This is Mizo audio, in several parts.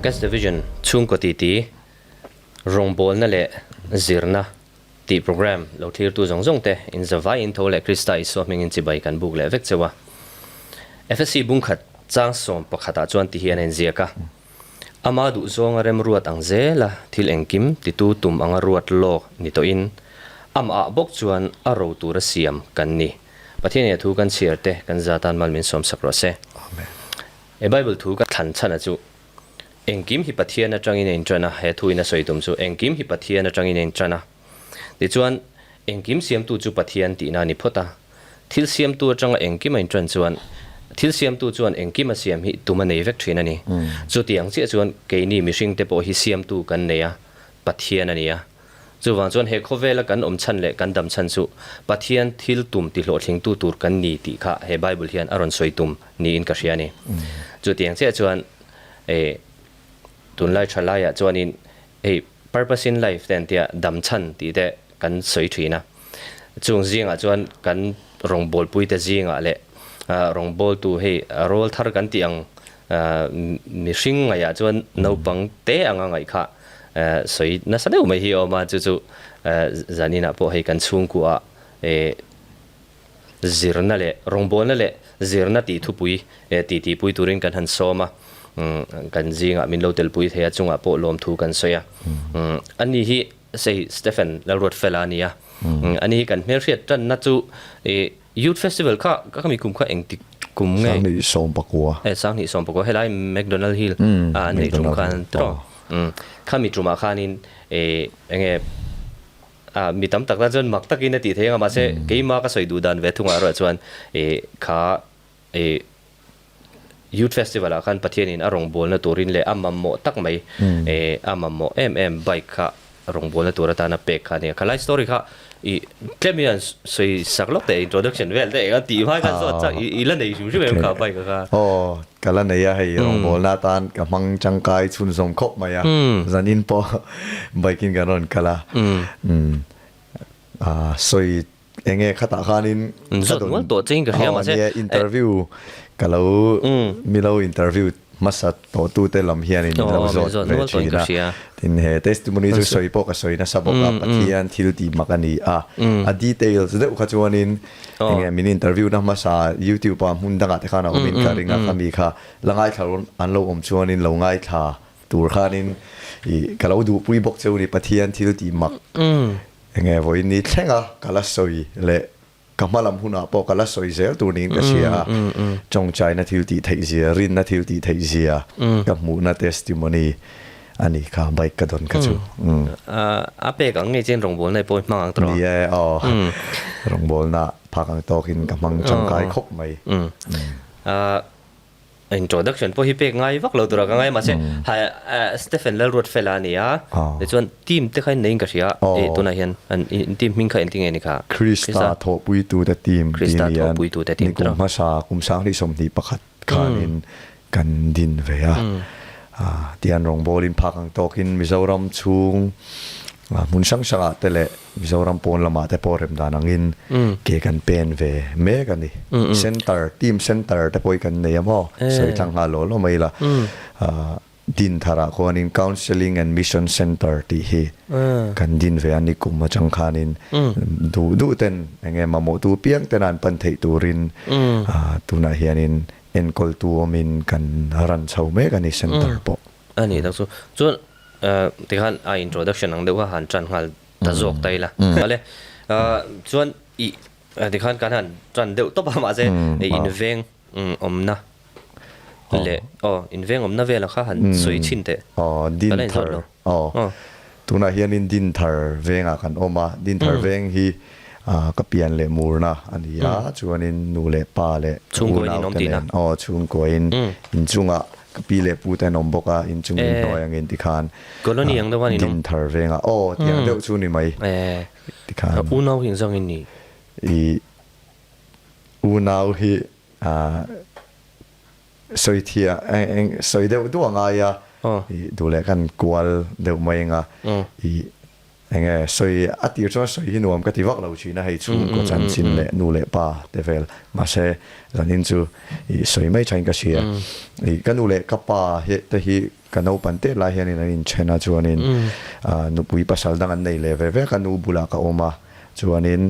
Cash Division chhungkaw titi, rawngbawlna leh zirna tih programme lo thlirtu zawng zawng te inzavai in tho leh Krista Isua hmingin chibai kan buk leh vek cheu a. Efesi bungkhat chang sawm pakhatah chuan ti hian a inziak a, Ama duhzawnga remruat ang zela thil engkim titu tum anga ruat lawk ni tawhin amah bawk chuan a ro tura siam kan ni. Pathian nia thu kan chhiar te kan za tan mal min sawm sak rawh se. Amen. He Bible thu ka thlan chhan a chu engkim hi Pathian atangin a intan a, he thu in a sawi tum chu engkim hi Pathian atangin a intan a. Tichuan engkim siamtu chu Pathian tihna a ni phawt a. Thil siamtu atanga engkim a intan chuan thil siamtu chuan engkim a siam hi tum a nei vek thin a ni. Chutiang chiah chuan keini mihringte pawh hi siamtu kan nei a, Pathian a ni a. Chuvang chuan he khawvela kan awm chhan leh kan dam chhan chu Pathian thil tum tihlawhthlingtu tur kan ni tih kha he Bible hian a rawn sawi tum niin ka hria a ni. Chutiang chiah chuan eh tunlai tha laiah chuanin hei purpose in life te an tia dam chhan tih te kan sawi thin a. Chung zingah chuan kan rawngbawlpuite zingah leh rawngbawltu hei rawl thar kan tih ang mihring ngaihah chuan naupang te anga ngaih kha sawi nasa deuh mai hi a awm a, chu chu zaninah pawh hei kan chhungkuah zirna leh rawngbawlna leh zirna tih thupui titipui turin kan han sawm a, kan zingah min lo telpui thei a chungah pawh lawmthu kan sawi a, ani hi sei Stephen Lalruatfela a ni a, ani hi kan hmelhriat tanna chu Youth Festival kha ka mi kum kha engtik kum nge? 2019. Eh 2019 helai McDonald Hill a an neih tum khan tiraw? Kha mi tumah khanin eh enge a mi tam tak tan chuan mak takin a tih theih anga mahse keima ka sawi duh dan ve thungah erawh chuan eh kha eh Youth Festival ah khan Pathianin a rawngbawlna turin leh a mamawh tak mai eh a mamawh em em bike kha rawngbawlna tur atana pek kha a ni a. Khalai story kha i tlem hian sawi sak lawk teh introduction vel te eng a tih hmai khan zawt chak i la nei hrim hrim em kha bike kha. Aw ka la nei a hei rawngbawlna atan ka hmang tangkai chhunzawm khawp mai a zanin pawh bike in kan rawn kal a sawi Enge khatah khanin ka dawn tawh che in ka hria mahse nia interview ka lo milo interview hmasa tawh tu te lam hianin min lo zawt ve thin a tin he testimony chu sawi pawh ka sawi nasa bawk a Pathian thil tih mak a ni a a details deuh kha chuanin enge min interview na hmasa youtube ah hmun dangah te khan a awm in ka ring a khami kha la ngaithla an lo awm chuanin lo ngaithla tur khanin i ka lo duhpui bawk cheu ni Pathian thil tih mak Enge vawiin ni thleng a ka la sawi leh ka hma lam hunah pawh ka la sawi zel tur niin ka hria a, tawngtaina thil tih theih zia, rinna thil tih theih zia ka hmuhna testimony a ni kha bike ka dawn kha chu. A pek ang ngei chian rawngbawlna i pawh i hmang ang tawh. Ni e aw, rawngbawlna phak ang tawkin ka hmang tangkai khawp mai. Introduction pawh hi pek ngai vak lo tura ka ngai mahse Stephen Lalruatfela a ni a, tichuan team te kha in neiin ka hria e tunah hian an team hming kha engtin nge ni kha? Krista thawhpuitute team tih a ni a, nikum hmasa kum 2021 khanin kan din ve a, tihian rawngbawlin phak ang tawkin Mizoram chhung Hmun hrang hrangah te leh Mizoram pawn lamah te pawh rem dan angin ke kan pen ve mek a ni. Center, team center te pawh hi kan nei a maw? Sawi tlang nghal law law mai ila. Din tharah khuanin Counselling and Mission Center tih hi kan din ve a ni kum atang khanin duh duh ten eng nge mamawhtu piang tena an pan theih turin tunah hianin enkawltu awmin kan ran chho mek a ni center pawh. A nih tak chu. Chuan Tikhan a introduction ang deuh kha han tan nghal ta zawk ta ila. Vale. Chuan i tikhan kan han tan deuh tawp a mahse inveng awmna leh aw inveng awmna vela kha han sawi chhin teh. Aw Dinthar aw tunah hianin Dinthar vengah kan awm a, Dinthar veng hi ka pian leh murna a ni a, chuanin nu leh pa leh unaute nen aw chhungkuain inchungah Ka pi leh pu te an awm bawk a, inchung in hnuai angin tikhan Colony ang deuh a ni no? Din thar vengah aw tih ang deuh chu ni mai tikhan. Unau hi engzang in ni? I unau hi sawi thia eng sawi deuh duah ngai a, i duh leh kan kual deuh mai anga i. Enge sawi a tir chuan sawi hi nuam ka ti vak lo thin a, hei chhungkaw chanchin leh nu leh pa te vel mahse zanin chu i sawi mai thain ka hria. I ka nu leh ka pa hi te hi ka naupan tet lai hianin an inthen a chuanin nupui pasal dang an nei leh ve ve a, ka nu bulah ka awm a chuanin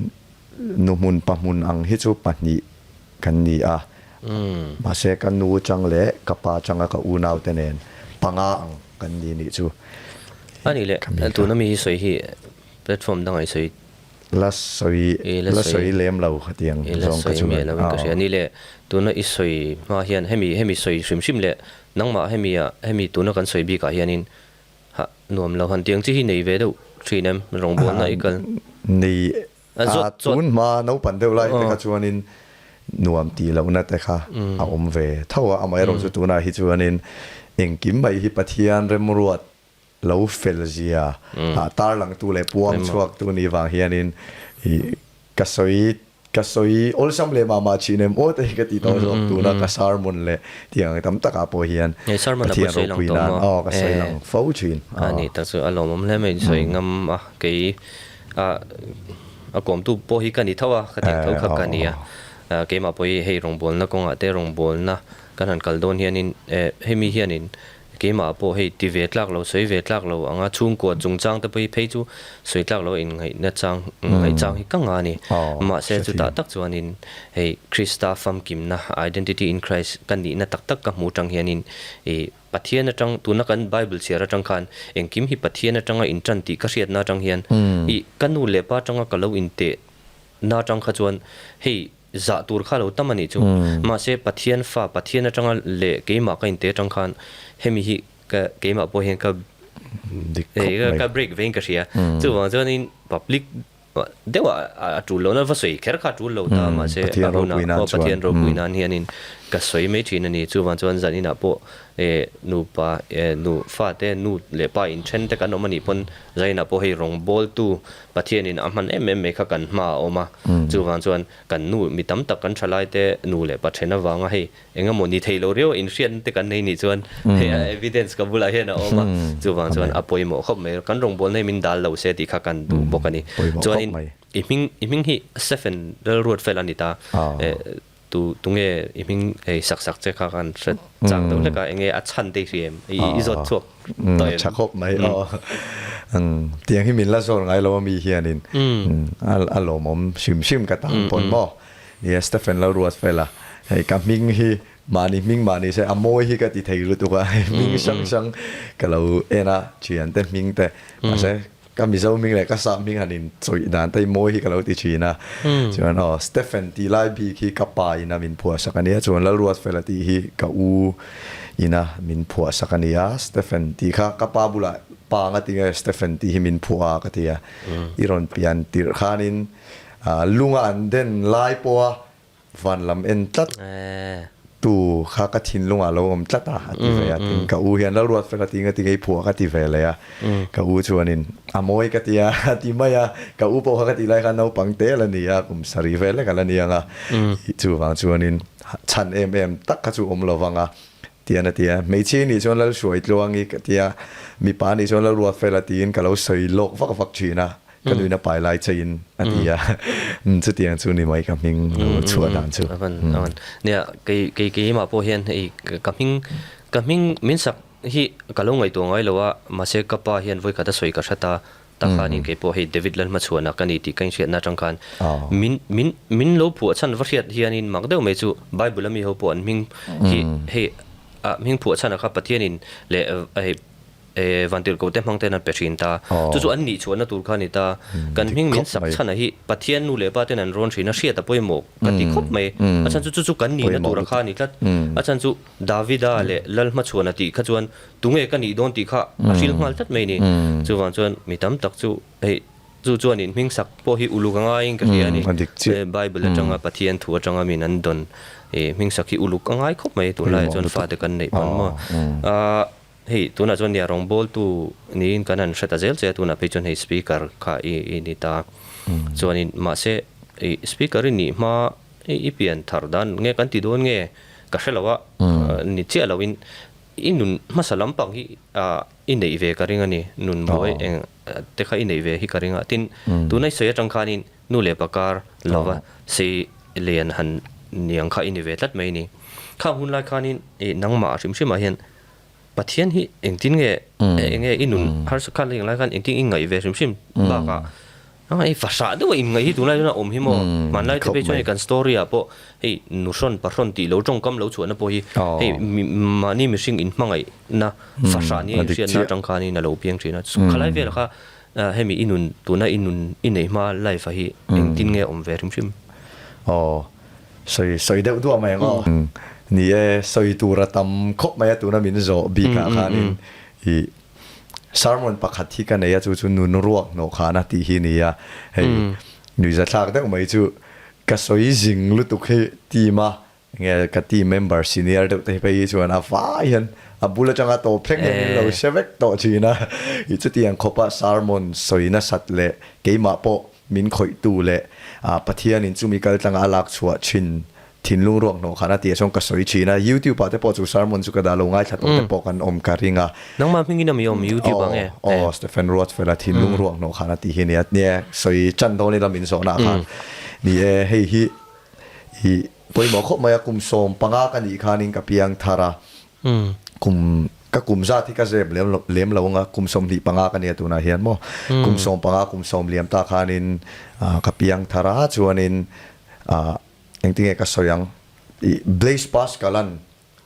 nu hmun pa hmun ang hi chu pahnih kan ni a, mahse ka nu chang leh ka pa changa ka unaute nen panga ang kan ni nih chu. A nih leh, tuna mi hi sawi hi platform dangah i sawi. La sawi, la sawi lem lo khatiang zawng ka chu. I la sawi miah lo in ka hria. A nih leh, tuna i sawi hma hian hemi, hemi sawi hrim hrim leh nangmah hemi ah, hemi tuna kan sawi bikah hianin ha nuam lo han tiang chi hi nei ve deuh thin em rawngbawlna i kal. Nei A tun hma naupan deuh lai te kha chuanin nuam tih lohna te kha a awm ve tho a, amaherawhchu tunah hi chuanin engkim mai hi Pathian remruat lo fel zia ah tarlangtu leh puang chhuaktu nih vang hianin ih ka sawi ka sawi awlsam leh mah mah thin em aw te hi ka ti tawh zawk tuna ka sermon leh tiang tam takah pawh hian Pathian ropui nan aw ka sawi lang fo thin. A nih tak chu a lawmawm hle mai sawi ngam a kei A a kawmtu pawh hi ka ni tho a, ka tih tho kha ka ni a. Keimah pawh hi hei rawngbawlna kawngah te rawngbawlna kan han kal dawn hianin eh hemi hianin keimah pawh hei ti ve tlak lo, sawi ve tlak lo anga chhungkua chungchang te pawh hi phei chu sawi tlak lo a inngaihna chang ngaihchang hi ka ngah a ni. Mahse chutah tak chuanin hei Krista famkimna, identity in Christ, ka nihna tak tak ka hmuh atang hianin ih Pathian atang, tuna kan Bible chhiar atang khan engkim hi Pathian atanga intan tih ka hriatna atang hian ih ka nu leh pa atanga ka lo inteh na atang kha chuan hei zah tur kha lo tam a nih chu. Mahse Pathian fa, Pathian atanga leh keimah ka inteh atang khan hemi hi ka keimah pawh hian ka ka break vein ka hria. Chuvang chuanin public Deuh a tul lohna va sawi kher kha a tul lo ta mahse a hunah pawh Pathian ropui nan hianin ka sawi mai thin a ni. Chuvang chuan zan inah pawh nupa nu fate nu leh pa inthen te kan awm a nih pawn zan inah pawh hei rawngbawltu Pathianin a hman em em mai kha kan hma a awm a. Chuvang chuan kan nu mi tam tak kan thalaite nu leh pa then avanga hei Eng emaw ni thei lo riau a inhriatna te kan nei nih chuan hei a evidence ka bulah hian a awm a, chuvang chuan a pawimawh khawp mai. Kan rawngbawlna hi min dal lo se tih kha kan duh bawk a ni. Chuanin i hming i hming hi Stephen Lalruatfel a ni ta. Tu tunge i hming hei sak sak che kha kan hre chak deuh hlek a, enge a chhan te i hria em? I zawt chhuak tawh em? Tha khawp mai aw. Tiang hi min la zawt ngai lo a mi hianin a lawmawm hrim hrim ka tan pawn maw. Nia Stephen Lalruatfela, hei ka hming hi mahni hming mahni se a mawi hi ka ti thei lutuk a, hei hming hrang hrang ka lo en a, thiante hming te, mahse ka Mizo hming leh ka sap hming han in chawih dan te hi mawi hi ka lo ti thin a, chuan aw Stephen tih lai bik hi ka pa in a min phuahsak a nia, chuan Lalruatfela tih hi ka u in a min phuahsak a nia, Stephen tih kha ka pa bulah pa nga tinge Stephen tih hi min phuah a ka ti a, i rawn pian tirh khanin Lunga an den lai pawha van lam en tlat tu kha ka thinlungah lo awm tlat a, a ti ve a. Tin, ka u hian Lalruatfela ti nga ti ngei phuah ka ti ve leh a. Ka u chuanin a mawi ka ti a, a ti mai a. Ka u pawh kha ka tih lai khan naupang te la ni a, kum sarih vel lek a la ni ang a. Chuvang chuanin chhan em em tak kha chu awm lo vang a, tian a ti a. Hmeichhia nih chuan Lalhruaitluangi ka ti a, mipa nih chuan Lalruatfela tiin ka lo sawi lawk vak vak thin a. Ka nuina pai lai che in a ti a, chutiang chu ni mai ka hming lo chhuah dan chu. A van, a van. Nia, kei, kei, keimah pawh hian hei ka hming, ka hming min sak hi ka lo ngaihtuah ngai lo a, mahse ka pa hian vawikhat a sawi ka hrat a, tak khanin kei pawh hei David Lalhmachhuana ka ni tih ka inhriatna atang khan min, min, min lo phuah chhan va hriat hianin mak deuh mai chu Bible a mi ho pawh an hming hi hei a hming phuah chhanah kha Pathianin leh hei E Vantirhkoh te hmang ten an pe thin ta. Chu chu an nih chhuahna tur kha a ni ta. Kan hming min sak chhanah hi Pathian nu leh pa ten an rawn thin a, hriat a pawimawh ka ti khawp mai. A chhan chu chu chu kan nihna tur a kha a ni tlat. A chhan chu Davida leh Lalhmachhuana tih kha chuan tunge ka nih dawn tih kha a hril nghal tlat mai a ni. Chuvang chuan mi tam tak chu hei chu chuan in hming sak pawh hi uluk a ngaiin ka hria a ni. Bible atanga Pathian thu atanga min an dawn hming sak hi uluk a ngai khawp mai tunlaiah chuan fate kan neih pawn maw. Hei tunah chuan nia rawngbawltu niin kan han hre ta zel che a, tunah phei chuan hei speaker kha i i ni ta. Chuanin mahse i speaker i nih hma i i pian thar dan nge kan ti dawn nge ka hre lo a, ni chiah loin i nun hmasa lampang hi i neih ve ka ring a ni, nun buai eng te kha i neih ve hi ka ring a, tin tuna i sawi atang khanin nu leh pa kar lova sei lian han niang kha i ni ve tlat mai a ni. Khang hun lai khanin i nangmah hrim hrimah hian Pathian hi engtin nge eng nge i nun harsa khan la englai khan engtin i ngaih ve hrim hrim bakah hei fahrah deuh a inngaih hi tunlai chuan a awm hi maw hmanlai te phei chuan hei kan story ah pawh hei nuhrawn pahrawn tih lo tawngkam lo chhuahna pawh hi hei mahni mihring inhmangaihna fahrah nia inhriatna atang khanin a lo piang thin a khalai velah kha hemi i nun tuna i nun i neih hma life ah hi engtin nge a awm ve hrim hrim. Aw Sawi sawi deuh duah mai ang aw. Ni e, sawi tur a tam khawp mai a tuna min zawh bikah khanin i sermon pakhat hi ka nei a chu chu nun ruak hnawh khan a tih hi ni a, hei nuihzathlak deuh mai chu ka sawi zing lutuk hi team a nge ka team member senior deuh te hi phei hi chuan a vai hian a bul atanga tawp thleng hian min lo hre vek tawh thin a, i chutiang khawpa sermon sawi nasat leh keimah pawh Min khawihtu leh Pathianin chumi kal tlanga a lak chhuah thin thinlung ruak hnawh khan a tih ah chuan ka sawi thin a, YouTube ah te pawh chu sermon chu ka dah lo ngaithla tawh te pawh kan awm ka ring a. Nangmah hmingin a mi awm YouTube ah nge? Aw, aw, Stephen Ruatfela thinlung ruak hnawh khan a tih hi nia, nia sawi chan dawn ila min zawhna ah khan ni e, hei hi i pawimawh khawp mai a, kum 15 ka nih khanin ka piang thar a, Kum, ka kum zat hi ka zep lem lo, lem lo anga kum 25 ka nia tunah hian maw. Kum 15, kum sawm liam ta khanin ka piang thar a, chuanin engtinge ka sawi ang, ih Blaise Pascal-a'n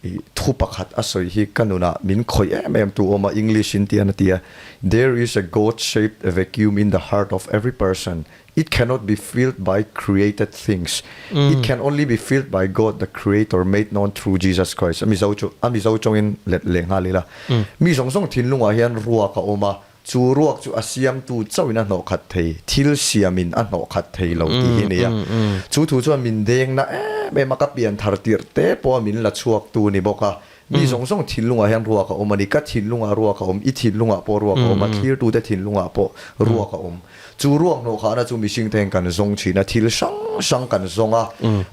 ih thu pakhat a sawi hi ka nunah min khawih em em tu awm a, English in tian a ti a, There is a God-shaped vacuum in the heart of every person, It cannot be filled by created things. It can only be filled by God the Creator made known through Jesus Christ. A Mizo chu, a Mizo tawngin let leh nghal ila. Mi zawng zawng thinlungah hian ruak a awm a, chu ruak chu a siamtu chauhin a hnawh khat thei, thil siamin a hnawh khat thei lo tih hi a ni a. Chu thu chuan min deng na em em a, ka pian thar tirh te pawha min la chhuaktu ni bawk a. Mi zawng zawng thinlungah hian ruak a awm a ni. Ka thinlungah ruak a awm, i thinlungah pawh ruak a awm a, thlirtute thinlungah pawh ruak a awm. Chu ruak hnawh khahna chu mihringte hian kan zawng thin a, thil hrang hrang kan zawng a.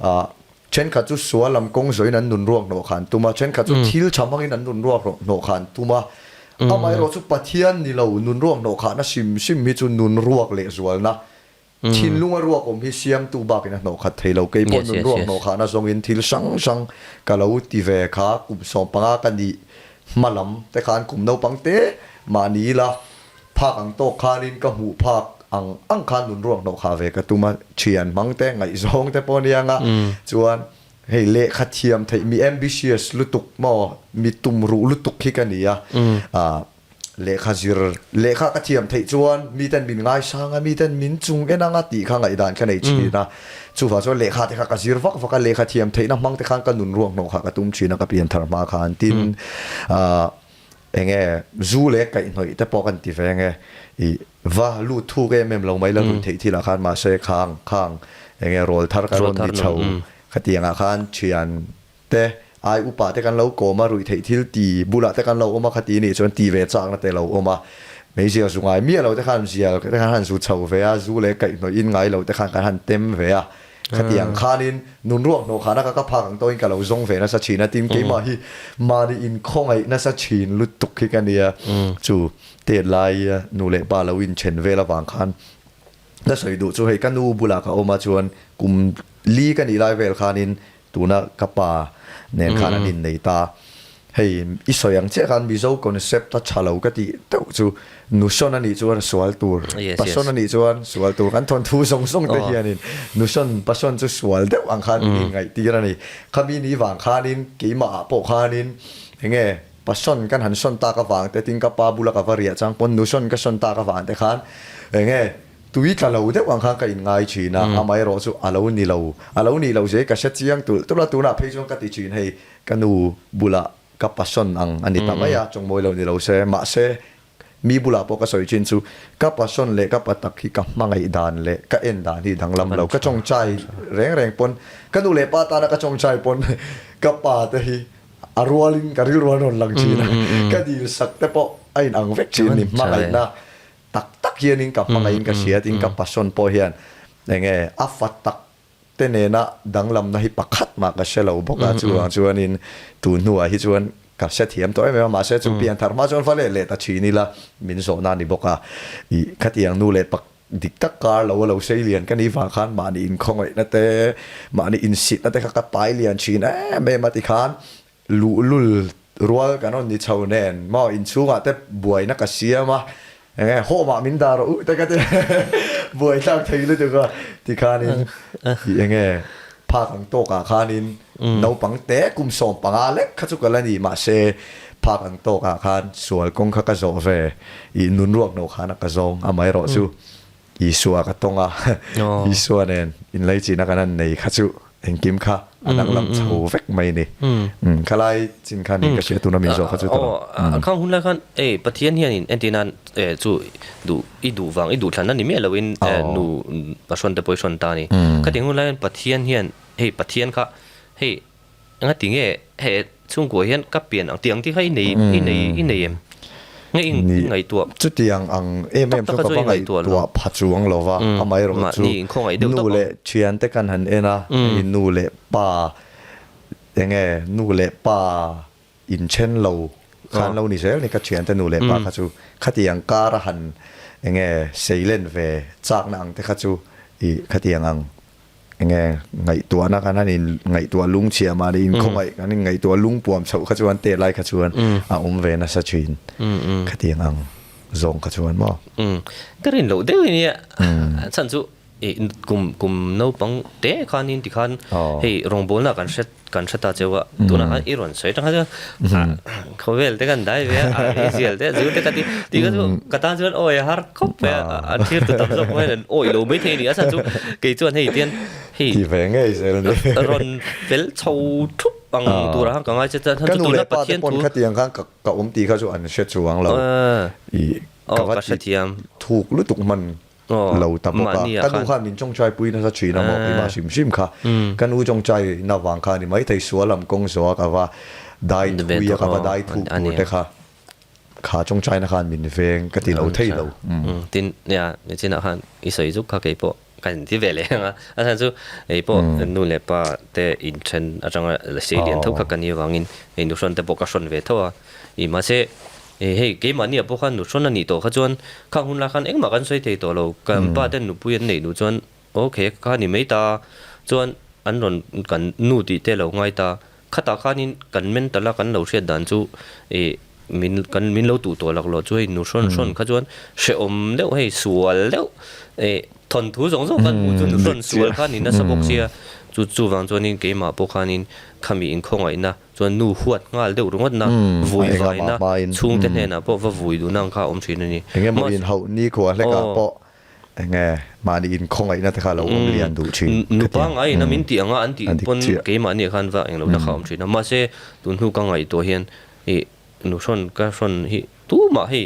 Ah, thenkhat chu sual lam kawng zawhin an nun ruak hnawh kha an tum a, thenkhat chu thil tha hmangin an nun ruak hnawh kha an tum a. Amaherawhchu Pathian ni lo nun ruak hnawh khahna hrim hrim hi chu nun ruak lehzualna Thinlunga ruak awm hi siamtu bakin a hnawh khat thei lo. Kei pawh nun ruak hnawh khahna zawngin thil hrang hrang ka lo ti ve kha. Kum 15 ka nih hma lam te khan kum naupang te mahni ila phak ang tawk khanin ka hmuh phak ang ang khan nun ruak hnawh khah ve ka tum a. Thian hmang te, ngaihzawng te pawh nia nga chuan hei lehkha thiam theih mi ambitious lutuk maw mi tumruh lutuk hi ka ni a. Lehkha zir, lehkha ka thiam theih chuan miten min ngaisang a, miten min chung en ang a tih kha ngaihdan ka nei thin a. Chuvang chuan lehkha te kha ka zir vak vak a, lehkha thiam theihna hmang te khan ka nun ruak hnawh kha ka tum thin a, ka pian thar hma khan. Tin, ah eng nge zu leh kaihhnawih te pawh kan ti ve nge, ih va lut thuk em em lo mai la ruih theih thil ah khan mahse khang khang eng nge rawl thar ka rawn ni chho khatiang ah khan thian te, ai upa te kan lo kawm a, ruih theih thil ti bulah te kan lo awm a, khati nih chuan ti ve chakna te lo awm a, meizial zu ngai miah lo te khan zial te khan han zu chho ve a, zu leh kaihhnawih in ngai lo te khan kan han tem ve a, khati ang khanin nun ruak hnawh khana ka ka phak ang tawhin ka lo zawng ve nasa thin a, tin keimah hi mahni inkhawngaih nasa thin lutuk hi ka nia, chu tet lai nu leh pa lo inthen vel avang khan ka sawi duh chu hei ka nu bulah ka awm a chuan kum li ka nih lai vel khanin Tuna ka pa nen khan an innei ta. Hei i sawi ang chiah khan Mizo concept a tha lo ka tih deuh chu nusawn a nih chuan sual tur, pasawn a nih chuan sual tur kan thawnthu zawng zawng te hianin nusawn pasawn chu sual deuh ang khan min inngaihtir a ni. Khami ni vang khanin keimah ah pawh khanin enge pasawn kan han sawn tak avang te tin ka pa bula ka va riah chang pawn nusawn ka sawn tak avang te khan enge Tui tla lo deuh ang khan ka inngai thin a, amaherawh chu a lo ni lo. A lo nih loh zia hi ka hre chiang tulh tulh a, tunah phei chuan ka ti thin hei ka nu bulah ka passion ang a ni ta mai a, chawngmawi lo ni lo se. Mahse, mi bulah pawh ka sawi thin chu ka passion leh ka pa tak hi ka hmangaih dan leh ka en dan hi danglam lo. Ka chawngchai reng reng pawn, ka nu leh pa tana ka chawngchai pawn ka pa te hi a rualin ka rilru an rawn lang thin a, ka dil sak te pawh a inang vek thin a ni hmangaihna. Tak tak hianin ka hmangaihin ka hria tin ka passion pawh hian enge a fa tak te nena danglamna hi pakhat mah ka hre lo bawk a, chuvang chuanin tun hnuah hi chuan ka hre thiam tawh em em a, mahse chu pian thar hma chuan va let leh ta thin ila min zawhna a ni bawk a, ih khatiang nu leh pak dik tak kar lo a lo sei lian ka nih vang khan mahni inkhawngaihna te, mahni insitna te kha ka pai lian thin em em a tikhan Luhlul rual kan rawn ni chho nen maw inchhungah te buaina ka siam a, enge hawmah min dah rawh u te ka ti buai thlak thei lutuk a tikhanin ih enge phak ang tawkah khanin naupang te kum 15 lek kha chu ka la ni mahse phak ang tawkah khan sual kawng kha ka zawh ve ih nunruak hnawh khan a ka zawng amaherawh chu Isua ka tawng a, Isua nen inleichihna kan han nei kha chu engkim kha a danglam chho vek mai ni. Khalai chin kha ni ka hria tuna min zawh kha chu tawh. Aw, khang hun lai khan ei Pathian hianin entir nan chu duh i duh vang i duh thlanna ni miah loin nu pahrawn te pawh i hrawn ta a ni. Khatiang hun lai hian Pathian hian hei Pathian kha hei Enga ti nge he chhungkua hian ka pian ang tih ang tih kha i nei i nei i nei em? Nge i ngaihtuah? Chutiang ang em em chu ka va ngaihtuah pha chuang lo va, amaherawh chu nu leh thiante kan han en a, hei nu leh pa enge nu leh pa inthen lo khan lo ni zel ni ka thiante nu leh pa kha chu khatiang kar a han enge seilen ve chakna ang te kha chu i khatiang ang Enge ngaihtuahna kan han in ngaihtuah lung chhia mahni inkhawngaih kan in ngaihtuah lung puam chhoh kha chuan tet lai kha chuan a awm ve nasa thin khatiang ang zawng kha chuan maw. Ka rin loh deuh ania chhan chu kum kum naupang te khanin tikhan hei rawngbawlna kan hre kan hre ta cheu a tunah khan i rawn sawi tang kha chuan khawvel te kan dai ve a a zial te zu te ka ti ti kha chu ka tan chuan awi a har khawp mai a an thlir tu tam zawk pawh hian an awi lo mai thei a ni a chhan chu kei chuan hei tian hei ti ve ngei zel a ni rawn fel chho thup ang turah khan ka ngai che chuan ka nu leh pa te pawn khatiang khan ka ka awm tih kha chu an hre chuang lo i ka va ti thuk lutuk hman lo ta bawk a, ka nu khan min tawngtai pui nasa thin a maw keimah hrim hrim kha, ka nu tawngtai na vang kha a ni maithei sual lam kawng zawh a ka va dai thui a ka va dai thuk tur te kha, kha tawngtai na khan min veng ka ti lo thei lo. Tin, nia nichinah khan i sawi zuk kha keipawh ka inti ve leh ang a, a chhan chu keipawh nu leh pa te inthen atanga sei lian tho kha ka ni avangin hei nuhrawn te pawh ka hrawn ve tho a, i mahse Hei, keimahni ah pawh khan nuhrawn a nih tawh kha chuan khang hun lai khan engmah kan sawi thei tawh lo. Kan pa ten nupui an neih duh chuan okay kha ni mai ta chuan an rawn kan nu tih te lo ngai ta. Khatah khanin kan mental a kan lo hriat dan chu ih min kan min lo tuh tawh laklawh chu hei nuhrawn hrawn kha chuan hrehawm deuh hei sual deuh ih thawnthu zawng zawng kan hmuh chu nuhrawn sual kha ni nasa bawk sia. Chu chuvang chuanin keimah pawh khanin khami inkhawngaihna Chuan nu huat nghal deuh ringawt na, vui vaina chhungte hnenah pawh va vui duhna ang kha a awm thin a ni. Engemaw inhauh nikhua hlekah pawh enge mahni inkhawngaihna te kha a lo awm lian duh thin. Nu pangaiin a min tih anga an tih pawn keimahni ah khan va englo na kha a awm thin a. Mahse tun hnu ka ngaihtuah hian ih nu hrawn ka hrawn hi tumah hei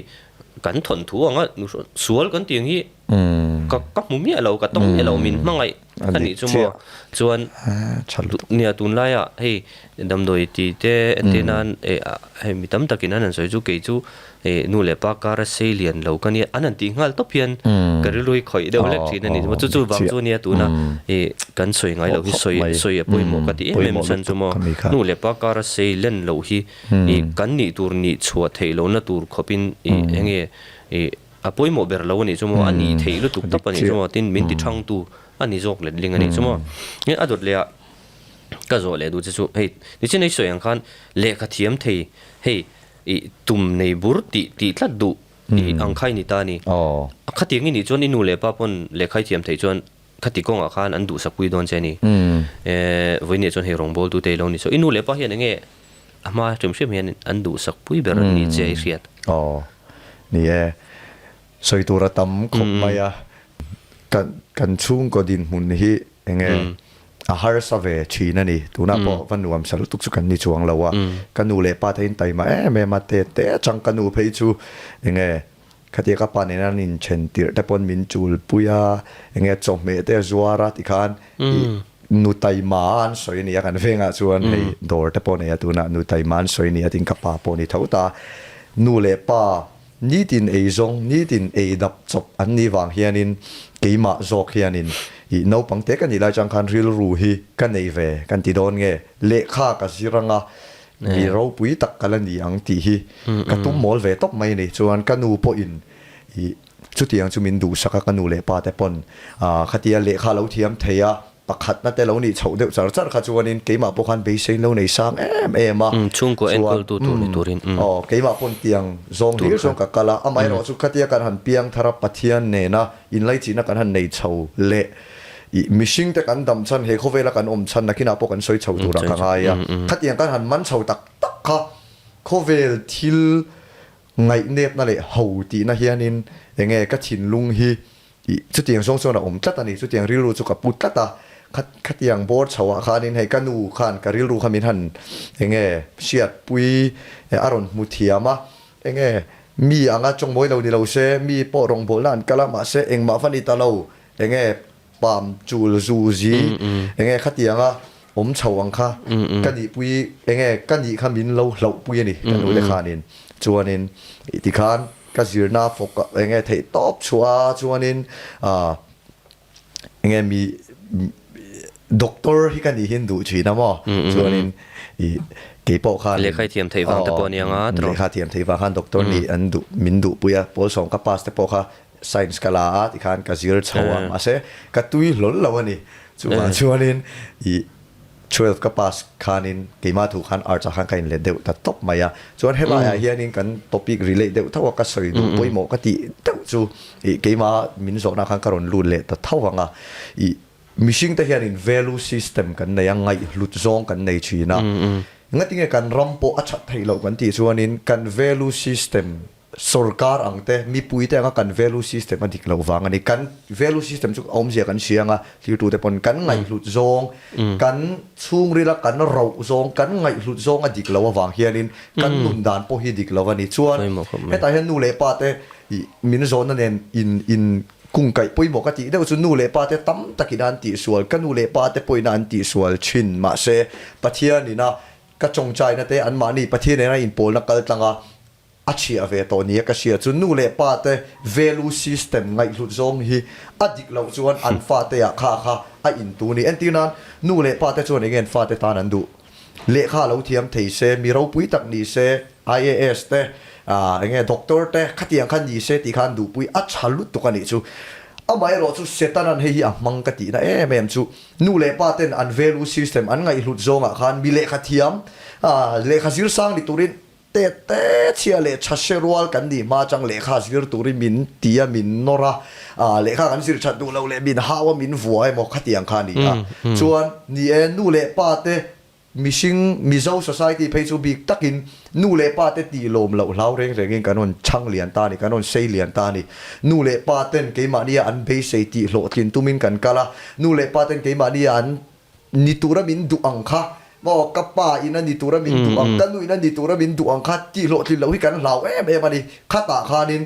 kan thawnthu anga nu hrawn sual kan tih ang hi ka ka hmu miah lo ka tawng miah lo min hmangaih ka nih chu maw chuan nia tunlaiah hei damdawi ti te entir nan hei mi tam takin an han sawi chu kei chu nu leh pa kar a sei lian lo ka nia an han tih nghal tawp hian ka rilru hi khawih deuh hlek thin a ni chu chu vang chu nia tuna kan sawi ngai loh hi sawi sawi a pawimawh ka ti em em chhan chu maw nu leh pa kar a sei len loh hi kan nih tur nih chhuah theih lohna tur khawpin enge A pawimawh ber lo a nih chu maw, a nih theih lutuk tawp a nih chu maw, tin min ti thangtu a ni zawk letling a nih chu maw. A dawt leh ah ka zawh leh duh che chu hei nichin ei sawi ang khan lehkha thiam thei hei ih tum nei bur tih tih tlat duh ih ang kha i ni ta a ni. Khatiang i nih chuan i nu leh pa pawn lehkha i thiam theih chuan khati kawngah khan an duhsakpui dawn che a ni. Vawiin ah chuan hei rawngbawltu te i lo ni chu i nu leh pa hian eng nge A hma hrim hrim hian an duhsak pui ber an ni che i hriat. Aw, ni e. Sawi tur a tam khawp mai a. Kan kan chhungkaw dinhmun hi eng nge a harsa ve thin a ni. Tunah pawh va nuam sa lutuk chu kan ni chuang lo a. Ka nu leh pa te in taima em em a, te te atang ka nu phei chu eng nge Khatia ka pa nena an inthen tirh te pawn min chul pui a, enge chawhmeh te a zuar a tikhan ih nu taima an sawi a ni a kan vengah chuan hei dawr te pawh nei a tunah nu taima an sawi a ni a tin ka pa pawh a ni tho ta. Nu leh pa nitin ei zawng nitin ei dap chawp an nih vang hianin keimah zawk hianin ih naupang te ka nih lai chang khan rilru hi ka nei ve kan ti dawn nge lehkha ka zir anga. Mi ropui tak ka la ni ang tih hi ka tum mawl ve tawp mai a ni. Chuan ka nu pawhin ih chutiang chu min duhsak a, ka nu leh pa te pawn khatia lehkha lo thiam thei a, pakhatna te lo nih chhoh deuh char char kha chuanin keimah pawh khan beisei lo nei sang em em a. Chhungkaw enkawltu tur ni turin. Aw, keimah pawn tiang zawng hlir chuan ka kal a, amaherawhchu khatia kan han piang thar a, Pathian nena inlaichihna kan han nei chho leh Ih, mihring te kan dam chhan, he khawvela kan awm chhan nakinah pawh kan sawi chho turah ka ngai a. Khatiang kan han man chho tak tak kha khawvel thil ngaihnepna leh ho tihna hianin enge ka thinlung hi ih chutiang zawng chuan a awm tlat a ni, chutiang rilru chu ka pu tlat a. Khatiang bawr chho ah khanin hei ka nu khan ka rilru kha min han enge hriatpui a rawn hmu thiam a, enge mi anga chawngmawi lo ni lo se, mi pawh rawngbawlna an kal a, mahse engmah va ni ta lo. Enge pam chul zu zi enge khatianga awm chho ang kha ka nihpui enge ka nih kha min lo hlauhpui a ni ka nute khanin chuanin tikhan ka zirna fawk enge theih tawp chhuah a chuanin ah enge mi doctor hi ka nih hin duh thin a maw chuanin ih keipawh khan lehkha i thiam theih vang te pawh a ni ang a lehkha thiam theih vang khan doctor nih an duh min duhpui a pawl sawm ka pass te pawh kha Science ka la a tikhan ka zir chho a mahse ka tui hlawl lo a ni. Chuvang chuanin ih twelve ka pass khanin keimah thu khan arts ah khan ka inlet deuh ta tawp mai a. Chuan helaiah hianin kan topic relate deuh tho a ka sawi duh pawimawh ka tih deuh chu ih keimah min zawhna khan ka rawn lut leh ta tho ang a. Ih mihring te hianin value system kan nei a, ngaihhlut zawng kan nei thin a. Ngatinge kan ram pawh a that theih loh kan tih chuanin kan value system Sorkar ang te, mipui te anga kan value system a dik loh vang a ni. Kan value system chu awmzia kan hria anga thirtute pawn kan ngaihhlut zawng, kan chhungrila kan roh zawng, kan ngaihhlut zawng a dik loh avang hianin kan nun dan pawh hi dik lo a ni. Chuan hetah hian nu leh pa te min zawnna nen in in kungkaih pawimawh ka tih deuh chu nu leh pa te tam takin an tihsual, ka nu leh pa te pawhin an tihsual thin. Mahse Pathianina ka tawngtaina te anmahni Pathian nena inpawlna kal tlanga A chhiah ve tawh nia ka hria chu nu leh pa te value system ngaihhlut zawng hi a dik loh chuan an fate ah kha kha a in tu ni. Entir nan nu leh pa te chuan enge an fate tan an duh? Lehkha lo thiam thei se, mi ropui tak ni se, IAS te, enge doctor te khatiang kha ni se tih kha an duhpui a tha lutuk a nih chu. Amaherawh chu Setanan hei hi a hmang ka tihna em em chu nu leh pa ten an value system an ngaihhlut zawngah khan mi lehkha thiam, lehkha zir sang ni turin Tet te chhia leh tha hre rual kan nih hma atang lehkha zir turin min ti a, min nawr a, lehkha kan zir that duh loh leh min hau a, min vua emaw khatiang kha a ni a. Chuan, ni e, nu leh pa te mihring Mizo society phei chu bik takin nu leh pa te tih lawm loh hlau reng rengin kan rawn chhang lian ta a ni, kan rawn sei lian ta a ni. Nu leh pa ten keimahnia an beisei tih hlawhtlin tumin kan kal a, nu leh pa ten keimahnia an Ni tura min duh ang kha maw, ka pa in a ni tura min duh ang, ka nu in a ni tura min duh ang kha tih hlawhtlin loh hi kan hlau em em a ni. Khatah khanin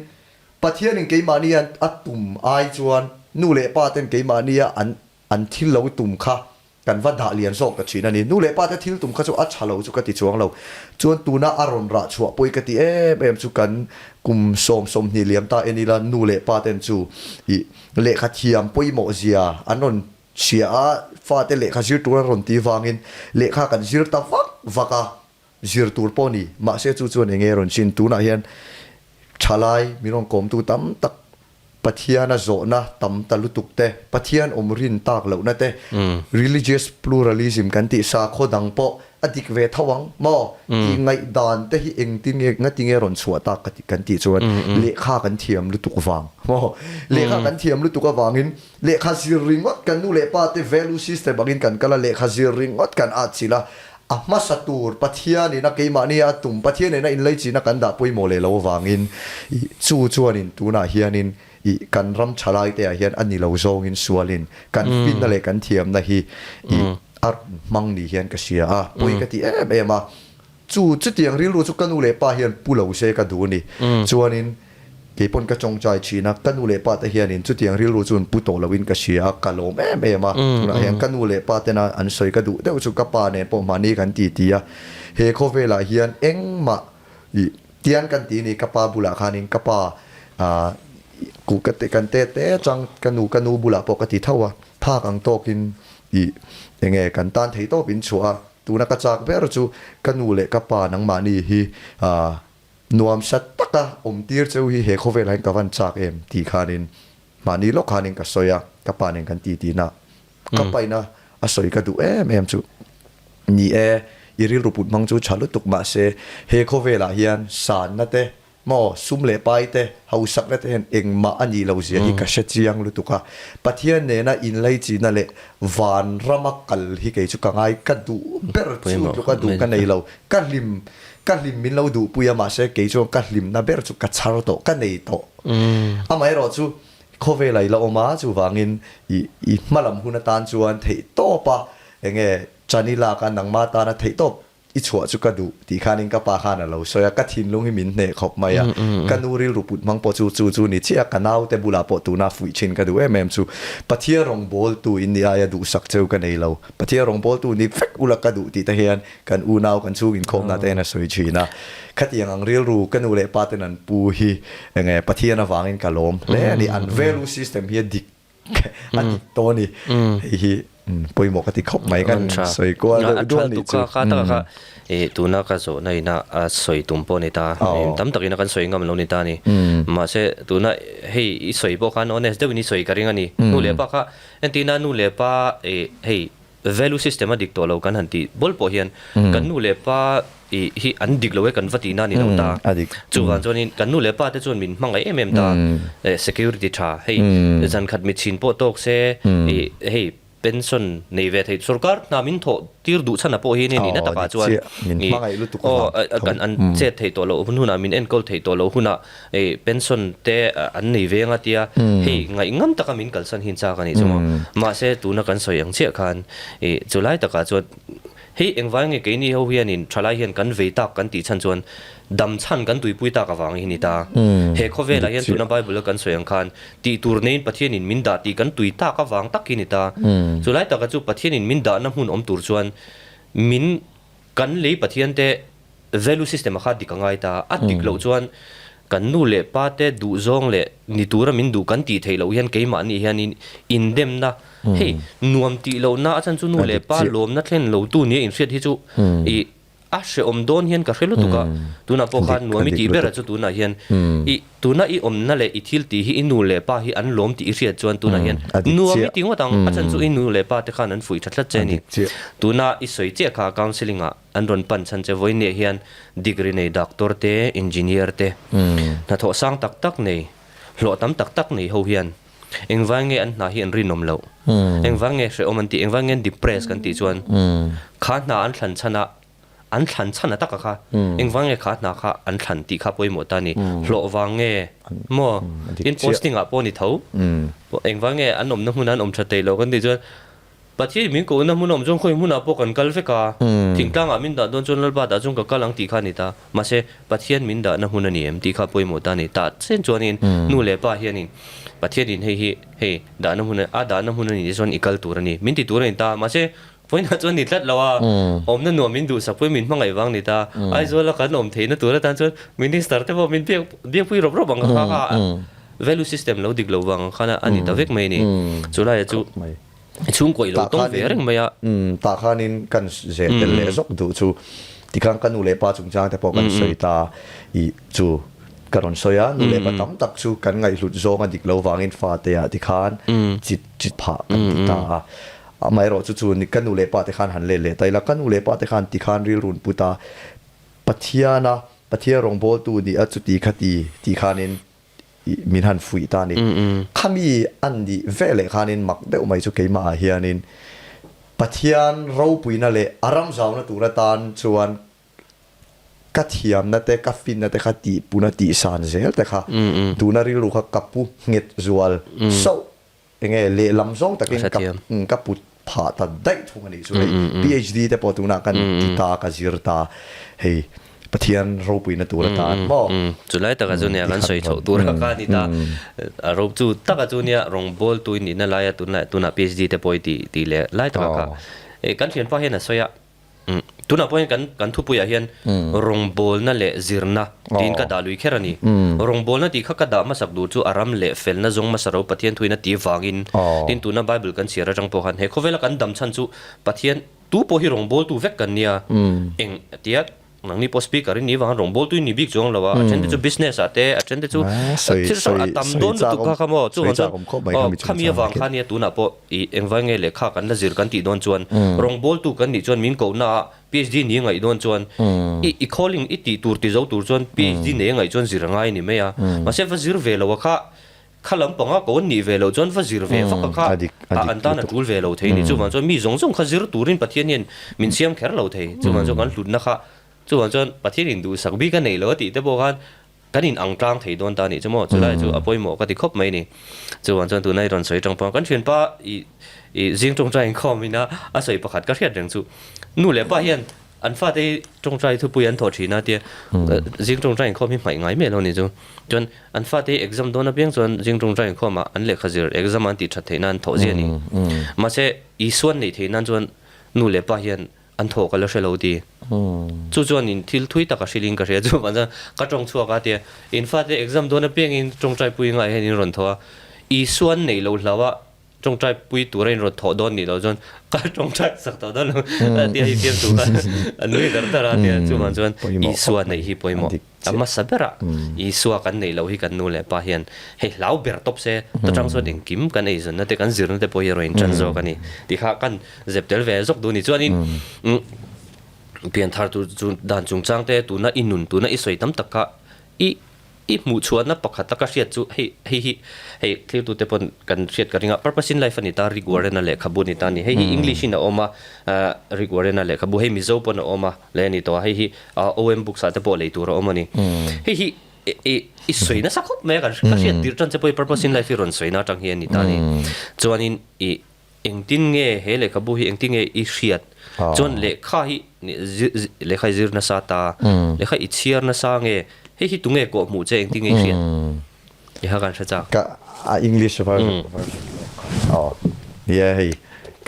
Pathianin keimahni a tum ai chuan nu leh pa ten keimahnia an an thil lo tum kha kan va dah lian zawk ta thin a ni. Nu leh pa te thil tum kha chu a tha lo chu ka ti chuang lo. Chuan tuna a rawn rah chhuah pawh hi ka ti em em chu kan kum 20 liam ta en ila nu leh pa ten chu ih lehkha thiam pawimawh zia an rawn Chhia a, fate lehkha zir tur a rawn ti vangin lehkha kan zir ta vak vak a, zir tur pawh ni. Mahse chu chuan enge rawn chin? Tunah hian thalai min rawn kawmtu tam tak Pathiana zawhna tam ta lutuk te, Pathian awm rin tak lohna te, religious pluralism kan tih sakhaw dang pawh a dik ve tho ang maw? Tih ngaihdan te hi engtin nge ngatinge rawn chhuah tak ka kan tih chuan lehkha kan thiam lutuk vang maw? Lehkha kan thiam lutuk avangin Lehkha zir ringawt kan nu leh pa te value system angin kan kal a, lehkha zir ringawt kan atchilh a, a hmasa tur Pathian ina keimahni a tum, Pathian nena inleichina kan dah pawimawh leh lo avangin ih chu chuanin tunah hianin ih kan ram thalai te ah hian a ni lo zawngin sualin kan finna leh kan thiamna hi ih a rawn hmang ni hian ka hria a, pawi ka ti em em a. Chu chutiang rilru chu ka nu leh pa hian pu lo se ka duh a ni. Chuanin kei pawn ka tawngtai thin a, ka nu leh pa te hianin chutiang rilru chu an pu tawh loin ka hria a, ka lawm em em a. Tunah hian ka nu leh pa tena an sawi ka duh deuh chu ka pa nen pawh mahni kan ti ti a, he khawvelah hian engmah ih tian kan ti ni ka pa bulah khanin ka pa ah ku ka te kan te te chang ka nu ka nu bulah pawh ka ti tho a, phak ang tawkin ih enge kan tan thei tawp in chhuah a. Tuna ka chak ber chu ka nu leh ka pa nangmahni hi nuamsa taka awm tir cheu hi he khawvelah hian ka van chak em tih khanin mahni lawk khanin ka sawi a, ka pa nen kan ti tihna ka paina a sawi ka duh em em chu ni e, i rilru put hmang chu tha lutuk mahse he khawvelah hian sanna te Maw, sum leh pai te, hausakna te hian engmah a nih lo zia hi ka hre chiang lutuk a. Pathian nena inleichihna leh van rama kal hi kei chu ka ngai, ka duh ber chu tluka duh ka nei lo. Ka hlim, ka hlim min lo duhpui a, mahse kei chuan ka hlimna ber chu ka chhar tawh, ka nei tawh. Amaherawh chu khawvela i la awm a, chuvangin i i hmalam hun atan chuan theihtawpa enge chan i lak a, nangma tana theihtawp I chhuah chu ka duh tih khanin ka pa khan a lo sawi a, ka thinlung hi min hneh khawp mai a, ka nu rilru put hmang pawh chu chu chu ni chiah a, ka naute bulah pawh tuna fuih thin ka duh em em chu Pathian rawngbawltu in ni aia duhsak cheu ka nei lo, Pathian rawngbawltu ni vek ula ka duh tih te hian kan unau kan chhung inkhawmna te hian a sawi thin a, khatiang ang rilru ka nu leh pa ten an pu hi enge Pathian avangin ka lawm hle a ni, an value system hi a dik a dik tawh a ni. Hei hi pawimawh ka ti khawp mai kan sawi kual deuh duah a nih chu. Kha taka kha tuna ka zawhna ina a sawi tum pawh a ni ta, tam takin a kan sawi ngam lo ni ta a ni. Mahse tuna hei i sawi pawh khan honest deuhin i sawi ka ring a ni. Nu leh pa kha entirna nu leh pa hei Value system a dik tawh lo kan han tih bawl pawh hian kan nu leh pa hi an dik lo e kan va tihna a ni lo ta. Chuvang chuanin kan nu leh pa te chuan min hmangaih em em ta. Security tha hei zan khat mitchhin pawh tawk se hei pension nei ve thei sorkar hna min thawh tir duh chhan a pawh hi nia nihna takah chuan kan an chet theih tawh loh hun hunah min enkawl theih tawh loh hunah Hei pension te an nei ve anga tia hei ngaihngam taka min kalsan hi chak a nih chu maw. Mahse tuna kan sawi ang chiah khan ih chulai takah chuan hei engvai nge keini ho hianin thalai hian kan vei tak kan tih chhan chuan dam chhan kan tuipui tak avang hi ni ta. He khawvelah hian tuna Bible a kan sawi ang khan tih tur neiin Pathianin min dah tih kan tui tak avang tak hi ni ta. Chulai takah chu Pathianin min dahna hmun awm tur chuan min kan lei Pathian te Value system a kha dik a ngai ta. A dik loh chuan kan nu leh pa te duh zawng leh ni tura min duh kan tih theih loh hian keimahni hianin indemna, hei nuam tih lohna a chan chu nu leh pa lawmna thlen lo tu nia inhriat hi chu ih a hrehawm dawn hian ka hre lutuk a. Tunah pawh khan nuam i tih ber chu tunah hian ih tuna i awmna leh i thil tih hi i nu leh pa hi an lawm tih i hriat chuan tunah hian nuam i ti ngawt ang. A chan chu i nu leh pa te khan an fuih tha tlat che a ni. Tuna i sawi chiah kha counselling ah An rawn pan chhan che vawinia hian degree nei doctor te, engineer te, hnathawh sang tak tak nei, hlawh tam tak tak nei ho hian engvai nge an hna hi an rinawm loh, engvai nge hrehawm an tih, engvai nge an depress kan tih chuan kha hna an thlan chhan a, an thlan chhan a taka kha engvai nge kha hna kha an thlan tih kha pawimawh ta a ni. Hlawh vang nge maw? Tin posting ah pawh a ni tho. Engvai nge an awmna hmun ah an awm tha thei lo kan tih chuan Pathian min kohna hmun a awm chuan khawi hmunah pawh kan kal vek a, thingtlangah min dah dawn chuan Lalpa dah chuan ka kal ang tih kha a ni ta. Mahse, Pathian min dahna hmun a ni em tih kha pawimawh ta a ni. Tah chen chuanin nu leh pa hianin Pathianin hei hi hei dahna hmun a dahna hmun a nih chuan i kal tur a ni, min ti tur a ni ta. Mahse, vawiinah chuan ni tlat lo a, awmna nuam min duhsak pawhin min hmangaih vang ni ta. Aizawla kan awm theihna tur atan chuan Minister te pawh min biak biakpui rawp rawp ang kha kha value system lo dik lo vang khan a ni ta vek mai a ni. Chulaiah chu. I chhungkaw i lo tawng ve reng mai a. Umm, tah khanin kan zeh tel leh zawk duh chu tikhan ka nu leh pa chungchang te pawh kan sawi ta i chu ka rawn sawi a, nu leh pa tam tak chu kan ngaihhlut zawng a dik lo vangin fate ah tikhan chit chit phah kan ti ta a. Amaherawh chu chu ka nu leh pa te khan han let leh ta ila, ka nu leh pa te khan tikhan rilrun put a, Pathiana Pathian rawngbawltu nih a chuti khati tih khanin min han fuih ta a ni. Khami an nih ve leh khanin mak deuh mai chu keimahah hianin Pathian ropuina leh a ram zauna tur atan chuan ka thiamna te, ka finna te kha tihpuna tihsan zel te kha tuna rilru kha ka pu nghet zual sauh Enge lehlam zawng takin ka ka put phah ta daih thung a nih chu hei PhD te pawh tunah kan ti ta ka zir ta hei Pathian ropuina tur atan maw Chulai taka chu nia kan sawi chhoh tur a ka ni ta a ro chu taka chu nia rawngbawl tu in nihna laia tunlai tunah PhD te pawh i tih tih leh lai taka kha kan thianpa hian a sawi a. Tunah pawh hian kan kan thupuiah hian rawngbawlna leh zirna tiin ka dah lui kher a ni. Rawngbawlna tih kha ka dah hmasak duh chu a ram leh felna zawng hmasa ro Pathian thuin a ti vangin tin tuna Bible kan chhiar atang pawh khan he khawvela kan dam chhan chu Pathian. tu pawh hi rawngbawltu vek kan nia, eng tia nangni pawh speaker in nih vang rawngbawltu in nih bik chuang lo a, a then te chu business ah te, a then te chu thil hrang a tam dawn lutuk kha kha maw, chuvang chuan khami avang kha nia tunah pawh ih engvai nge lehkha kan la zir kan tih dawn chuan rawngbawltu kan nih chuan min kohna ah PhD ni ngaih dawn chuan i i calling i tih tur ti zo tur chuan PhD nei ngaih chuan zir a ngai ni mai a, mahse va zir ve lo a kha Kha lampanga ko an nih ve loh chuan va zir ve vak a kha a an tan a tul ve lo thei ni. Chuvang chuan mi zawng zawng kha zir turin Pathian hian min siam kher lo thei. Chuvang chuan kan hlutna kha chuvang chuan Pathian in duhsak bik a nei lo a tih te pawh khan kan in ang tlang thei dawn ta a nih chu maw. Chulai chu a pawimawh ka ti khawp mai ni. Chuvang chuan tuna i rawn sawi tang pawh kan thianpa i i zing tawngtai inkhawm ina a sawi pakhat ka hriat reng chu nu leh pa hian An fate hi tawngtai thupui an thawh thin a tia zing tawngtai inkhawm hi hmaih ngai miah lo a ni chu. Chuan an fate hi exam dawn apiang chuan zing tawngtai inkhawmah an lehkha zir exam an tih that theih nan thawh zia a ni. Mahse Isuan neih theih nan chuan nu leh pa hian an thawh ka la hre lo ti. Chu chuan in thil thui tak a hrilhin ka hria chuvang chuan ka tawng chhuak a tia in fate exam dawn apiangin tawngtai pui ngaiah hian in rawn thawh a Isuan neih loh hlauh a Tawngtai pui tura in rawn thawh dawn nih loh chuan ka tawngtai sak tawh dawn lo tia hei fiam tur khan a nui dar dar a tia chuvang chuan Isua neih hi pawimawh a hmasa berah Isua kan neih loh hi kan nu leh pa hian hei hlau ber tawp se ta tang chuan engkim kan eizawnna te kan zirna te pawh hi a rawn intan zawk a ni tih kha kan zep tel ve zawk duh a ni. Chuanin pianthar tur chu dan chungchang te tuna i nun tuna i sawi tam tak kha i I hmuhchhuahna pakhat a ka hriat chu hei hei hi hei thiltute pawn kan hriat ka ring a, Purpose in Life a ni ta, Rick Warren-a lehkhabu a ni ta a ni. Hei hi English in a awm a, Rick Warren-a lehkhabu hei Mizo pawn a awm a leh a ni tawh a, hei hi OM Books ah te pawh lei tur a awm a ni. Hei hi i i sawi nasa khawp mai a, kan ka hriat tirh tan che pawh hi Purpose in Life hi rawn sawina atang hi a ni ta a ni. Chuanin i Engtin nge he lehkhabu hi engtin nge i hriat? Chuan lehkha hi lehkha i zir nasa ta, lehkha i chhiar nasa nge? Hei hi tunge kawh hmuh che engtin nge i hriat? Ti kha kan hre chak. Ka a English version aw nia hei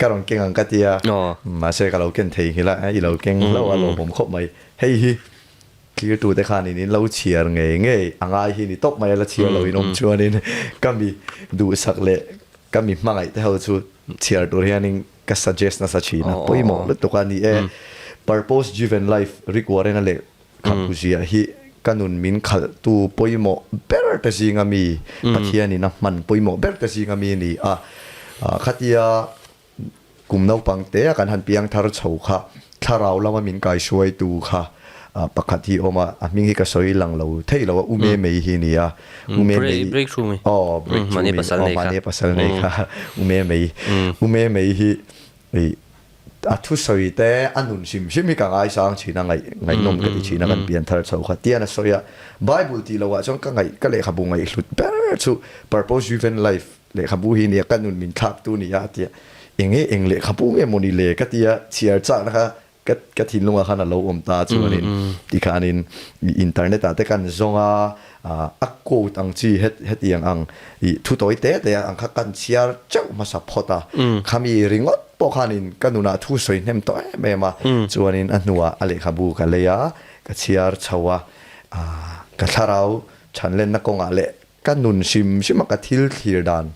ka rawn keng ang ka tia mahse ka lo ken thei nghilh a i lo keng hlauh a lawmawm khawp mai. Hei hi Cleartute khanin in lo chhiar ngei ngei a ngai hi ni tawp mai a la chhiar lo in awm chuanin ka mi duhsak leh ka mi hmangaih te ho chu chhiar tur hianin ka suggest nasa thin a, pawimawh lutuk a ni e. Purpose driven life Rick Warren-a leh khapu ziah hi ka nun min khalhtu pawimawh ber te zinga mi, Pathianin a hman pawimawh ber te zinga mi a ni a, khatia Kum naupang te a kan han piang thar chho kha thlarau lama min kaihruaitu kha pakhat hi awm a, a hming hi ka sawi lang lo thei lo a, U Me Mei hi nia, U Me Mei, aw breakthrough mi, aw mahni a pasal nei kha, U Me Mei, U Me Mei hi a thusawi te a nun hrim hrim hi ka ngaisang thin a, ngaih ngaihnawm ka ti thin a kan pian thar chho kha tian a sawi a, Bible tih loh ah chuan ka ngaih ka lehkhabu ngaihhlut ber chu Purpose Driven Life Lehkhabu hi nia ka nun min thlaktu nia a tia. Enge eng lehkhabu nge maw ni le ka tia chhiar chakna kha ka ka thinlungah khan a lo awm ta chuanin tikhanin internet ah te kan zawng a, a quote ang chi het hetiang ang ih thu tawi te te ang kha kan chhiar teuh hmasa phawt a, khami ringawt pawh khanin ka nunah thu sawi hnem tawh em em a, chuanin a hnuah a lehkhabu ka lei a, ka chhiar chho a, ka thlarau chhanlenna kawngah leh Ka nun hrim hrim a ka thil thlir dan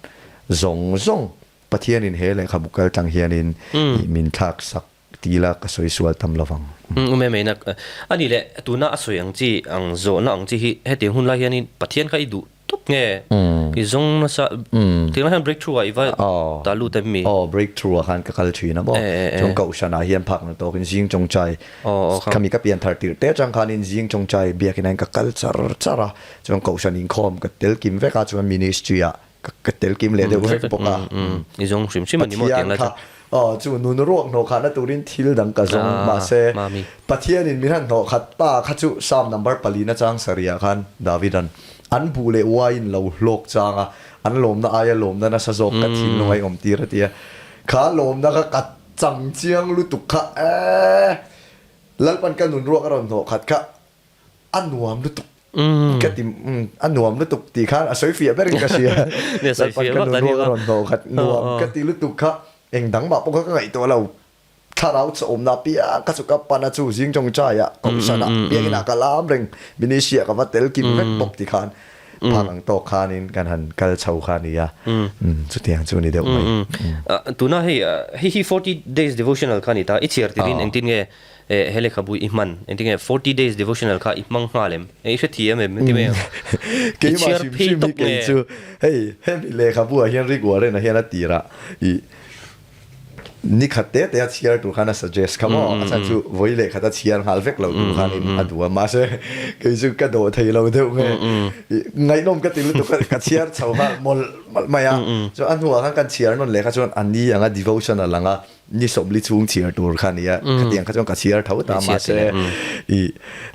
zawng zawng Pathianin he lehkhabu kal tlang hianin ih min thlak sak ti ila ka sawi sual tam lovang. Um em em a, a nih leh tuna a sawi ang chi ang zawhna ang chi hi hetiang hun lai hianin Pathian kha i duh tawp nge i zawng nasa tiang lai hian breakthrough ah i va ta lut em mi? Aw breakthrough ah khan ka kal thin a maw chuan kohhran ah hian phakna tawkin zing tawngtai khami ka pian thar tirh te atang khanin zing tawngtai biakin ah hian ka kal char char a Chuan Kohhran inkhawm ka tel kim vek a, chuan ministry ah ka tel kim leh deuh vek bawk a. I zawng hrim hrim a ni maw tiang lai chu? Aw chu nun ruak hnawh khatna turin thil dang ka zawng mahse Pathianin min han hnawh khat ta kha chu Psalm number palina chang sarihah khan Davida'n an buh leh uaiin lo hlawk chang a, an lawmna aia lawmna nasa zawk ka thinlung a i awm tir a ti a. Kha lawmna kha ka chang chiang lutuk kha eeh Lalpan ka nun ruak a rawn hnawh khat kha A nuam lutuk ka ti a nuam lutuk tih khan a sawi fiah berin ka hria. Lalpan ka nun ruak a rawn hnawh khat nuam ka ti lutuk kha eng dang mah pawh kha ka ngaihtuah lo. Thlarau chawmna piang kha chu ka pan a chu zing tawngtai ah kohhran ah biakinn ah ka lam reng ministry ah ka va tel kim vek bawk ti khan. phak ang tawk khanin kan han kal chho kha a ni a, chutiang chu a ni deuh mai. Tuna hei hei hi 40 days devotional kha a ni ta, i chhiar tirin engtin nge he lehkhabu i hman, engtin nge 40 days devotional kha i hmang nghal em? I hrethiam em? Engtin nge i chhiar phei tawp nge? Keimah hrim hrim hi kei chu hei hemi lehkhabu ah hian Rick Warren a hian a tirah i Ni khat te te a chhiar tur khan a suggest kha maw? A chhan chu vawi leh khat a chhiar nghal vek lo tur khanin a duh a, mahse kei chu ka dawh thei lo deuh nge ngaihnawm ka ti lutuk a, ka chhiar chho nghal mawlh mawlh mai a. Chuan a hnuah khan kan chhiar nawn leh kha chuan a ni anga devotional anga ni sawmli chhung chhiar tur kha a ni a, khatiang kha chuan ka chhiar tho ta mahse ih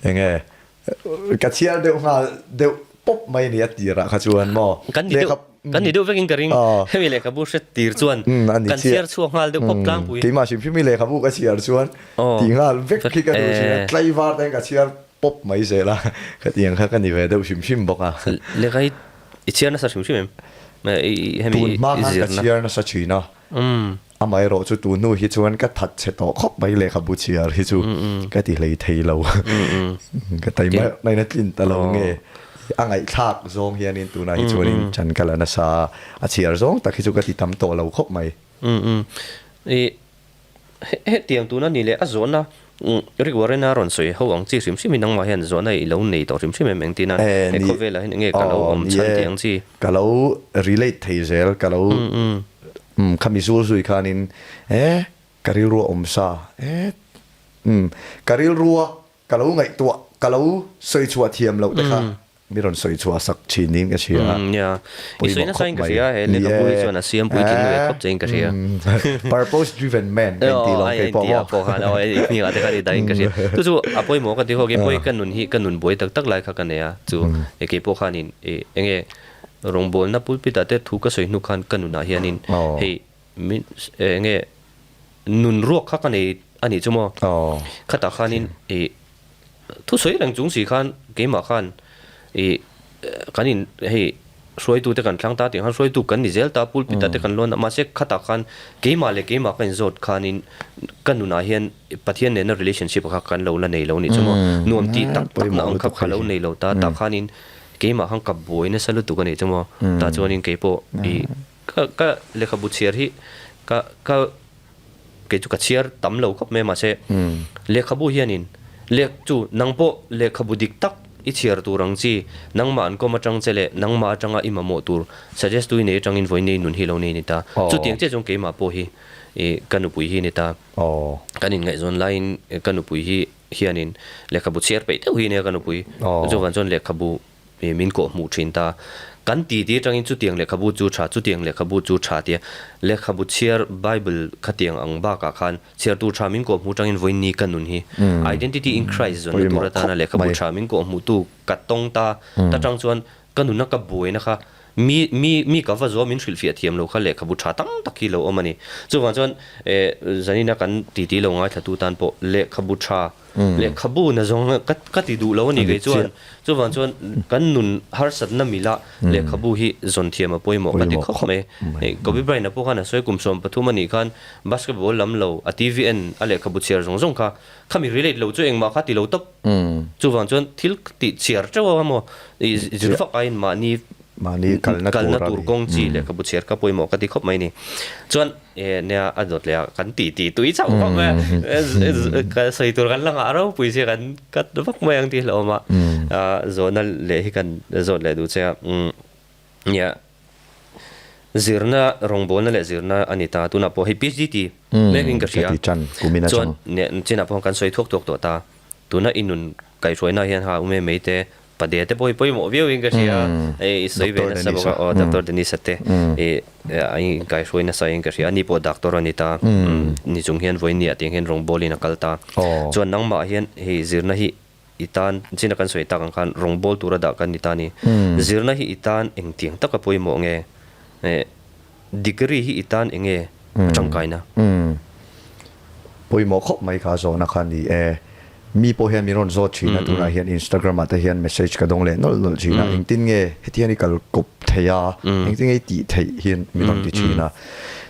eng nge Ka chhiar deuh nghal deuh pawp mai ni a tirah kha chuan maw. Kan ni deuh kan ni deuh vekin ka ring. Hemi lehkhabu hre tir chuan kan chhiar chhuak nghal deuh pawp tlangpui. Keimah hrim hrim i lehkhabu ka chhiar chuan tih nghal vek khi ka duh thin a, tlaivar te hian ka chhiar pawp mai zel a, khatiang kha ka ni ve deuh hrim hrim bawk a. Lehkha hi i chhiar nasa hrim hrim em? Hemi Tun hma khan ka chhiar nasa thin a. Amaherawh chu tu hnu hi chuan ka that chhe tawh khawp mai lehkhabu chhiar hi chu ka ti hlei thei lo. Ka taima nain a tlin ta lo nge a ngaihthlak zawng hianin tunah hi chuanin chan ka la nasa a, a chhiar zawng tak hi chu ka ti tam tawh lo khawp mai. Hetiang tuna ni leh a zawhna Rick Warren a rawn sawi ho ang chi hrim hrim hi nangmah hian zawhna i lo nei tawh hrim hrim em engtin a he khawvelah hian enge ka lo awm chhan tih ang chi. Ka lo relate thei zel ka lo khami zul zui khanin e ka rilru a awm sa e ka rilrua ka lo ngaihtuah ka lo sawi chhuah thiam loh te kha Mi rawn sawi chhuah sak thin niin ka hria. Nia, i sawi nasa in ka hria, he lehkhabu hi chuan a siam puitling ve khawp che in ka hria. Purpose driven man ka inti lo kei pawh maw. Pawh khan aw i hmingah te khan i dah in ka hria. Chu chu a pawimawh ka ti ho, kei pawh hi ka nun hi ka nun buai tak tak lai kha ka nei a, chu kei pawh khanin i enge rawngbawlna pulpit ah te thu ka sawi hnu khan ka nunah hianin hei min enge nun ruak kha ka nei a nih chu maw. Khatah khanin i Thusawi reng chung si khan keimah khan ih kan in hei hruaitu te kan thlang ta tih khan hruaitu kan ni zel ta pulpit ah te kan lawn a mahse khatah khan keimah leh keimah ka inzawt khanin ka nunah hian Pathian nena relationship kha kan lo la nei lo nih chu maw nuam tih tak tak na ang kha ka lo nei lo ta tah khanin keimah khan ka buai nasa lutuk a nih chu maw tah chuanin keipawh ih ka ka lehkhabu chhiar hi ka ka Kei chu ka chhiar tam lo khawp mai mahse lehkhabu hianin leh chu nang pawh lehkhabu dik tak i chhiar tur ang chi nangmah an kawm atang che leh nangmah atanga i mamawh tur suggest tu i nei atangin vawiin nei nun hi lo nei ni ta. Chutiang chiah chuan keimah pawh hi i ka nupui hi ni ta. Kan inngaihzawn laiin ka nupui hi hianin lehkhabu chhiar peih deuh hi nia ka nupui. Chuvang chuan lehkhabu Ih min kawh hmuh thin ta. Kan ti ti atangin chutiang lehkhabu chu tha, chutiang lehkhabu chu tha tia lehkhabu chhiar Bible khatiang ang bakah khan chhiartu tha min kawh hmuh atangin vawiin ni ka nun hi Identity in Christ zawnna tur atana lehkhabu tha min kawh hmuhtu ka tawng ta ta tang chuan ka nuna ka buaina kha mi mi mi ka va zuam min hrilhfiah thiam lo kha lehkhabu tha tam tak hi lo awm a ni. Chuvang chuan eh zanina kan titi lo ngaithlatu tan pawh lehkhabu tha Lehkhabu na zawng ka ka ti duh lo a ni kei chuan. Chuvang chuan kan nun harsatna mila lehkhabu hi zawn thiam a pawimawh ka ti khawp mai. Kobe Bryant-a pawh khan a sawi kum 13 a nih khan basketball lam lo a TV en a lehkhabu chhiar zawng zawng kha khami relate lo chu engmah kha ti lo tawp. Chuvang chuan thil tih chhiar teuh a maw i zir vak aiin mahni kalna tur kawng chi lehkhabu chhiar kha pawimawh ka ti khawp mai a ni. Chuan. E nia a dawt leh a kan ti ti tui chauh vak mai a ka sawi tur kan la nghah ropui sia kan cut vak mai ang tih hlauhawm a zawhna leh hi kan zawt leh duh che a nia zirna rawngbawlna leh zirna a ni ta tunah pawh hei PhD ti mek in ka hria chuan chinah pawh kan sawi thuak thuak tawh ta tuna i nun kaihhruaina hian ha ume mai te Pade te pawh hi pawimawh viau in ka hria a, i sawi ve nasa bawk a, aw Doctor Denise-a te i a inkaihruai nasa in ka hria, ani pawh doctor a ni ta, ni chung hian vawiin tiang hian rawngbawl in a kal ta. Chuan nangmah hian hei zirna hi i tan, china kan sawi tak ang khan rawngbawl tura dah kan ni ta ni, zirna hi i tan engtiang taka pawimawh nge? Degree hi i tan enge a tangkaina? Pawimawh khawp mai kha zawhna kha ni e. Mi pawh hian min rawn zawt thin a, tunah hian Instagram ah te hian message ka dawng leh nawlh nawlh thin a, engtin nge heti hian i kal kawp thei a, engtin nge i tih theih hian min rawn ti thin a.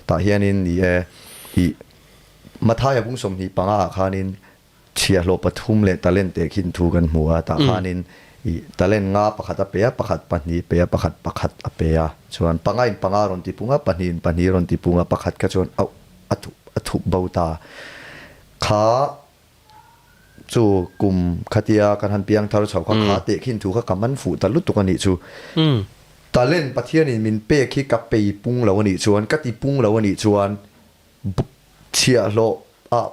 Tah hianin ni e, ih Mathaia bung 25 ah khanin Chhiahhlawh pathum leh talent teh khin thu kan hmu a, tah khanin Ih, talent nga pakhat a pe a, pakhat pahnih pe a, pakhat pakhat a pe a. Chuan panga in panga a rawn ti pung a, pahnih in pahnih a rawn ti pung a, pakhat kha chuan auh a thup a thup bo ta. Kha chu kum khatia kan han piang thar chho kha kha teh khin thu kha ka man fuh ta lutuk a nih chu. Talent Pathianin min pek hi ka pei pung lo a nih chuan, ka ti pung lo a nih chuan Chhiahhlawh ah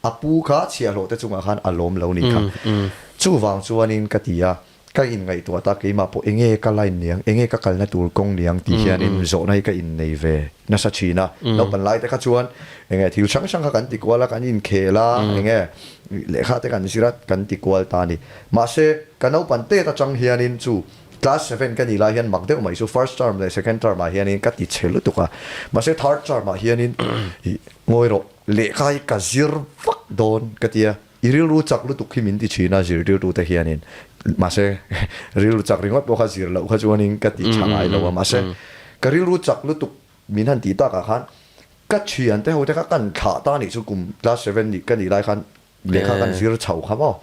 a pu kha chhiahhlawh te chungah khan a lawm lo ni kha. Chuvang chuanin ka ti a, ka inngaihtuah ta keimah pawh enge ka line niang, enge ka kalna tur kawng niang tih hianin zawhna hi ka innei ve nasa thin a. Naupan lai te kha chuan enge thil hrang hrang kha kan ti kual a, kan inkhel a, enge lehkha te kan zir a, kan ti kual ta a ni. Mahse, ka naupan tet atang hianin chu Class seven ka nih lai hian mak deuh mai chu first term leh second term ah hianin ka ti chhe lutuk a, mahse third term ah hianin ih ngawi rawh lehkha hi ka zir vak dawn ka ti a, i rilru chak lutuk hi min ti thin a zirtirtu te hianin mahse rilru chak ringawt pawh kha zir loh kha chuanin ka ti tha ngai lo a, mahse ka rilru chak lutuk min han tih takah khan ka thiante ho te kha kan thlah ta nih chu kum class seven nih ka nih lai khan Lehkha kan zir chho kha maw?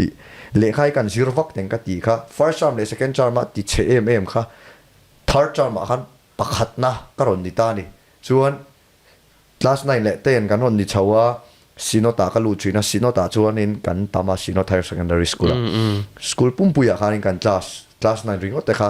Ih, lehkha hi kan zir vak teng ka tih kha, first term leh second term ah ti chhe em em kha, third term ah khan pakhatna ka rawn ni ta a ni. Chuan class nine leh ten kan rawn ni chho a, Synod ah ka lut thin a, Synod ah chuanin kan tam a, Synod Higher Secondary School ah. School pumpui ah khanin kan class, class nine ringawt te kha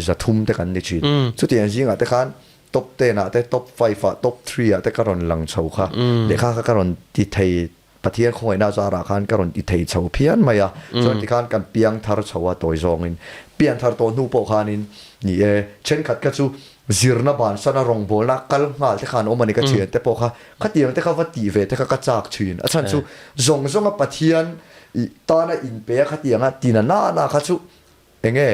zathum te kan ni thin. Chutiang zingah te khan top ten ah te, top five ah, top three ah te ka rawn lang chho kha, lehkha kha ka rawn ti thei, Pathian khawngaihna zarah khan ka rawn ti thei chho phian mai a, chuan tikhan kan piang thar chho a tawi zawngin, pian thar tawh hnu pawh khanin ni e, thenkhat kha chu zirna bansana rawngbawlna kal nghal te khan awm a ni ka thian te pawh kha, khatiang te kha va tih ve te kha ka chak thin, a chhan chu zawng zawnga Pathian i tana inpe a khatianga tina nana kha chu enge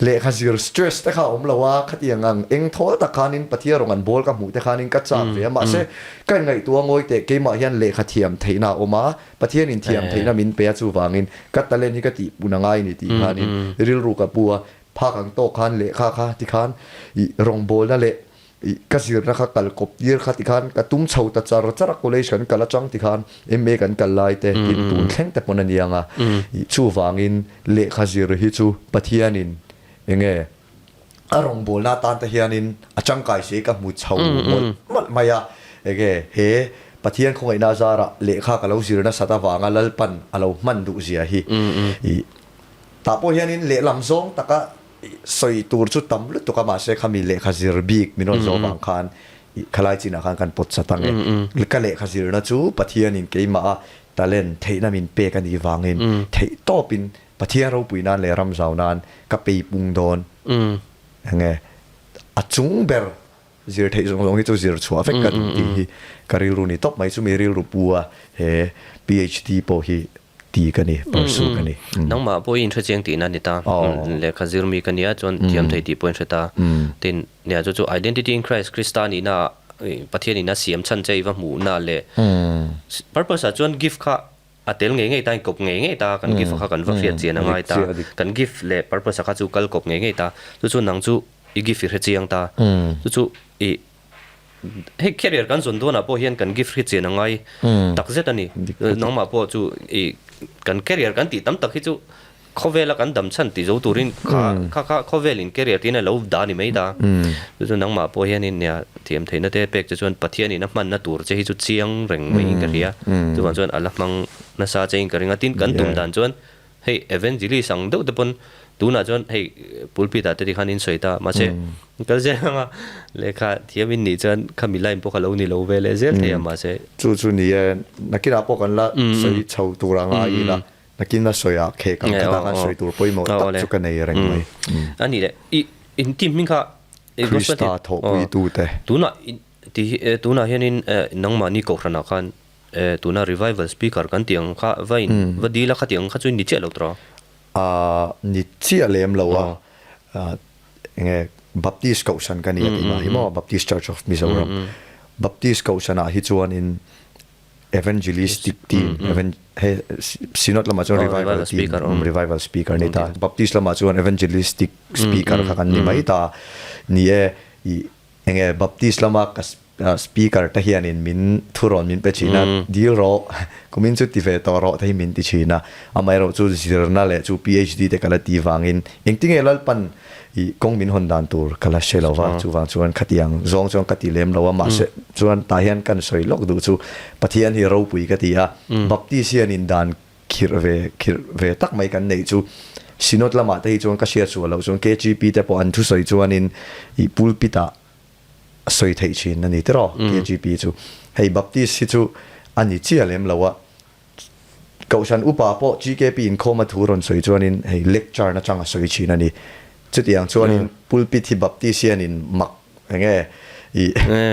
Lehkha zir stress te kha a awm lo a, khatiang ang eng thawl tak khanin Pathian rawn an bawl ka hmuh te khanin ka chak ve a, mahse ka inngaihtuah ngawi teh keimah hian lehkha thiam theihna a awm a, Pathianin thiam theihna min pe a chuvangin ka talent hi ka tihpun a ngai ni tih khanin rilru ka pu a, phak ang tawk khan lehkha kha tikhan ih rawngbawlna leh Ih, ka zirna kha kal kawp tir kha tikhan ka tum chho ta char char a, college kan kal atang tikhan MA kan kal lai te tin tun thleng te pawn a niang a. Ih, chuvangin lehkha zir hi chu Pathianin enge a rawngbawlna atan te hianin a tangkai si ka hmu chho mawlh mawlh mai a. Enge he Pathian khawngaihna azarah lehkha ka lo zir nasat avanga Lalpan a lo hman duh zia hi. Ih, tah pawh hianin lehlam zawng taka Sawi tur chu tam lutuk a, mahse khami lehkha zir bik min rawn zawh vang khan khalai chinah khan kan pawt chat ang e. Ka lehkha zirna chu Pathianin keimah a talent theihna min pek a nih vangin theih tawpin Pathian ropui nan leh ram zau nan ka pei pung dawn ang e. A chung ber zir theih zawng zawng hi chu zir chhuah vek ka duh tih hi ka rilru ni tawp mai. Chumi rilru pu a he PhD pawh hi ti ka ni, pursue ka ni. Nangmah pawh i inhre chiang tihna a ni ta. Lehkha zir mi ka nia chuan thiam thei tih pawh i inhre ta. Tin, nia chu chu identity in Christ, Krista nihna ah Pathian in a siam chhan che i va hmuhna leh purpose ah chuan gift kha a tel ngei ngei ta, in kawp ngei ngei ta, kan gift kha kan va hriat chian a ngai ta. Kan gift leh purpose ah kha chu kal kawp ngei ngei ta. Chu chu nang chu i gift i hre chiang ta. Chu chu i Hei career kan zawn dawnah pawh hian kan gift hi chian a ngai tak zet a ni. Nangmah pawh chu i kan career kan tih tam tak hi chu khawvela kan dam chhan tih zo turin kha kha kha khawvelin career tiin a lo dah a ni mai ta. Chu chu nangmah pawh hianin nia thiam theihna te pek che chuan Pathianin a hmanna tur che hi chu chiang reng maiin ka hria. Chuvang chuan a la hmang nasa chein ka ring a. Tin kan tum dan chuan Hei Evangelist ang deuh te pawn tunah chuan hei pulpit ah te tikhan in sawi ta mahse kal zel anga lehkha thiam in nih chuan khami line pawh kha lo ni lo ve leh zel thei a mahse. Chu chu ni e, nakinah pawh kan la sawi chho tur a ngai ila, nakin a sawi ah khek ang khatah khan sawi tur pawimawh tak chu ka nei reng mai. A nih leh i in team hming kha Krista thawhpuitu te. Tunah tunah hianin nangmahni kohhranah khan Eh, tuna revival speaker kan tih ang kha va in va dil a khati ang kha chu ni chiah lo tawh a? Ah, ni chiah lem lo a. Ah, enge Baptist Kohhran ka ni a tih mah hi maw, Baptist Church of Mizoram. Baptist Kohhranah hi chuanin Evangelistic team, Evan he Synod lamah chuan revival team, revival speaker ni ta. Baptist lamah chuan evangelistic speaker kha kan ni mai ta. Ni e, ih enge Baptist lama ka. Speaker te hianin min thurawn min pe thin a, dil rawh, kumin chu ti ve tawh rawh te hi min ti thin a. Amaherawh chu zirna leh chu PhD te ka la ti vangin engtinge Lalpan i kawng min hawn dan tur ka la hre lo va, chuvang chuan khatiang zawng chuan ka ti lem lo a, mahse chuan tah hian kan sawi lawk duh chu Pathian hi ropui ka ti a, Baptist hianin dan khirh ve khirh ve tak mai kan neih chu Synod lamah te hi chuan ka hriat sual loh chuan KGP te pawh an thusawi chuanin i pulpit ah a sawi theih thin a ni tiraw KGP chu. Hei Baptist hi chu a ni chiah lem lo a, Kohhran upa pawh GKP inkhawma thu rawn sawi chuanin hei lecture nachang a sawi thin a ni. Chutiang chuanin pulpit hi Baptist hianin mak eng nge i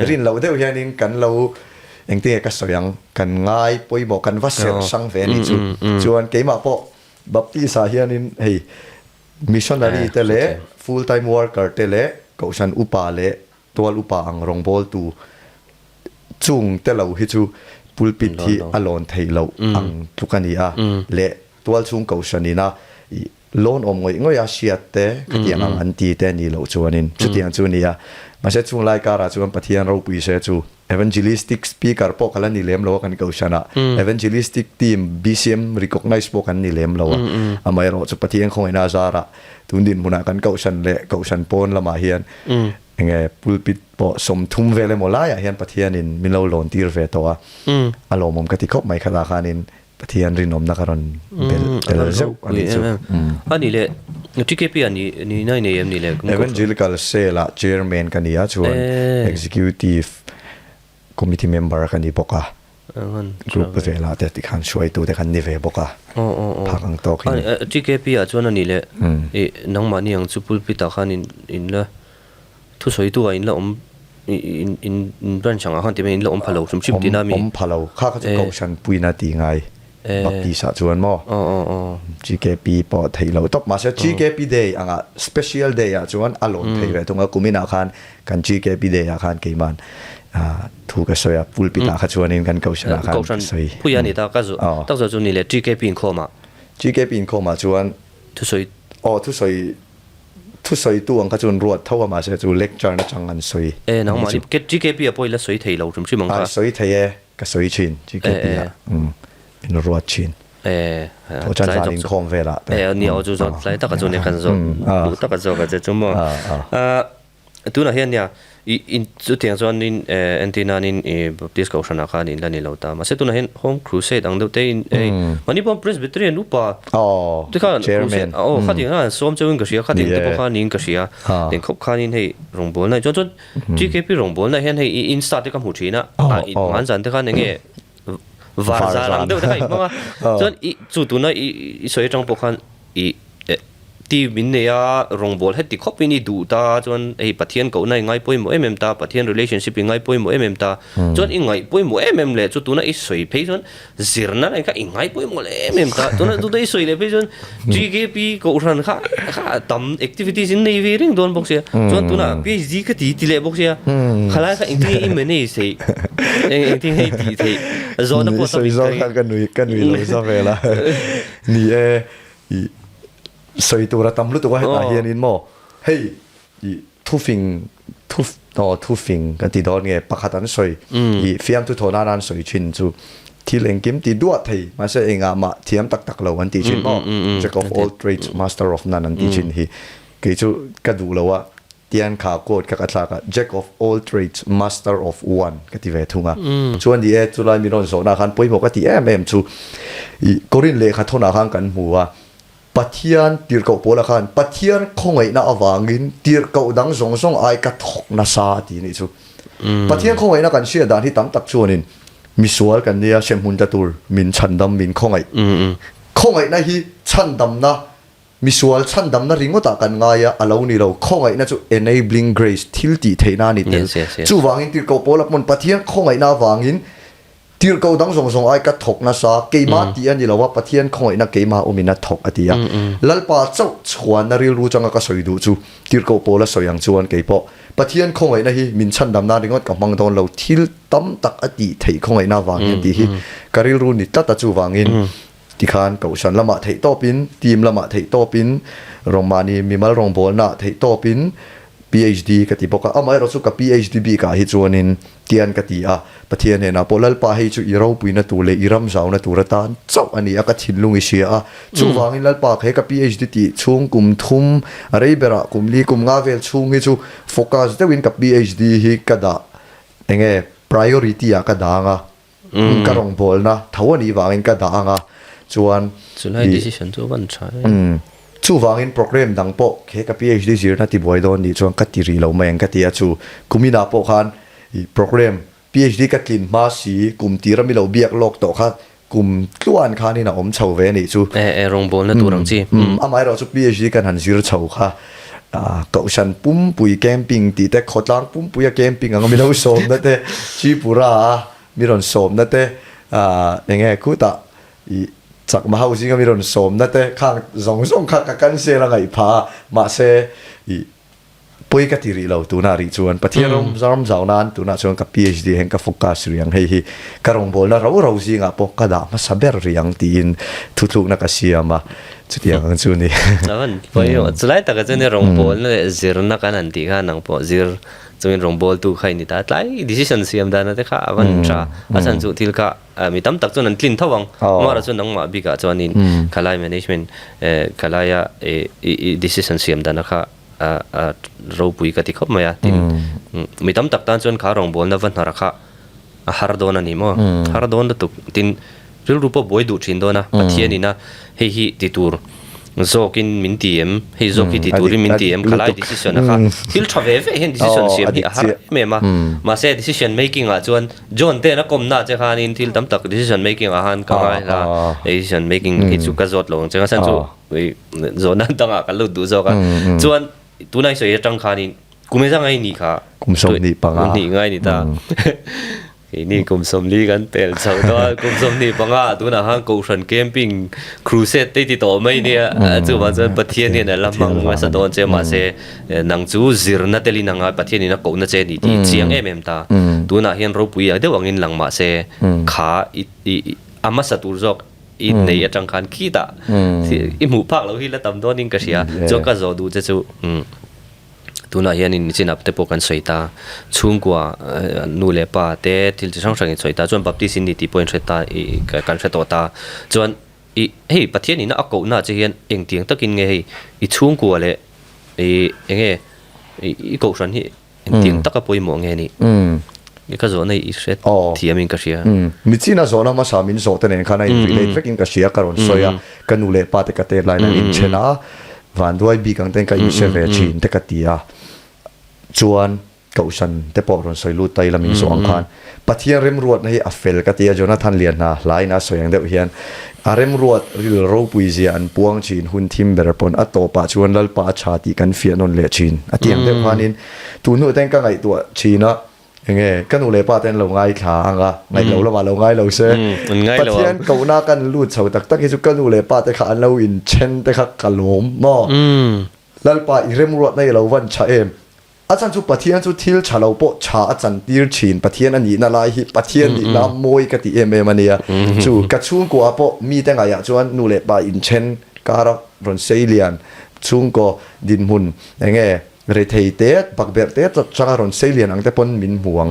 rin loh deuh hianin kan lo engtinge ka sawi ang kan ngai pawimawh kan va serh hrang ve a nih chu. Chuan keimah pawh Baptist ah hianin hei Missionary te leh full time worker te leh Kohhran upa leh tual upa ang rawngbawltu chung te lo hi chu pulpit hi a lawn theih loh ang tluk a ni a, leh tual chhung Kohhran ina lawn awm ngawih ngawih a hriat te khatiang ang an ti te a nih loh chuanin chutiang chu a ni a. Mahse chung lai karah chuan Pathian ropui se chu Evangelistic speaker pawh ka la ni lem lo a kan Kohhran ah Evangelistic team BCM recognize pawh kan ni lem lo a, amaherawh chu Pathian khawngaihna a zarah tun dinhmunah kan Kohhran leh Kohhran pawn lamah hian enge pulpit pawh 30 vel emaw laiah hian Pathianin min lo lawn tir ve tawh a, a lawmawm ka ti khawp mai khatah khanin Pathian rinawmna ka rawn belh tel zeuh a nih chu. A nih leh TKP ah ni ni nai nei em ni le? Evangelical Cell ah Chairman ka ni a chuan Executive Committee member ka ni bawk a. Group velah te tikhan hruaitu te kan ni ve bawk a. Phak ang tawk in. TKP ah chuan a nih leh nangmahni ang chu pulpit ah khan in la Thusawitu ah in la awm in in branch ang ah khan ti mai in la awm pha lo hrim hrim tina mi. Awm pha lo kha kha chu kohhran puina ti ngai Baptist ah chuan maw GKP pawh theih lo tawp mahse GKP day ang ah special day ah chuan a lawn thei ve thung a kumin ah khan kan GKP day ah khan keiman thu ka sawi a pulpit ah kha chuanin kan kohhran ah khan ka sawi. Kohhran puia ni ta ka tak zawh chu ni le GKP inkhawm ah. GKP inkhawm ah chuan thusawi aw thusawi Thusawitu ang kha chuan ruat tho a mahse chu lecture nachang an sawi E nangmah ni GKP ah pawh i la sawi thei lo hrim hrim ang kha. A sawi thei e, ka sawi thin GKP ah in ruat thin. E Thaw chan zan inkhawm velah te. E nia aw chu zawt tlai taka chu nia kan zawt duh taka zawk a che chu maw. Tunah hian nia i in chutiang chuan in entir nanin i Baptist Kohhranah khan in la ni lo ta. Mahse tunah hian Home Crusade ang deuh te in hei mahni pawh Presbyterian upa te khan Crusade aw khatiang khan an sawm cheuhin ka hria khatiang te pawh khan niin ka hria. Tiang khawp khanin hei rawngbawlna chuan chuan TKP rawngbawlna hian hei i Insta te ka hmu thin a hman zan te khan enge var zan ang deuh te kha in hmang a. Chuan i chu tuna i sawi atang pawh khan i Team in nei a, rawngbâwl heti khawp in i duh ta, chuan hei Pathian kohna i ngai pawimawh em em ta, Pathian relationship i ngai pawimawh em em ta, chuan i ngaih pawimawh em em leh chu tuna i sawi phei chuan zirna lai kha i ngai pawimawh leh em em ta, tuna tuna i sawi leh phei chuan GKP kohhran kha kha tam activities in nei ve reng dawn bawk sia, chuan tuna PhD ka ti ti leh bawk sia, khalai kha engtin nge i manage theih, engtin nge i tih theih, zawhna pawh tam I sawi zawk kha ka nui ka nui lo za vel a, ni e. I sawi tur a tam lutuk a hetah hianin maw hei i thufing thu aw thufing kan ti dawn nge pakhat an sawi i fiamthu thawh nana an sawi thin chu thil engkim ti duah thei mahse engah mah thiam tak tak lo an tih thin maw jack of all trades master of none an tih thin hi kei chu ka duh lo a Tian kha quote kha ka thlak a, Jack of all trades, master of one ka ti ve thung a. Chuan ni e, chulai min rawn zawhna khan pawimawh ka ti em em chu i Korin lehkha thawnah khan kan hmu a, Pathian tirhkoh pawlah khan Pathian khawngaihna avangin tirhkoh dang zawng zawng ai ka thawk nasa a ti nih chu. Pathian khawngaihna kan hriat dan hi tam tak chuanin misual kan nia hremhmun tla tur min chhandam min khawngaih. Khawngaihna hi chhandamna Misual chhandamna ringawtah kan ngai a, a lo ni lo. Khawngaihna chu enabling grace, thil tih theihna a ni tel. Chuvangin tirhkoh Paula hmun Pathian khawngaihna avangin tirhkoh dang zawng zawng ai ka thawk nasa, keimah tih a ni lo a, Pathian khawngaihna keimah awmin a thawk a ti a. Lalpa chauh chhuanna rilru changa ka sawi duh chu tirhkoh Paula sawi ang chuan kei pawh Pathian khawngaihna hi min chhandamna ringawt ka hmang dawn lo, thil tam tak a tih theih khawngaihna avang hian tih hi ka rilru ni tlat a, chuvangin Tikhan Kohhran lamah theih tawpin, team lamah theih tawpin, rawngbahni mimal rawngbawlnaah theih tawpin. PHD ka ti bawk a, amaherawh chu ka PHD bikah hi chuanin tian ka ti a, Pathian hnenah pawh Lalpa hei chu i ropuina tur leh i ram zauna tur atan chauh a ni a, ka thinlung i hria a, chuvangin Lalpa he ka PHD tih chhung kum thum a rei berah kum li kum nga vel chhung hi chu focus deuhin ka PHD hi ka dah enge priority ah ka dah ang a, Ka rawngbawlna tho a nih vangin ka dah ang a, chuan Chulai decision chu a van tha e. Chuvangin program dang pawh he ka PhD zirna tibuai dawn nih chuan ka ti rih lo mai ang ka ti a, chu kuminah pawh khan program PhD ka tlin hma si kum tira mi lo biak lawk tawh kha kum tluan khanin a awm chho ve a nih chu. E e rawngbawlna tur ang chi. Amaherawh chu PhD kan han zir chho kha Kohhran pumpui camping tih te, khawtlang pumpuia camping anga mi lo sawmna te, Tripura a mi rawn sawmna te, eng nge khutah ih Chakma ho zinga mi rawn sawmna te khang zawng zawng kha ka cancel a ngaih phah a, mahse ih pawi ka ti rih lo tunah rih chuan Pathian ram ram zau nan tunah chuan ka PhD hian ka focus rih ang hei hi ka rawngbawlna ro ro zingah pawh ka dah hmasa ber rih ang tiin thuthlukna ka siam a. Chutiang ang chu ni. A van pawimawh. Chulai takah chuan i rawngbawlna leh zirna kan han tih kha nang pawh zir chungin rawngbawltu kha i ni ta. Tlai decision siam dana te kha a van tha. A chhan chu thil kha mi tam tak chuan an tlin tho ang. Amaherawh chu nangmah bikah chuanin khalai management khalaia i decision siam dana kha a ropui ka ti khawp mai a. Tin, mi tam tak tan chuan kha rawngbawlna va hnara kha a har dawn a ni maw? Har dawn lutuk. Tin, rilru pawh buai duh thin dawn a, Pathianin a hei hi ti tur zawkin min ti em? Hei zawk hi ti turin min ti em? Khalai decision a kha thil tha ve ve hian decision siam hi a har em em a. Mahse, decision making ah chuan John ten a kawmna che khanin thil tam tak decision making ah khan ka ngai hla a, decision making hi chu ka zawt lo ang che. Chhan chu zawhna dangah ka lut duh zawk a. Chuan tunah i sawi atang khanin Kum e zangai ni kha. Kum 25. Kum hnih ngai ni ta. Keini kum 40 kan tel chho tawh a, kum 25 tunah khan Kohhran camping crusade te ti tawh mai nia. Chuvang chuan Pathian hian a la hmang nasa dawn che mahse nang chu zirna telin anga Pathian in a kohna che ni tih chiang em em ta. Tunah hian ropui deuh angin lang mahse kha i a hmasa tur zawk i nei atang khan khitah i hmuh phak loh hi la tam dawnin ka hria. Chuan ka zawh duh che chu. Tunah hianin nichin ap te pawh kan sawi ta, chhungkua nu leh pa te thil chi hrang hrang in sawi ta, chuan Baptist in ni tih pawh in hre ta i kan hre tawh ta. Chuan i hei Pathian ina a kohna che hian engtiang takin nge hei i chhungkua leh i enge i kohhran hi engtiang taka pawimawh nge nih? I ka zawhna i hre thiam in ka hria. Nichin a zawhna hmasa min zawh te nen khan a in relate vek in ka hria ka rawn sawi a, ka nu leh pa te ka tet laiin an inchen a, vanduai bik ang ten ka inhre ve thin te ka ti a, chuan Kohhran te pawh rawn sawi lut ta ila min zawh ang khan Pathian remruatna hi a fel ka ti a, Jonathan Lianhna hlain a sawi ang deuh hian a remruat ril ropui zia an puang thin hun thim ber pawn a tawpah chuan Lalpa a tha tih kan fiah nawn leh thin a ti ang deuh khanin tun hnuah ten ka ngaihtuah thin a, Enge, ka nu leh pa te an lo ngaithla ang a, ngaih lo lamah lo ngai lo se. Pathian kohna kan lut chho tak tak hi chu ka nu leh pa te kha an lo inthen te kha ka lawm maw? Lalpa i remruatna i lo van tha em? A chhan chu Pathian chu thil tha lo pawh tha a chantir thin, Pathian a nihna lai hi Pathian nihna mawi ka ti em em a nia. Chu ka chhungkuaah pawh mite ngaihah chuan nu leh pa inthen kara rawn sei lian chhungkaw dinhmun enge Rethei te, bakberh te changa rawn sei lian ang te pawn min hmu ang.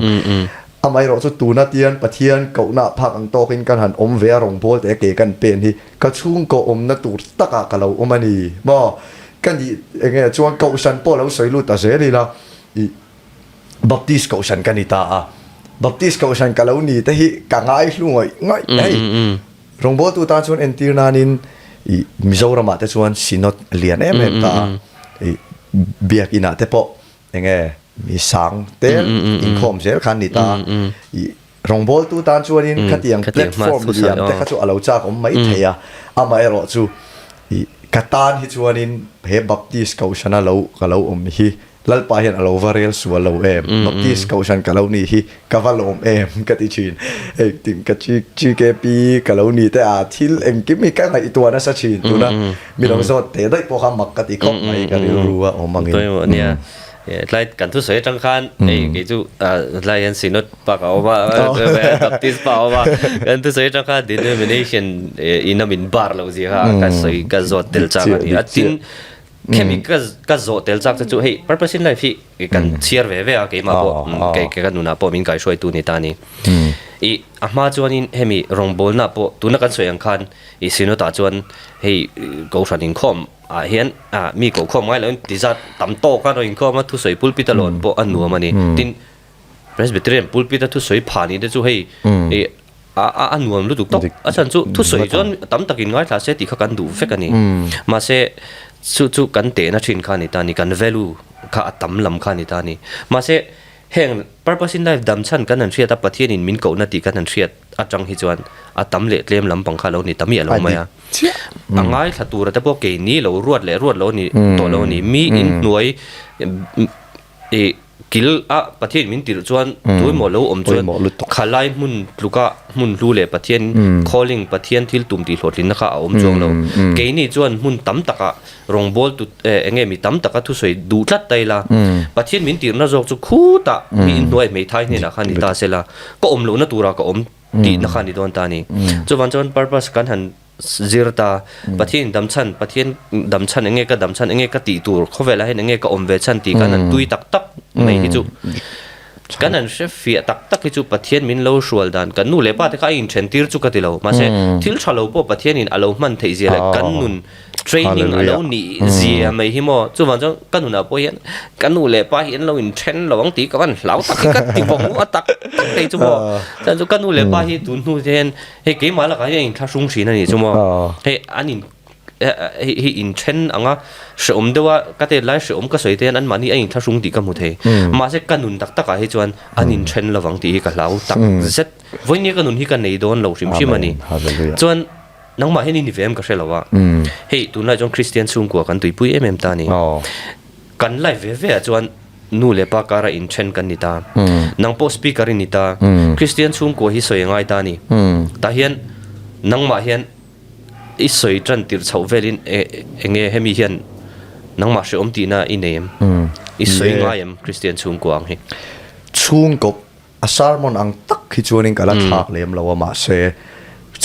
Amaherawh chu tuna tian Pathian kohna phak ang tawkin kan han awm ve a rawngbâwl te ke kan pen hi ka chhungkaw awmna tur takah ka lo awm a ni maw? Ka nih eng nge chuan kohhran pawh lo sawi lut ta zel ila ih Baptist kohhran ka ni ta a, Baptist kohhran ka lo ni te hi ka ngaihlu ngawih ngawih hei. Rawngbawltu tan chuan entir nanin ih Mizoramah te chuan Synod a lian em em ta a, ih biakinah te pawh eng nge mi sang te inkhawm zel kha an ni ta a, ih rawngbawltu tan chuanin khatiang platform lian te kha chu a lo chak awm mai thei a, amaherawh chu ih ka tan hi chuanin he Baptist Kohhrana lo ka lo awm hi Lalpa hian a lo va rel sual lo em? Baptist Kohhran ka lo nih hi ka va lawm em? ka ti thin. Hei tin ka GKP ka lo ni te a, thil engkim hi ka ngaihtuah nasa thin. Tuna mi lo zawt teh daih pawh kha mak ka ti khawp mai ka rilru a awm angin. Pawimawh nia. Tlai kan thusawi atang khan hei kei chu tlai hian Synod pa ka awm a, Baptist pa a awm a, kan thusawi atang khan denomination in a min bar loh zia kha ka sawi ka zawt tel chang a ni. A tin. Khemi ka ka zawh tel chak che chu hei purpose in life hi kan chhiar ve ve a keimah pawh kei ka nunah pawh min kaihruaitu ni ta a ni. I a hma chuanin hemi rawngbawlna pawh tuna kan sawi ang khan i synod ah chuan hei kohhran inkhawm ah hian ah mi kohkhawm ngai loin ti zat tam tawk a rawn inkhawm a thusawi pulpit a lawn pawh a nuam a ni. Tin Presbyterian pulpit a thusawi phah ni te chu hei i a a a nuam lutuk tawk. A chhan chu thusawi chuan tam takin ngaithla se tih kha kan duh vek a ni. Mahse chu chu kan tehna thin kha a ni ta a ni, kan value kha a tam lam kha a ni ta a ni. Mahse heng purpose in life dam chhan kan han hriat a, Pathianin min kohna tih kan han hriat atang hi chuan a tam leh tlem lampang kha a lo ni ta miah lo mai a. A ngaithla tura te pawh keini lo ruat leh ruat lo a ni tawh lo a ni. Mi inhnuai I kil a Pathian min tirh chuan tuemaw lo awm chuan khalai hmun tluka hmun hlu leh Pathian calling Pathian thil tum tih hlawhtlinna kha a awm chuang lo. Keini chuan hmun tam takah rawngbawl tu eng nge mi tam taka thusawi duh tlat ta ila Pathian min tirhna zawk chu khutah mi inhnuai hmeithai hnenah khan ni ta sela ka awm lohna turah ka awm tihna kha a ni dawn ta a ni. Chuvang chuan purpose kan han Zir ta, Pathian dam chhan, Pathian dam chhan enge ka dam chhan enge ka tih tur khawvelah hian enge ka awm ve chhan tih khan an tui tak tak mai hi chu kan an hre fiah tak tak hi chu Pathian min lo hrual dan kan nu leh pa te kha a inthen tir chu ka ti lo mahse thil tha lo pawh Pathianin a lo hman theih zia leh kan nun training a lo nih zia mai hi maw chuvang chuan ka nunah pawh hian ka nu leh pa hi an lo inthen lo ang tih ka van hlau tak hi ka ti vawng a tak tak thei chu maw chuan chu ka nu leh pa hi tun hnu te hian Hei keimah lakah hian a inthlahrung thin a nih chu maw? Hei an in hei hi inthen ang a, hrehawm deuh a ka tet lai hrehawm ka sawi te hian anmahni a inthlahrung tih ka hmu thei. Mahse ka nun tak takah hi chuan an inthen lovang tih hi ka hlau tak zet. Vawinia ka nun hi ka nei dawn lo hrim hrim a ni. Chuan nangmah hian i ni ve em ka hre lo a. Hei tunlai chuan Kristian chhungkua kan tuipui em em ta a ni. Kan live ve ve ah chuan nu leh pa kara inthen kan ni ta. Nang pawh speaker i ni ta. Kristian chhungkua hi sawi a ngai ta a ni. Tah hian nangmah hian i sawi tan tirh chhoh velin eng nge hemi hian nangmah hrehawm tihna i nei em? I sawi ngai em Kristian chhungkua ang hi? Chhungkaw a sermon ang tak hi chuanin ka la thlak lem lo a mahse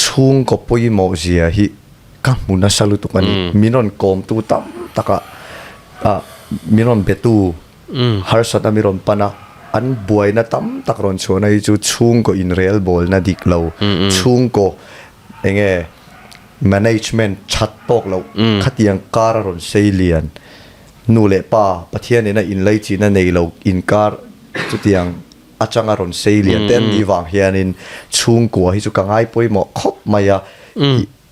chhungkaw pawimawh zia hi ka hmu nasa lutuk a ni. Min rawn kawmtu tam taka ah min rawn betu harsatna min rawn pan a, an buaina tam tak rawn chhuahna hi chu chhungkaw inrelbawlna dik lo, chhungkaw eng nge management that tawk loh khatiang kar a rawn sei lian. Nu leh pa Pathian ina inleichina nei lo inkar chutiang atanga rawn sei lian te an nih vang hianin chhungkua hi chu ka ngai pawimawh khawp mai a,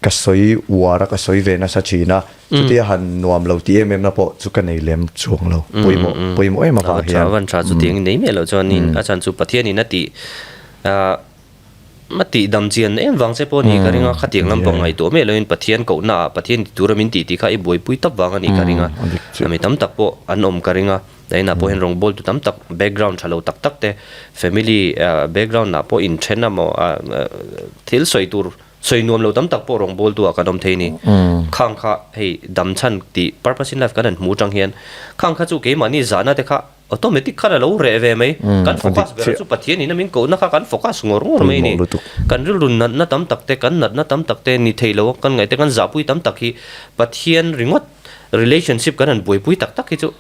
ka sawi uar a, ka sawi ve nasa thin a, chutia han nuam lo tih em em na pawh chu ka nei lem chuang lo, pawimawh pawimawh em avang hian. A van tha chutiang i nei miah loh chuanin a chhan chu Pathianin a tih A tih dam chian em vang che pawh a nih ka ring a, khatiang lampang ngaihtuah miah loin Pathian kohna ah Pathian ti tura min tih tih kha i buaipui tap vang a nih ka ring a, mi tam tak pawh an awm ka ring a, inah pawh hian rawngbawl tu tam tak background tha lo tak tak te family background ah pawh inthen emaw thil sawi tur sawi nuam lo tam tak pawh rawngbawl tu ah kan awm thei a ni. Khang kha hei dam chhan tih purpose in life kan han hmu atang hian khang kha chu keimahni zahna te kha Automatic khan a lo reh ve mai. Kan focus ber chu Pathian in a min kohna kha kan focus ngawr ngawr mai a ni. Kan rilru natna tam tak te, kan natna tam tak te ni thei lo kan ngaih te, kan zahpui tam tak hi Pathian ringawt relationship kan han buaipui tak tak hi chu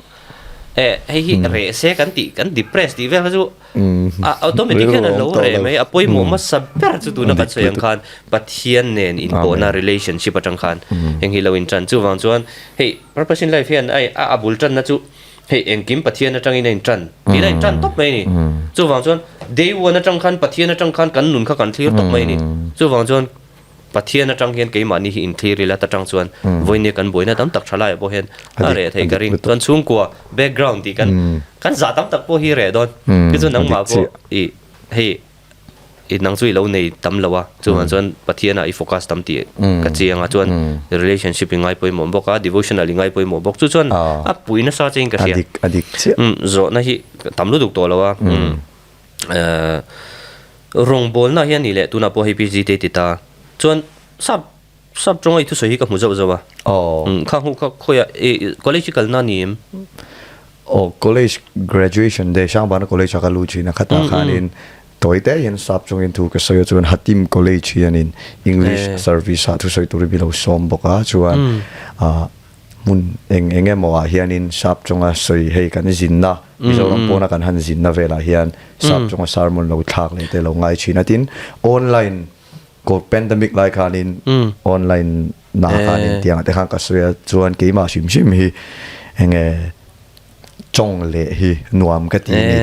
eh hei hi reh se kan tih, kan depress tih vel kha chu a automatic hian a lo reh mai. A pawimawh hmasa ber chu tuna kan sawi ang khan Pathian nen inpawhna relationship atang khan heng hi lo intan. Chuvang chuan hei purpose in life hian a bul tanna chu Hei engkim Pathian atangin a intan tih a intan tawp mai a ni. Chuvang chuan day one atang khan Pathian atang khan kan nun kha kan thlir tawp mai a ni. Chuvang chuan Pathian atang hian keimahni hi inthlir ila ta tang chuan vawinia kan buaina tam tak tha laiah pawh hian a reh thei ka ring. Chuan chhungkua background tih kan kan zah tam tak pawh hi reh dawn. Tichuan nangmah pawh i hei I nang chu i lo nei tam lo a, chuvang chuan Pathianah i focus tam tih ka chiang a, chuan relationship i ngai pawimawh bawk a, devotional i ngai pawimawh bawk, chu chuan a pui nasa che in ka hria. A dik, a dik chiah. Zawhna hi tam lutuk tawh lo a, rawngbawlna hi a ni leh tunah pawh hei PhD te i ti ta, chuan sap sap tawnga i thusawi hi ka hmu zauh zauh a, kha hmuh kha khawiah i college i kalna a ni em? Aw, college graduation day Sangbana college a ka lut thin a, khatah khanin tawi te hian sap chungin thu ka sawi a, chuan Hatim college hianin English service ah thusawi turin min lo sawm bawk a, chuan ah. Hmun eng eng emaw ah hianin sap chunga sawi hei kan zinna, Mizoram pawna kan han zinna velah hian sap chunga sermon lo thlak leh te lo ngai thin a. Tin, online ko pandemic lai khanin online na khanin tiang ah te khan ka sawi a, chuan keimah hrim hrim hi enge tawng leh hi nuam ka ti a ni.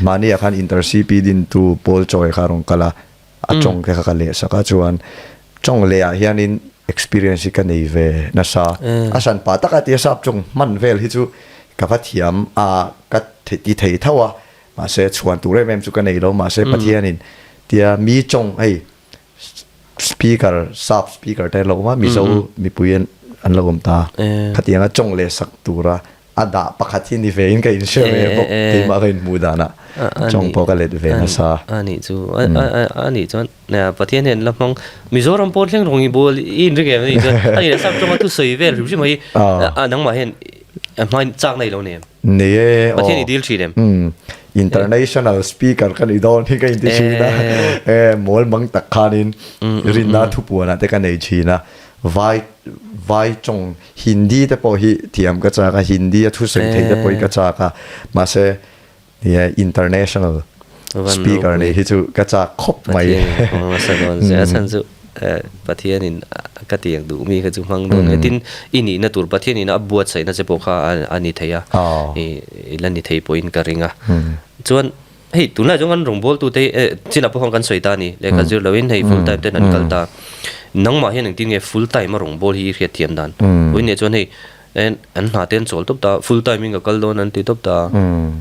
Mahni ah khan inter-CP dintu Paul Chawi kha a rawn kal a, a tawng te kha ka leh sak a chuan tawng leh ah hianin experience hi ka nei ve nasa a hran pah taka tia sap tawng hman vel hi chu ka va thiam a ka ti thei tho a mahse chhuan tur em em chu ka nei lo mahse Pathianin tia mi tawng hei speaker sap speaker te an lo awm a mizo mipui an lo awm ta khatianga tawng leh sak tura A dah pakhat hi ni ve in ka inhre ve bawk, keimah ka inhmuh danah tawng pawh ka let ve nasa. A nih chu, a nih chuan Pathian hian la hmang Mizoram pawn thleng rawng i bawl i inring em a nih chuan a nih sap tawnga thusawi vel hrim hrim hi nangmah hian a hmain chak na i lo nei em? Nei e, aw. Pathian i dil thin em? International speaker ka ni dawn hi ka inti thin a, e mawl mang tak khanin rinna thupuanah te ka nei thin a, vai vai tawng Hindi te pawh hi thiam ka chak a, Hindi a thusawi theih te pawh hi ka chak a, mahse nia international speaker nih hi chu ka chak khawp mai. Pathian in hmang nasa dawn che, a chhan chu Pathian in ka tiang duh mi kha chu hmang dawn e, tin i nihna tur Pathian in a buatsaihna che pawh kha a ni thei a, i la ni thei pawhin ka ring a, chuan Hei tunlai chuan kan rawngbawltute hi eh chinah pawh khan kan sawi ta a ni, lehkha zir loin hei full time ten an kal ta. Nangmah hian engtin nge full time a rawngbâwl hi i hriat thiam dan? Vawiin chuan hei en an hna te an chawl tawp ta, full time in ka kal dawn an ti tawp ta,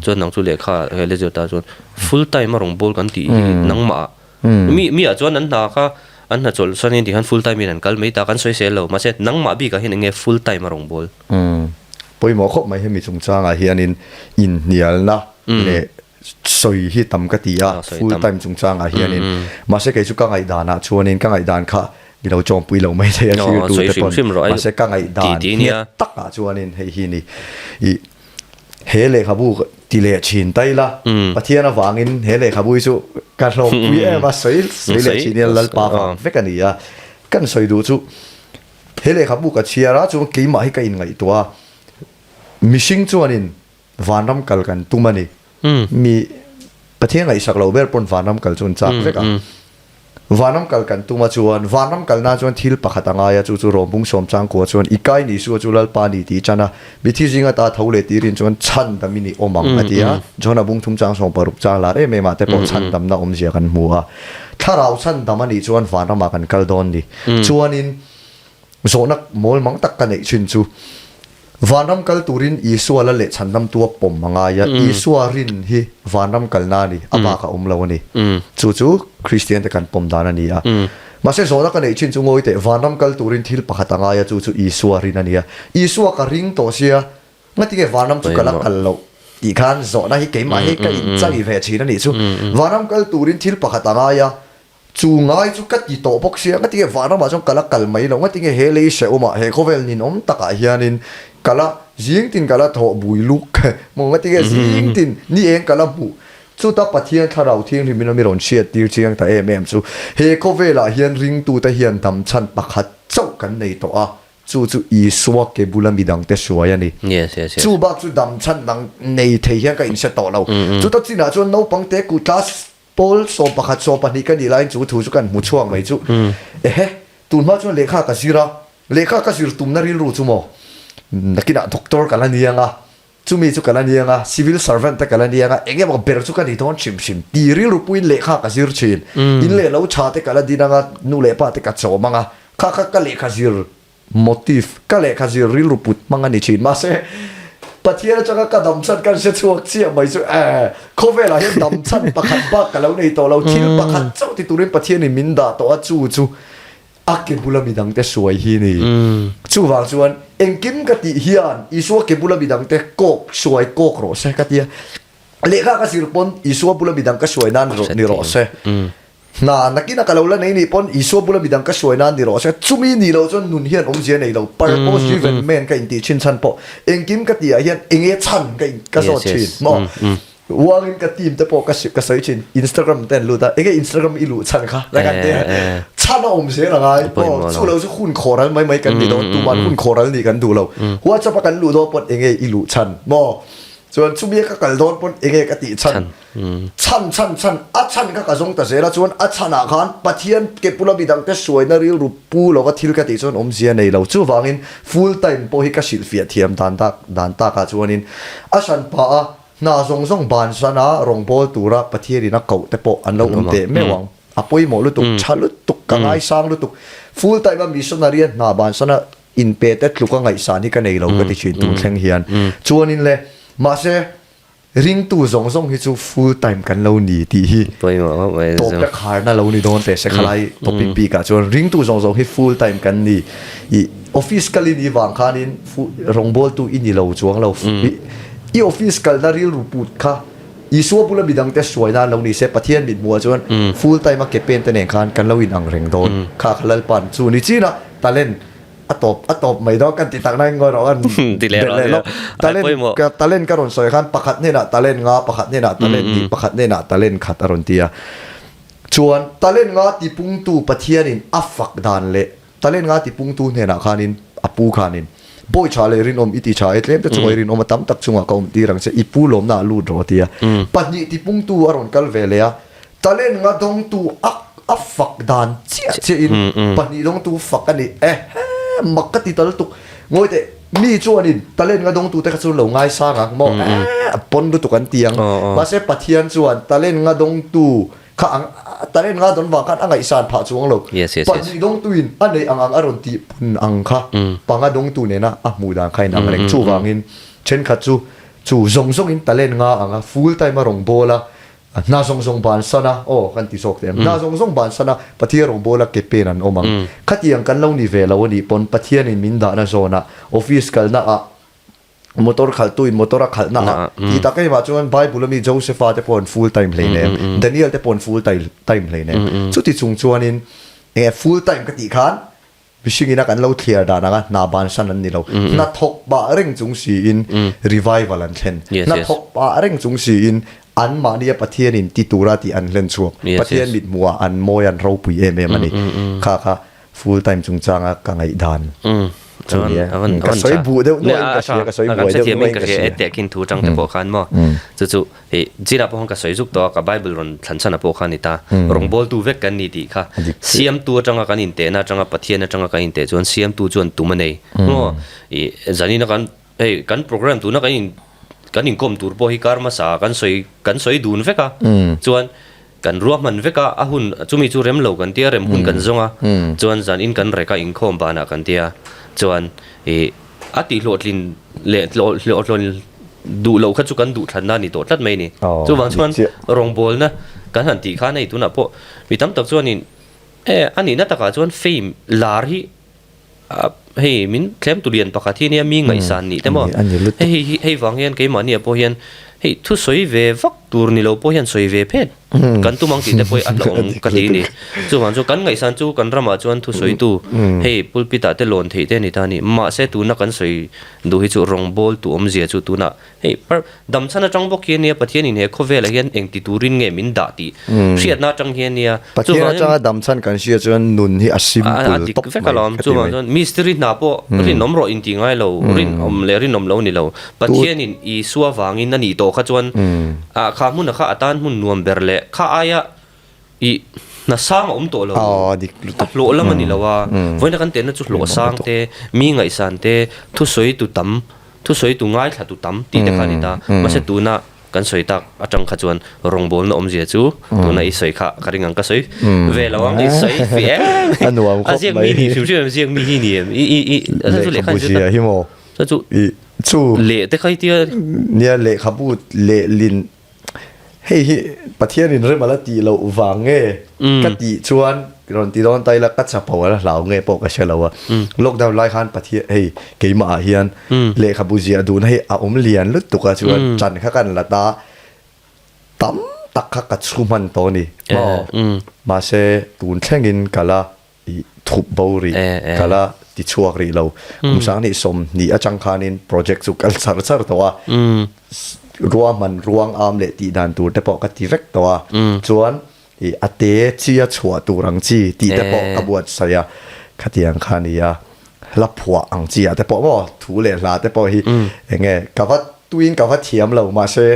chuan nang chu lehkha he la zir ta chuan full time a rawngbâwl kan tih hi nangmah mi mi ah chuan an hna kha an hna chawlh sanin tikhan full time in an kal mai ta kan sawi sel lo, mahse nangmah bikah hian eng nge full time a rawngbâwl? Pawimawh khawp mai hemi chungchangah hianin inhnialna leh sawi hi tam ka ti a, full time chungchangah hianin. Mahse kei chu ka ngaihdanah chuanin ka ngaihdan kha i lo chawmpui lo mai thei a thirtu te pawn. Mahse ka ngaihdan nghet takah chuanin hei hi ni i he lehkhabu ti leh thin ta ila Pathian avangin he lehkhabu hi chu ka hlawkpui em a, sawi sawi leh thin ila Lalpa vang vek a ni a. Kan sawi duh chu He lehkhabu ka chhiar a, chuan keimah hi ka inngaihtuah a, mihring chuanin vanram kal kan tum a ni. Mi Pathian ngaihsak lo ber pawn vanram kal chu an chak vek a. Vanram kal kan tum a chuan vanram kal nan chuan thil pakhat a ngai a, chu chu Rawmbung Sawmchangkua chuan i kai ni Isua chu Lalpa ni tih chan a, mithi zinga ta tho leh tirin chuan chhandam i ni awm ang a ti a. John-a bung thum chang sawm paruk chang lar em em ah te pawh chhandamna awmzia kan hmu a. Thlarau chhandam a nih chuan vanramah kan kal dawn ni. Chuanin zawhna mawl mang tak ka neih thin chu, Vanram kal turin Isua la leh chhandamtua pawm a ngai a, Isua rin hi vanram kalna a ni, a bak a awm lo a ni. Chu chu Kristian te kan pawm dan a ni a. Mahse zawhna ka neih thin chu ngawi teh, vanram kal turin thil pakhat a ngai a, chu chu Isua rin a ni a. Isua ka ring tawh sia, ngatinge vanram chu ka la kal loh tih khan zawhna hi keimah hi ka inchai ve thin a nih chu. Vanram kal turin thil pakhat a ngai a, Chu ngai chu ka ti tawh bawk sia, ngatinge vanramah chuan ka la kal mai lo, ngatinge he lei hrehawmah, he khawvel ninawm takah hianin ka la zing tin ka la thawh bui luk maw, ngatinge zing tin ni eng ka la hmuh. Chuta Pathian Thlarau Thianghlimin a mi rawn hriat tir chiang ta em em chu, he khawvelah hian ringtute hian damchhan pakhat chauh kan nei tawh a, chu chu Isua ke bula midangte hruai a ni. Chu bak chu damchhan dang nei thei hian ka inhre tawh lo. Chuta chinah chuan naupangte kut class Paul 11, 12 ka nih laiin chu thu chu kan hmu chhuak mai chu. Ehe, tun hma chuan lehkha ka zir a, lehkha ka zir tumna rilru chu maw, nakinah doctor ka la ni ang a, chumi chu ka la ni ang a, civil servant te ka la ni ang a, eng emaw ber chu ka ni dawn hrim hrim ti rilru puiin lehkha ka zir thin. In leh lo tha te ka la din ang a, nu leh pa te ka chawm ang a, kha kha ka lehkha zir Motive, Ka lehkha zir rilru put hmang a ni thin. Mahse, Pathian atanga ka dam chhan kan hre chhuak chiah mai chu eh, khawvelah hian dam chhan pakhat bak ka lo nei tawh lo. Thil pakhat chauh ti turin Pathianin min dah tawh a, chu chu a ke bula midangte suai hi ni. Chuvang chuan engkim ka tih hian Isua ke bula midangte kawk suai kawk rawh se ka tia. Lehkha ka zir pawn Isua bula midang ka suai nan ni rawh se. Hna nakin a ka lo la nei nih pawn Isua bula midang ka hruai nan ni rawh se, chumi nih loh chuan nun hian awmzia nei lo, purpose driven man ka intih thin chhan pawh engkim ka tih ah hian enge chhan ka in ka zawt thin maw? Uangin ka team te pawh ka ka sawi thin, Instagram te an lut a, enge Instagram i luh chhan kha la kan ti a, Chhan a awm zel a ngai. Aw, chu lo chu hun khawh ral mai mai kan ni dawn, tuman hun khawh ral nih kan duh lo. WhatsApp a kan luh dawn pawn enge i luh chhan maw? Chuan chumi a ka kal dawn pawn enge ka tih chhan? Chhan chhan chhan, a chhan kha ka zawng ta zel a, chuan a chhanah khan Pathian ke pula midangte hruaina rilru pu lova thil ka tih chuan awmzia nei lo. Chuvangin full time pawh hi ka hrilhfiah thiam dan tak dan takah chuanin a hran pah a, hna zawng zawng bansan a rawngbâwl tura Pathianin a koh te pawh an lo awm teh meuh ang. A pawimawh lutuk, tha lutuk, ka ngaisang lutuk. Full time a missionary a hna bansana inpe te tluk a ngaihsan hi ka nei lo ka ti thin tun thleng hian. Chuanin le, mahse ringtu zawng zawng hi chu full time kan lo ni tih hi tawp ka kharna lo ni dawn teh se khalai topic bikah chuan ringtu zawng zawng hi full time kan ni. I office kal i nih vang khanin rawngbawltu i ni lo chuang lo. I office kalna rilru put kha Isua bula midangte hruai nan lo ni se, Pathian mithmuhah chuan full time a ke pen te nen khan kan lo in ang reng dawn. Kha kha Lalpan chu ni chin a, talent a tawp a tawp mai dawn kan ti tak nain ngawi rawh kan belh leh lawk. Talent ka talent ka rawn sawi khan pakhat hnenah talent nga, pakhat hnenah talent hnih, pakhat hnenah talent khat a rawn ti a. Chuan talent nga tipungtu Pathianin a fak dan leh Talent nga tipungtu hnenah khanin a pu khanin, Bawi tha leh rinawm i ti tha e, tlem te chungah i rinawm a tam tak chungah ka awm tir ang che, i pu lawmna ah lut rawh a ti a. Pahnih tipungtu a rawn kal ve leh a, talent nga dawngtu a a fak dan chiah chiahin pahnih dawngtu fak a ni e, he mak ka ti ta lutuk. Ngawi teh, mi chuanin talent nga dawngtu te kha chu lo ngaisang ang maw, eh a pawn lutuk an ti ang. Mahse Pathian chuan talent nga dawngtu Kha ang talent nga dawn vang khan a ngaihsan phah chuang lo. Yes, yes, yes. Pahnih dawngtuin a neih ang ang a rawn tih pun ang kha panga dawngtu nena a hmuh dan kha in ang reng. Chuvangin thenkhat chu chu zawng zawngin talent nga ang a full time a rawn bawl a, hna zawng zawng bansan a, aw kan ti zawk teh ang, hna zawng zawng bansan a Pathian rawn bawl a ke pen an awm ang. Khatiang kan lo ni ve lo a nih pawn Pathianin min dahna zawnah office kalna ah Motor khalhtu in motor a khalh na ah tih tak em ah chuan Bible ami Josepha te pawh an full time hlei nem, Daniel te pawh an full time hlei nem. Chuti chung chuanin enge full time ka tih khan mihring ina kan lo thliar dan anga hna bansan an ni lo. Hna thawk pah reng chung siin revival an thlen. Hna thawk pah reng chung siin anmahnia Pathianin ti tura tih an hlen chhuak. Pathian mithmuh ah an mawi an ropui em em a ni. Kha kha Full time chungchanga ka ngaihdan chu ni e. Ka sawi buh deuh nuahin ka hria, ka sawi buai deuh nuahin ka hria. Tehkhin thu tang te pawh khan maw chu chu hei Jina pawh khan ka sawi zuk tawh a, ka Bible rawn thlan chhan a pawh kha a ni ta. Rawngbawltu vek kan ni tih kha siamtu atanga kan intehna atanga Pathian atanga kan inteh chuan siamtu chuan tum a nei maw i zanina kan hei kan program tuna kan in kan inkawm tur pawh hi kar hmasa kan sawi kan sawi dun vek a chuan Kan ruahman vek a, a hun chumi chu rem lo kan tia, rem hun kan zawng a, chuan zan in kan rek a, inkhawm banah kan tia, chuan ih a tih hlawhtlin leh hlawhtlin duh loh kha chu kan duh thlanna a ni tawh tlat mai a ni. Chuvang chuan rawngbawlna kan han tih khan hei tunah pawh mi tam tak chuanin e a nihna takah chuan fame lar hi Hei min tlem tu lian pakhat hi ania mi ngaihsan nih te maw? Hei hi hei vang hian keimahni ah pawh hian hei thusawi ve vak tur ni lo pawh hian sawi ve phet kan tum ang tih te pawh hi a hlauhawm ka ti a ni. Chuvang chuan kan ngaihsan chu kan ramah chuan thusawi tu hei pulpit ah te lawn theih te a ni ta a ni. Mahse tuna kan sawi duh hi chu rawngbawl tu awmzia chu tunah Hei par damchhan atang bawk hi ania Pathianin he khawvelah hian engti turin nge min dah tih hriatna atang hi ania. Pathian atanga damchhan kan hria chuan nun hi a simple tawp mai ka ti mai. Chuan mistiri hna pawh rinawm rawh inti ngai lo, rinawm leh rinawm lo ni lo. Pathianin Isua vangin a nih tawh kha chuan kha hmuna kha a tan hmun nuam ber leh kha aia I hna sang a awm tawh lo. A hlawh lam a ni lo a. Vawiina kan tehna chu hlawh sang te, mi ngaihsan te, thusawi tu tam, thusawi tu ngaithla tu tam tih te kha a ni ta. Mahse tuna kan sawi tak atang kha chuan rawngbawlna awmzia chu tuna i sawi kha ka ring ang ka sawi ve lo ang i sawi fi em. A nuam khawp mai. A ziak mi ni hrim hrim em ziak mi hi ni em i i i lehkhabu zia hi maw. Chu chu leh te kha i tia. Nia lehkhabu lehlin Hei hi Pathianin rem a la tih loh vang nge ka tih chuan rawn ti dawn ta ila ka chapo a la hlau nge pawh ka hre lo a. Lockdown lai khan Pathian hei keimah ah hian lehkhabu ziah duhna hi a awm lian lutuk a chuan chan kha kan la ta tam tak kha ka chhu hman tawh a ni maw. Mahse tun thlengin ka la I thup bo rih, ka la ti chhuak rih lo. Kum 20 sawmhnih atang khanin project chu kal char char tawh a, ruahman ruang am leh tih dan tur te pawh ka ti vek tawh a. Chuan I a te chi a chhuah tur ang chi tih te pawh ka buatsaih a, khatiang kha a ni a, hla phuah ang chi ah te pawh maw thu leh hla te pawh hi eng nge ka va tuiin ka va thiam lo mahse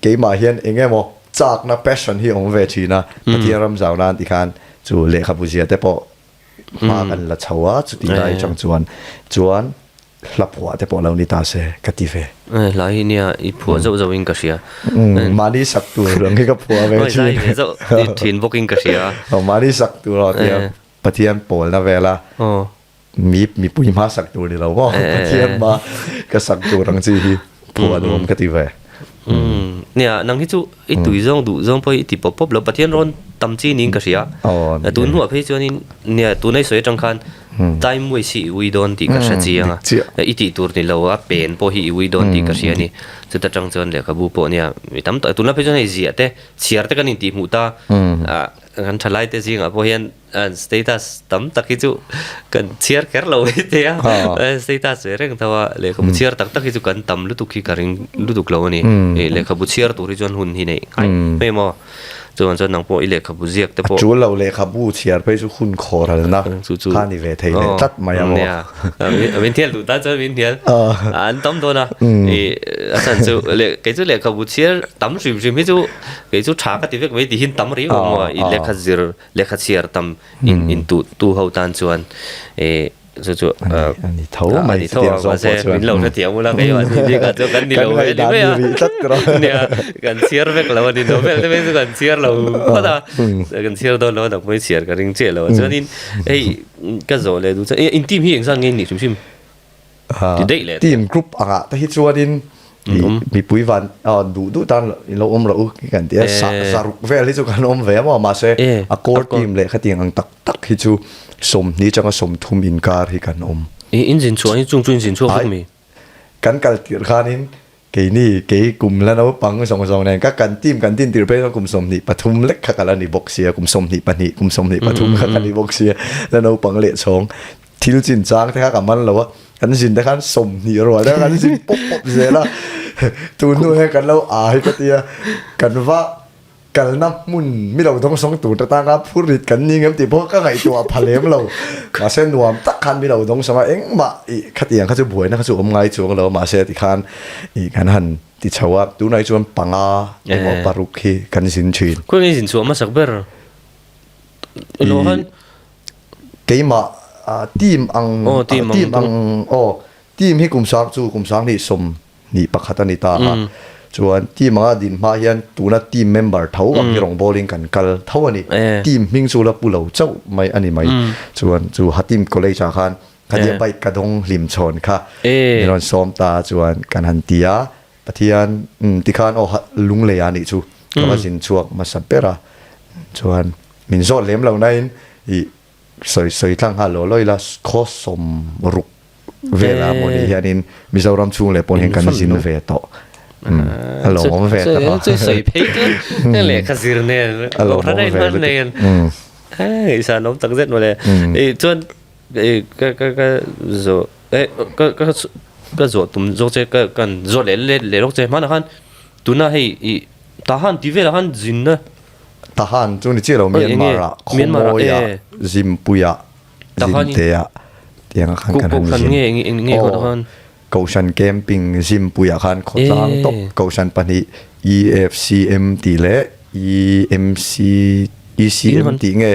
keimah hian eng nge maw chakna passion hi awm ve thin a, Pathian ram zau nan tikhan chu lehkhabu zia te pawh hma kan la chho a, chutih lai atang chuan chuan hla phuah te pawh lo ni ta se ka ti ve. Hla hi nia i phuah zauh zauh in ka hria. Mahni sak tur ang hi ka phuah ve thin. Zai ve zauh thin bawk in ka hria. Mahni sak tur aw tia Pathian pawlna vela mi mipui hma sak tur ni lo maw Pathian hma ka sak tur ang chi hi phuah nuam ka ti ve. Nia nang hi chu I tui zawng duh zawng pawh hi i ti pawp pawp lo, Pathian rawn tam chi niin ka hria. Tun hnuah phei chuanin nia tuna i sawi atang khan time waste hi i ui dawn tih ka hre chiang a, i tih tur ni lo a pen pawh hi i ui dawn tih ka hria a ni. Chuta tang chuan lehkhabu pawh nia mi tam tak, tunlai phei chuan hei ziah te, chhiar te kan intihhmuh ta, kan thalai te zingah pawh hian Status tam tak hi chu kan chhiar kher lo mai thei a, status ve reng tho a, lehkhabu chhiar tak tak hi chu kan tam lutuk hi ka ring lutuk lo a ni. Lehkhabu chhiar tur hi chuan hun hi neih ngai mai maw? Chuan chuan nang pawh i lehkhabu ziak te pawh. A tul lo lehkhabu chhiar phei chu hun khawralna kha ni ve thei leh tlat mai a maw? Nia, min hnial duh tan chuan min hnial an tam dawn a, a chhan chu kei chu lehkhabu chhiar tam hrim hrim hi chu kei chu tha ka ti vek mai tihin tam riau a maw? I lehkha zir Lehkha chhiar tam in in tu tu ho tan chuan eh chu chu a ni tho mai chu tiang zawng pawh chuan min lo hrethiam ula kei mah ni bik ah chuan kan ni lo ve ni mai a nia kan chhiar vek lo a ni novel te phei chu kan chhiar lo phawt a kan chhiar dawn lo a nang pawhin chhiar ka ring chiah lo a chuanin hei ka zawh leh duh chuan in team hi engzat nge in nih hrim hrim. Ti daih leh team group angah te hi chuanin mipui van duh duh tan in lo awm rawh u kan ti a zaruk vel hi chu kan awm ve a maw mahse a core team leh khatiang ang tak tak hi chu sawmhnih atanga sawmthum inkar hi kan awm. In zin chhuah hi chung chu in zin chhuak vek mi? Kan kal tirh khanin Keini, kei kum la naupang zawng zawng nen ka kan team kan din tir phei chuan kum 23 lek kha ka la ni bawk sia, kum 22, kum 23 kha ka ni bawk sia, la naupang leh chhawng thil chin chang te kha ka man lo a, kan zin te khan 20 rual te kha kan zin pawp pawp zel a, tun hnu hian kan lo aa hi ka tia, kan va Kalna hmun mi lo dawngsawng tur te tanga phur rit kan ni ngem tih pawh ka ngaihtuah pha lem lo. Mahse nuam tak khan mi lo dawngsawng a, engmah ih khatiang kha chu buaina kha chu awm ngai chuang lo mahse tikhan ih kan han ti chho a, tunah hi chuan panga emaw paruk hi kan zin thin. Khawi nge zin chhuah hmasak ber ilo khan? Keimah team ang team ang aw team hi kum sang chu kum sang hnih sawm Ni pakhat a ni ta a, chuan team anga din hma hian tuna team member tho ang hi rawngbawlin kan kal tho a ni. Team hming chu la pu lo chauh mai a ni mai. Chuan chu Hatim College ah khan khatia bike ka dawng hlim chhawn kha min rawn sawm ta chuan kan han ti a, Pathian umm tikhan aw Lunglei ah nih chu ka va zin chhuak hmasa ber a, chuan min zawt lem lo nain ih Sawi sawi tlang nghal law law ila khaw sawm ruk vela maw ni hianin Mizoram chhung leh pawn hian kan zin ve tawh. A lawmawm ve tak a. Chu sawi phei chu lehkha zir nen a lawmawm ve lutuk. Ngaihsan awm tak zet mawle. Chuan ka ka ka zawh ka ka ka zawh tum zawk che ka kan zawh leh leh lawk che hmanah khan tuna hei i Tahan tih velah khan zinna Tahan chu ni chiah lo Myanmar ah Khawmawi ah Zimpui ah Zinte ah tiang ah khan kan han zin aw Kohhran camping Zimpui ah khan khawtlang tawp Kohhran pahnih EFCM tih leh EMC ECM tih nge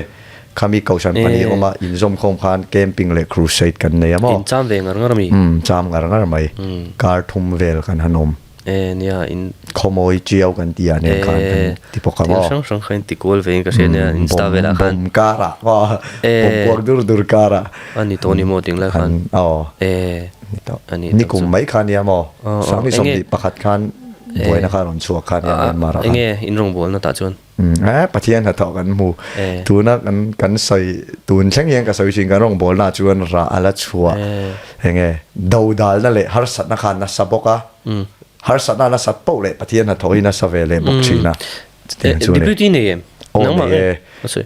khami Kohhran pahnih awm a inzawm khawm khan camping leh crusade kan nei a maw In cham ve ngar ngar a mi? Umm cham ngar ngar mai kar thum vel kan han awm. E nia in. Khawmawi chiau kan ti ah nen khan kan ti bawk a maw. Thil hrang hrang kha in ti kual ve in ka hria nia insta velah khan. Bawm karah maw bawm puak dur dur karah. A ni tawh ni maw ting lai khan. Aw. E. Ni tawh. Ni kum mai kha nia maw. Sangni 21 khan buaina kha rawn chhuak kha nia Myanmar ah khan. Enge in rawngbawlna tah chuan. Eh, Pathian hnathawh kan hmu. Tuna kan kan sawi tun thleng hian ka sawi thin kan rawngbawlna ah chuan rah a la chhuah. Enge dodalna leh harsatna kha a nasa bawk a. Harsatna a nasat poh leh Pathian hnathawh hi nasa ve leh bawk thin a. Chutiang chu a ni. Deputy nei em? Aw nei e.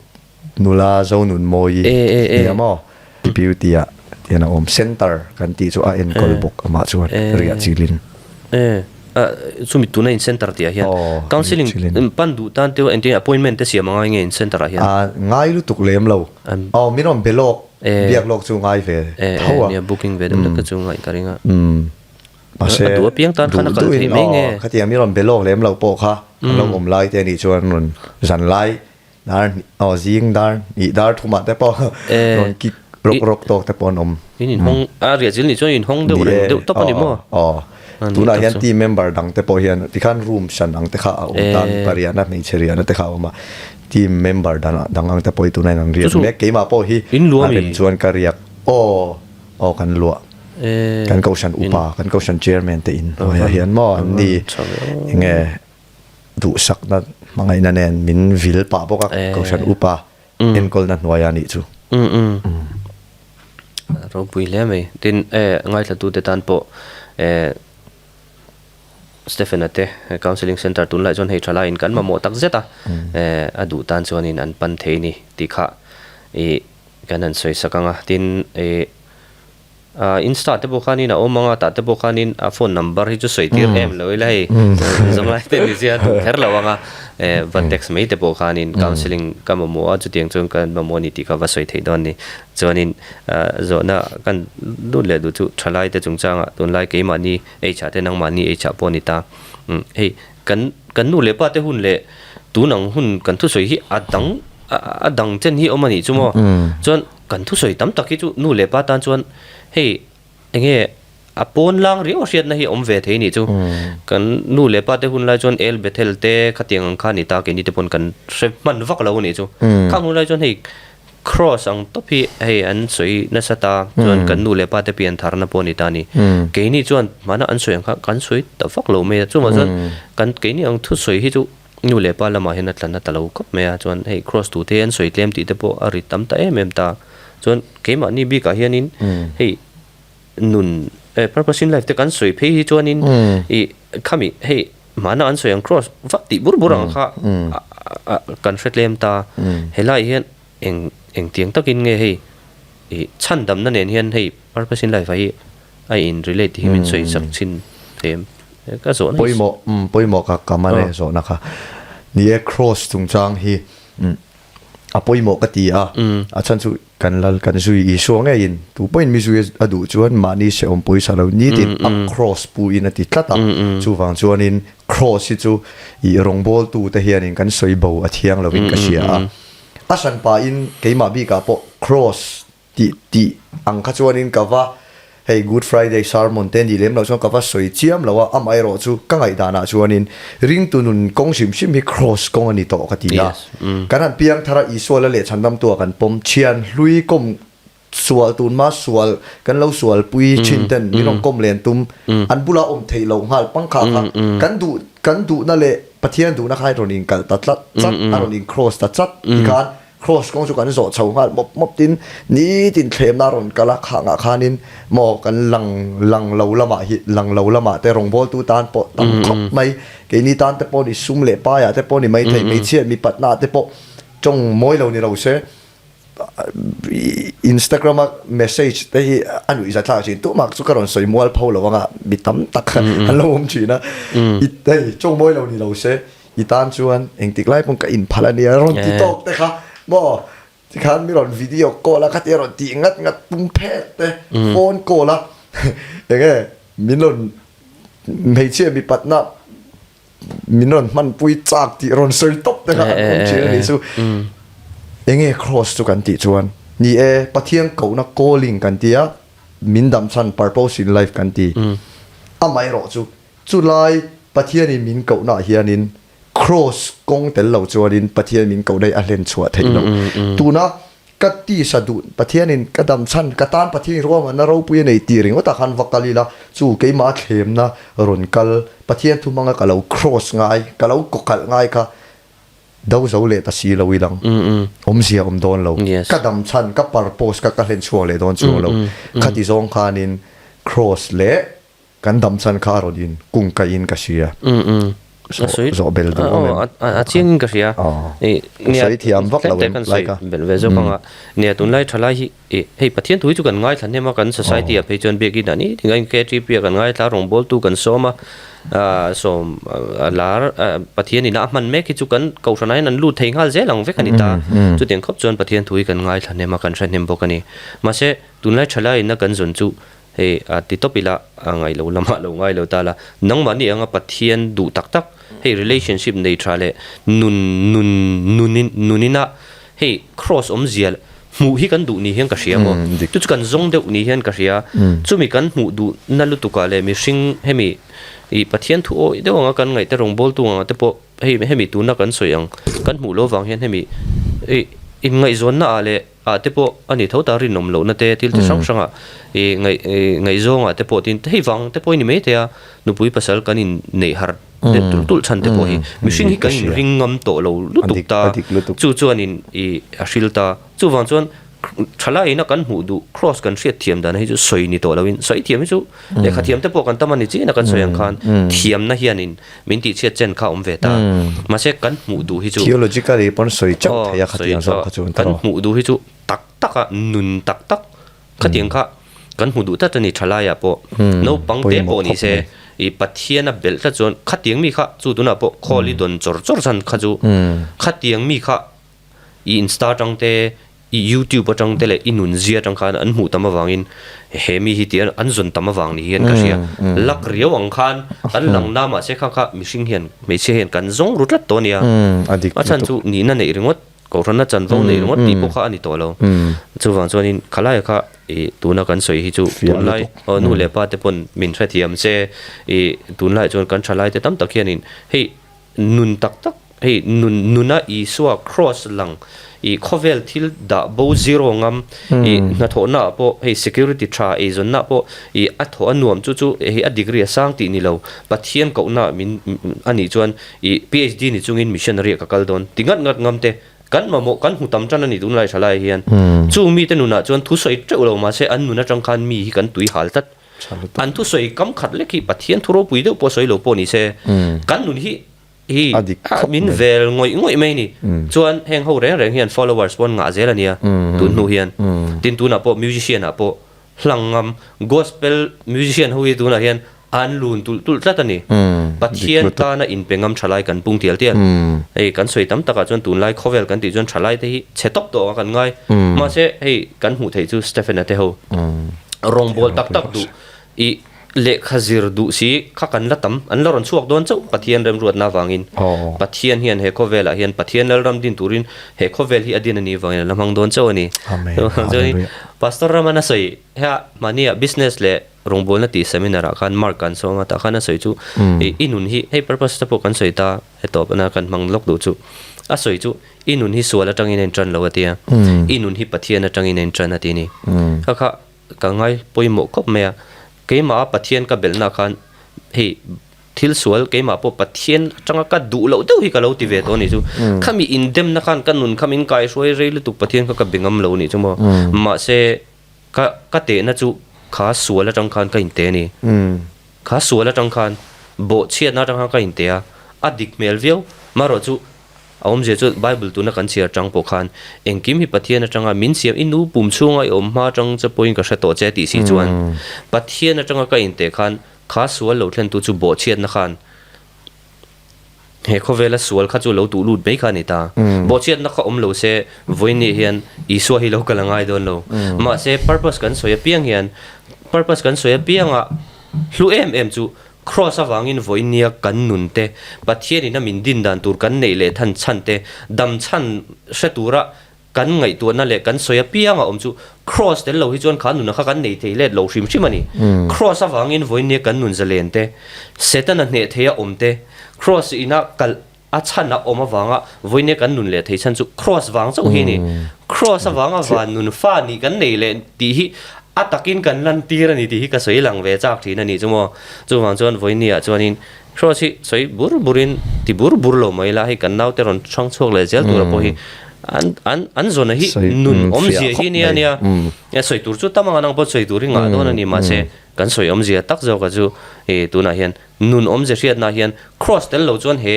Nula Zonunmawi nia maw? Deputy ah tian a awm. Center kan tih chu a enkawl bawk amah chuan riah chilin. chumi tuna in center tih ah hian counselling pan duh tan te engtin appointment te siam a ngai nge in center ah hian? Ngai lutuk lem lo. Aw min rawn be lawk, biak lawk chu ngai ve tho a. Nia booking ve deuh lek te chu ngaih ka ring a. Mahse A duh apiang tan khan a kal theih mai nge? Khatiang min rawn be lawk lem lo pawh kha an lo awm lai te anih chuan rawn zan lai Dar hnih aw zing dar hnih dar thumah te pawh rawn kik rawk rawk tawk te pawh an awm. In inhawng a riah zil nih chuan inhawng deuh reng deuh tawp a ni maw? Aw tunah hian team member dang te pawh hian tikhan room hran ang te kha a awm ta mipa riahna hmeichhe riahna te kha a awm a team member dang ang te pawh hi tunah hian an riak mek keimah pawh hi a rem chuan ka riak aw aw kan luah kan kohhran upa kan kohhran chairman te in hnuaiah hian maw an ni enge duhsakna hmangaihna nen min vil pah bawk a, Kohhran upa enkawlna hnuaia nih chu. Ropui hle mai. Tin, ngaithlatute tan pawh Stephen-a te Counselling Centre tunlai chuan hei thalaiin kan mamawh tak zet a, a duh tan chuanin an pan thei ni tih kha kan han sawi sak ang a. Tin, Insta te pawh khanin a awm ang a, tah te pawh khanin a phone number hi chu sawi tir em lo ila hei zawng lai te ni sia duh kher lo ang a, va text mai te pawh khanin counselling ka mamawh a chutiang chuan ka mamawh a ni tih kha va sawi theih dawn a ni. Chuanin zawhna kan lut leh duh chu thalai te chungchangah tunlai keimahni age ah te nangmahni age ah pawh a ni ta, hei kan kan nu leh pa te hun leh tun ang hun kan thusawi hi a dang a dang chen hi awm a nih chu maw chuan Kan thusawi tam tak hi chu nu leh pa tan chuan hei enge a pawn lang riau a hriatna hi a awm ve thei nih chu. Kan nu leh pa te hun lai chuan El Bethel te khatiang ang kha a ni ta keini te pawn kan hre hman vak lo a nih chu. Khang hun lai chuan hei Cross ang tawp hi hei an sawi nasa ta chuan kan nu leh pa te pian tharna pawh a ni ta a ni. Keini chuan hmana an sawi ang kha kan sawi ta vak lo mai a chuvang chuan kan keini ang thusawi hi chu Nu leh pa lamah hian a tlan a ta lo khawp mai a, chuan hei cross tu te an sawi tlem tih te pawh a ri tam ta em em ta. Chuan keimahni bikah hianin hei nun eh purpose in life te kan sawi phei hi chuanin ih khami hei hmana an sawi ang cross vak tih bur bur ang kha kan hre tlem ta. Helaiah hian eng engtiang takin nge hei ih chhandamna nen hian hei purpose in life ah hi a in relate tih hi min sawi chak thin thei em? Ka zawhna hi. Pawimawh, umm pawimawh ka ka man e zawhna kha. Ni e cross chungchang hi a pawimawh ka ti a, a chhan chu kan lal kan zui Isua ngeiin tu pawhin mi zui a duh chuan mahni hrehawm pawisa lo nitin a cross pu in a ti tlat a, chuvang chuanin cross hi chu ih rawngbawltu te hianin kan sawi bo a thiang lovin ka hria a, a hranpain keimah bikah pawh cross Tih tih ang kha chuanin ka va hei Good Friday sermon te nih lem loh chuan ka va sawi chiam lo a, amaherawh chu ka ngaihdanah chuanin ringtu nun kawng hrim hrim hi cross kawng a ni tawh ka ti a. Kan han piang thar a Isua la leh chhandamtua kan pawm thian hlui kawm sual tunma sual kan lo sualpui thin ten min rawn kawm len tum an bula awm theih loh nghal pangkha kha kan duh kan duhna leh Pathian duhna kha a rawn inkalh ta tlat chat a rawn in cross ta chat tikhan Cross kawng chu kan zawh chho nghal mawp mawp tin nitin thlemna a rawn kal a, khangah khanin maw kan lang lang lo lamah hi lang lo lamah te rawngbawltu tan pawh tam khawp mai, keini tan te pawh ni sum leh paiah te pawh ni maithei hmeichhia mipatna ah te pawh tawng mawi lo ni lo se Instagram a message te hi a nuih zathlak thin tumah chu ka rawn sawi mual pho lo anga mi tam tak an lo awm thin a, i hei tawng mawi lo ni lo se. I tan chuan engtik lai pawn ka inphal a nia rawn ti tawk te kha maw tikhan mi rawn video call a khatia rawn tih ngat ngat tum phet te phone call a enge min rawn hmeichhia mipatna min rawn hmanpui chak tih rawn sawi tawp te kha an awm thin a nih chu enge cross chu kan tih chuan ni e Pathian kohna calling kan ti a min damchhan purpose in life kan ti amaherawh chu Chulai Pathianin min kohnaah hianin Kraws kawng tel lo chuanin Pathian min kohna hi a hlen chhuah theih loh. Tuna ka tisa duh Pathianin ka dam chhan ka tan Pathianin ruahmanna ropui a nei tih ringawtah khan va kal ila chu keimah thlemna rawn kal Pathian thu hmanga ka lo Kraws ngai ka lo kawkalh ngai kha do zo leh ta si lo ilang awmzia awm dawn lo. Ka dam chhan ka purpose kha ka hlen chhuak leh dawn chuang lo. Khati zawng khanin Kraws leh Kan dam chan kha a rawn in kung kaih in ka hria. Zawh bel duh awm em? A chiangin ka hria. Ka sawi thiam vak lo em like a. Belh ve zawk anga. Nia tunlai thalai hi hei Pathian thu hi chu kan ngaithla hnem a kan society ah phei chuan biakin ah ni tinga in KTP ah kan ngaithla rawngbawltu kan sawm a sawm lar Pathian ina a hman mek hi chu kan kohhran ah hian an lut thei nghal zel ang vek a ni ta. Chutiang khawp chuan Pathian thu hi kan ngaithla hnem a kan hre hnem bawk a ni. Mahse tunlai thalai ina kan zawn chu Hei a ti tawp ila, a ngaih lo lamah lo ngai lo ta la, nangmahni anga Pathian duh tak tak, hei relationship nei tha leh nun nun nunin nunina hei cross awmzia hmuh hi kan duh ni hian ka hria maw? Chu chu kan zawng deuh ni hian ka hria. Chumi kan hmuh duhna lutukah leh mihring hemi ih Pathian thu awih deuh anga kan ngaih te rawngbawltu anga te pawh hei hemi tuna kan sawi ang kan hmuh loh vang hian hemi ih inngaihzawnna ah leh ah te pawh a ni tho ta rinawm lohna te thil chi hrang hrangah ih ngaih ih ngaihzawngah te pawh tin hei vang te pawh i ni mai thei a nupui pasal kan in neih harh deuh tulh tulh chhan te pawh hi mihring hi kan in ring ngam tawh lo lutuk ta chu chuan in ih a hril ta chuvang chuan thalai ina kan hmuh duh cross kan hriat thiam dan hi chu sawi ni tawh loin sawi thiam hi chu lehkha thiam te pawh kan tam a ni chian a kan sawi ang khan thiamna hianin Min tihchhiat chen kha awm ve ta. Mahse kan hmuh duh hi chu. Theologically pawn sawi chauh thei a khatiang zawk kha chu an Kan hmuh duh hi chu tak tak a, nun tak tak khatiang kha kan hmu duh tlat a ni thalaiah pawh. Naupang te pawh ni se i Pathian a belh tlat chuan khatiang mi kha chu tunah pawh call i dawn chawr chawr chhan kha chu khatiang mi kha I Insta atang te, i YouTube atang te leh i nunzia atang khan an hmuh tam avangin he mi hi tih an zawn tam avang ni hian ka hria. Luck riau ang khan kan lang na mahse kha kha mihring hian hmeichhia hian kan zawng ru tlat tawh a nia. A chhan chu nihna neih ringawt, kohhranna chanvo neih ringawt tih pawh kha a ni tawh lo. Chuvang chuanin khalaia kha i tuna kan sawi hi chu tunlai nu leh pa te pawn min hrethiam se i tunlaiah chuan kan thalai te tam tak hianin hei Nun tak tak, hei nun nuna Isua cross lang i khawvel thil dah bo zero ngam i hnathawhna ah pawh hei security tha eizawnna ah pawh i a thawh a nuam chu chu hei a degree a sang tih ni lo Pathian kohna ah min a nih chuan i PhD ni chungin missionary ah ka kal dawn ti ngat ngat ngam te kan mamawh kan hmu tam tan a ni tunlai tha lai hian chung mite nunah chuan thusawi teuh lo mahse an nun atang khan mi hi kan tui hal tlat. An thusawi kam khat lek hi Pathian thu ropui deuh pawh sawi lo pawh ni se, kan nun hi hi min vel ngawih ngawih mai ni. Chuan heng ho reng reng hian followers pawh an ngah zel a nia tun hnu hian. Tin tunah pawh musician ah pawh hlang ngam gospel musician ho hi tunah hian an lun tulh tulh tlat a ni. Pathian tana inpe ngam thalai kan pung tial tial. Hei kan sawi tam takah chuan tunlai khawvel kan tih chuan thalai te hi chhe tawp tawh ang a kan ngai. Mahse hei kan hmuh theih chu Stephen-a te ho. Rawngbawl tak tak duh i lehkha zir duh si kha kan la tam, an la rawn chhuak dawn chauh Pathian remruatna avangin. Pathian hian he khawvelah hian Pathian Lalram din turin he khawvel hi a din a nih avangin an la hmang dawn chauh a ni. Chuanin Pastor Raman a sawi hea mahnia business leh rawngbawlna tih seminar ah khan mark kan sawm a tah khan a sawi chu i nun hi hei purpose te pawh kan sawi ta he tawpna kan hmang lawk duh chu a sawi chu I nun hi sual atangin a intan lo a ti a, i nun hi Pathian atangin a intan a ti a ni. Kha kha ka ngai pawimawh khawp mai a, keimah a Pathian ka belhna khan hei thil sual keimah pawh Pathian atanga ka duh loh deuh hi ka lo ti ve tawh a nih chu. Khami indemna khan ka nun kha min kaihruai rei lutuk Pathian kha ka be ngam lo a nih chu maw. Mahse ka ka tehna chu kha sual atang khan ka inte a ni. Kha sual atang khan bawhchhiatna atang khan ka inte a, a dik hmel viau. Marawh chu A awmzia chu Bible tuna kan chhiar chang pawh khan engkim hi Pathian atanga min siam i nu pum chhunga i awm hma atang che pawhin ka hre tawh che tih si chuan Pathian atanga ka inteh khan kha sual lo thlentu chu bawhchhiatna khan he khawvela sual kha chu lo tuh lut mai kha a ni ta. Bawhchhiatna kha awm lo se vawiin hian Isua hi lo kal a ngai dawn lo. Mahse purpose kan sawi apiang hian purpose kan sawi apianga hlu em em chu Kraws avangin vawinia kan nun te, Pathianin a min din dan tur kan neih leh than chhan te, dam chhan hre tura kan ngaihtuahna leh kan sawi apiang a awm chu Kraws tel lo hi chuan kha nuna kha kan nei thei let lo hrim hrim a ni. Kraws avangin vawinia kan nun zalen te, Setana hneh theia awm te, Kraws ina kalh A chhan a awm avanga vawinia kan nun leh thei chhan chu Kraws vang chauh hi a ni. Kraws avanga van nun fa nih kan nei leh tih hi a takin kan lantir a ni tih hi ka sawi lang ve chak thin a nih chu maw. Chuvang chuan vawinia chuanin Kraws hi sawi bur burin ti bur bur lo mai la hei kan naute rawn hrang chhuak leh zel tura pawh hi an an an zawna hi nun awmzia hi nia nia. Sawi tur chu tam anga nang pawh sawi tur hi ngah dawn a ni mahse. Kan sawi awmzia tak zawka chu i tunah hian nun awmzia hriatna hian Kraws tel lo chuan he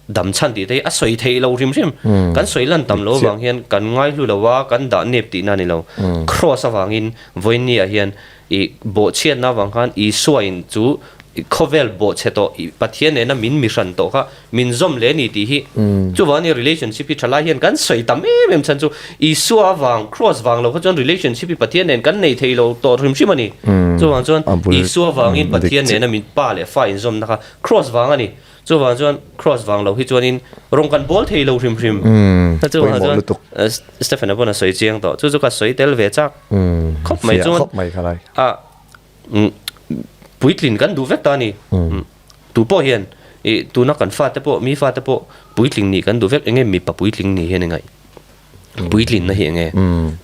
dam chhan tih te hi a sawi theih lo hrim hrim. Kan sawi lan tam lo avang hian kan ngaihlu lo a, kan dah nep tihna a ni lo. Kraws avangin vawiinniah hian i bawhchhiatna avang khan Isua in chu khawvel bawhchhe tawh i Pathian nena min mihran tawh kha min zawm leh a ni tih hi chuvang ania relationship hi thalai hian kan sawi tam em em chhan chu Isua avang Kraws vang lo kha chuan relationship hi Pathian nen kan nei thei lo tawh hrim hrim a ni. Chuvang chuan Isua vangin Pathian nena min pa leh fa inzawmna kha Kraws vang a ni. Chuvang chuan Kraws vang lo hi chuanin rawng kan bawl thei lo hrim hrim. Chuvang chuan Stephen-a pawn a sawi chiang tawh. Chu chu ka sawi tel ve chak khawp mai chuan a puitlin kan duh vek ta a ni. Tu pawh hian ih tuna kan fate pawh mi fate pawh puitling nih kan duh vek eng nge mipa puitling nih hian i ngaih? Puitlinna hi eng nge?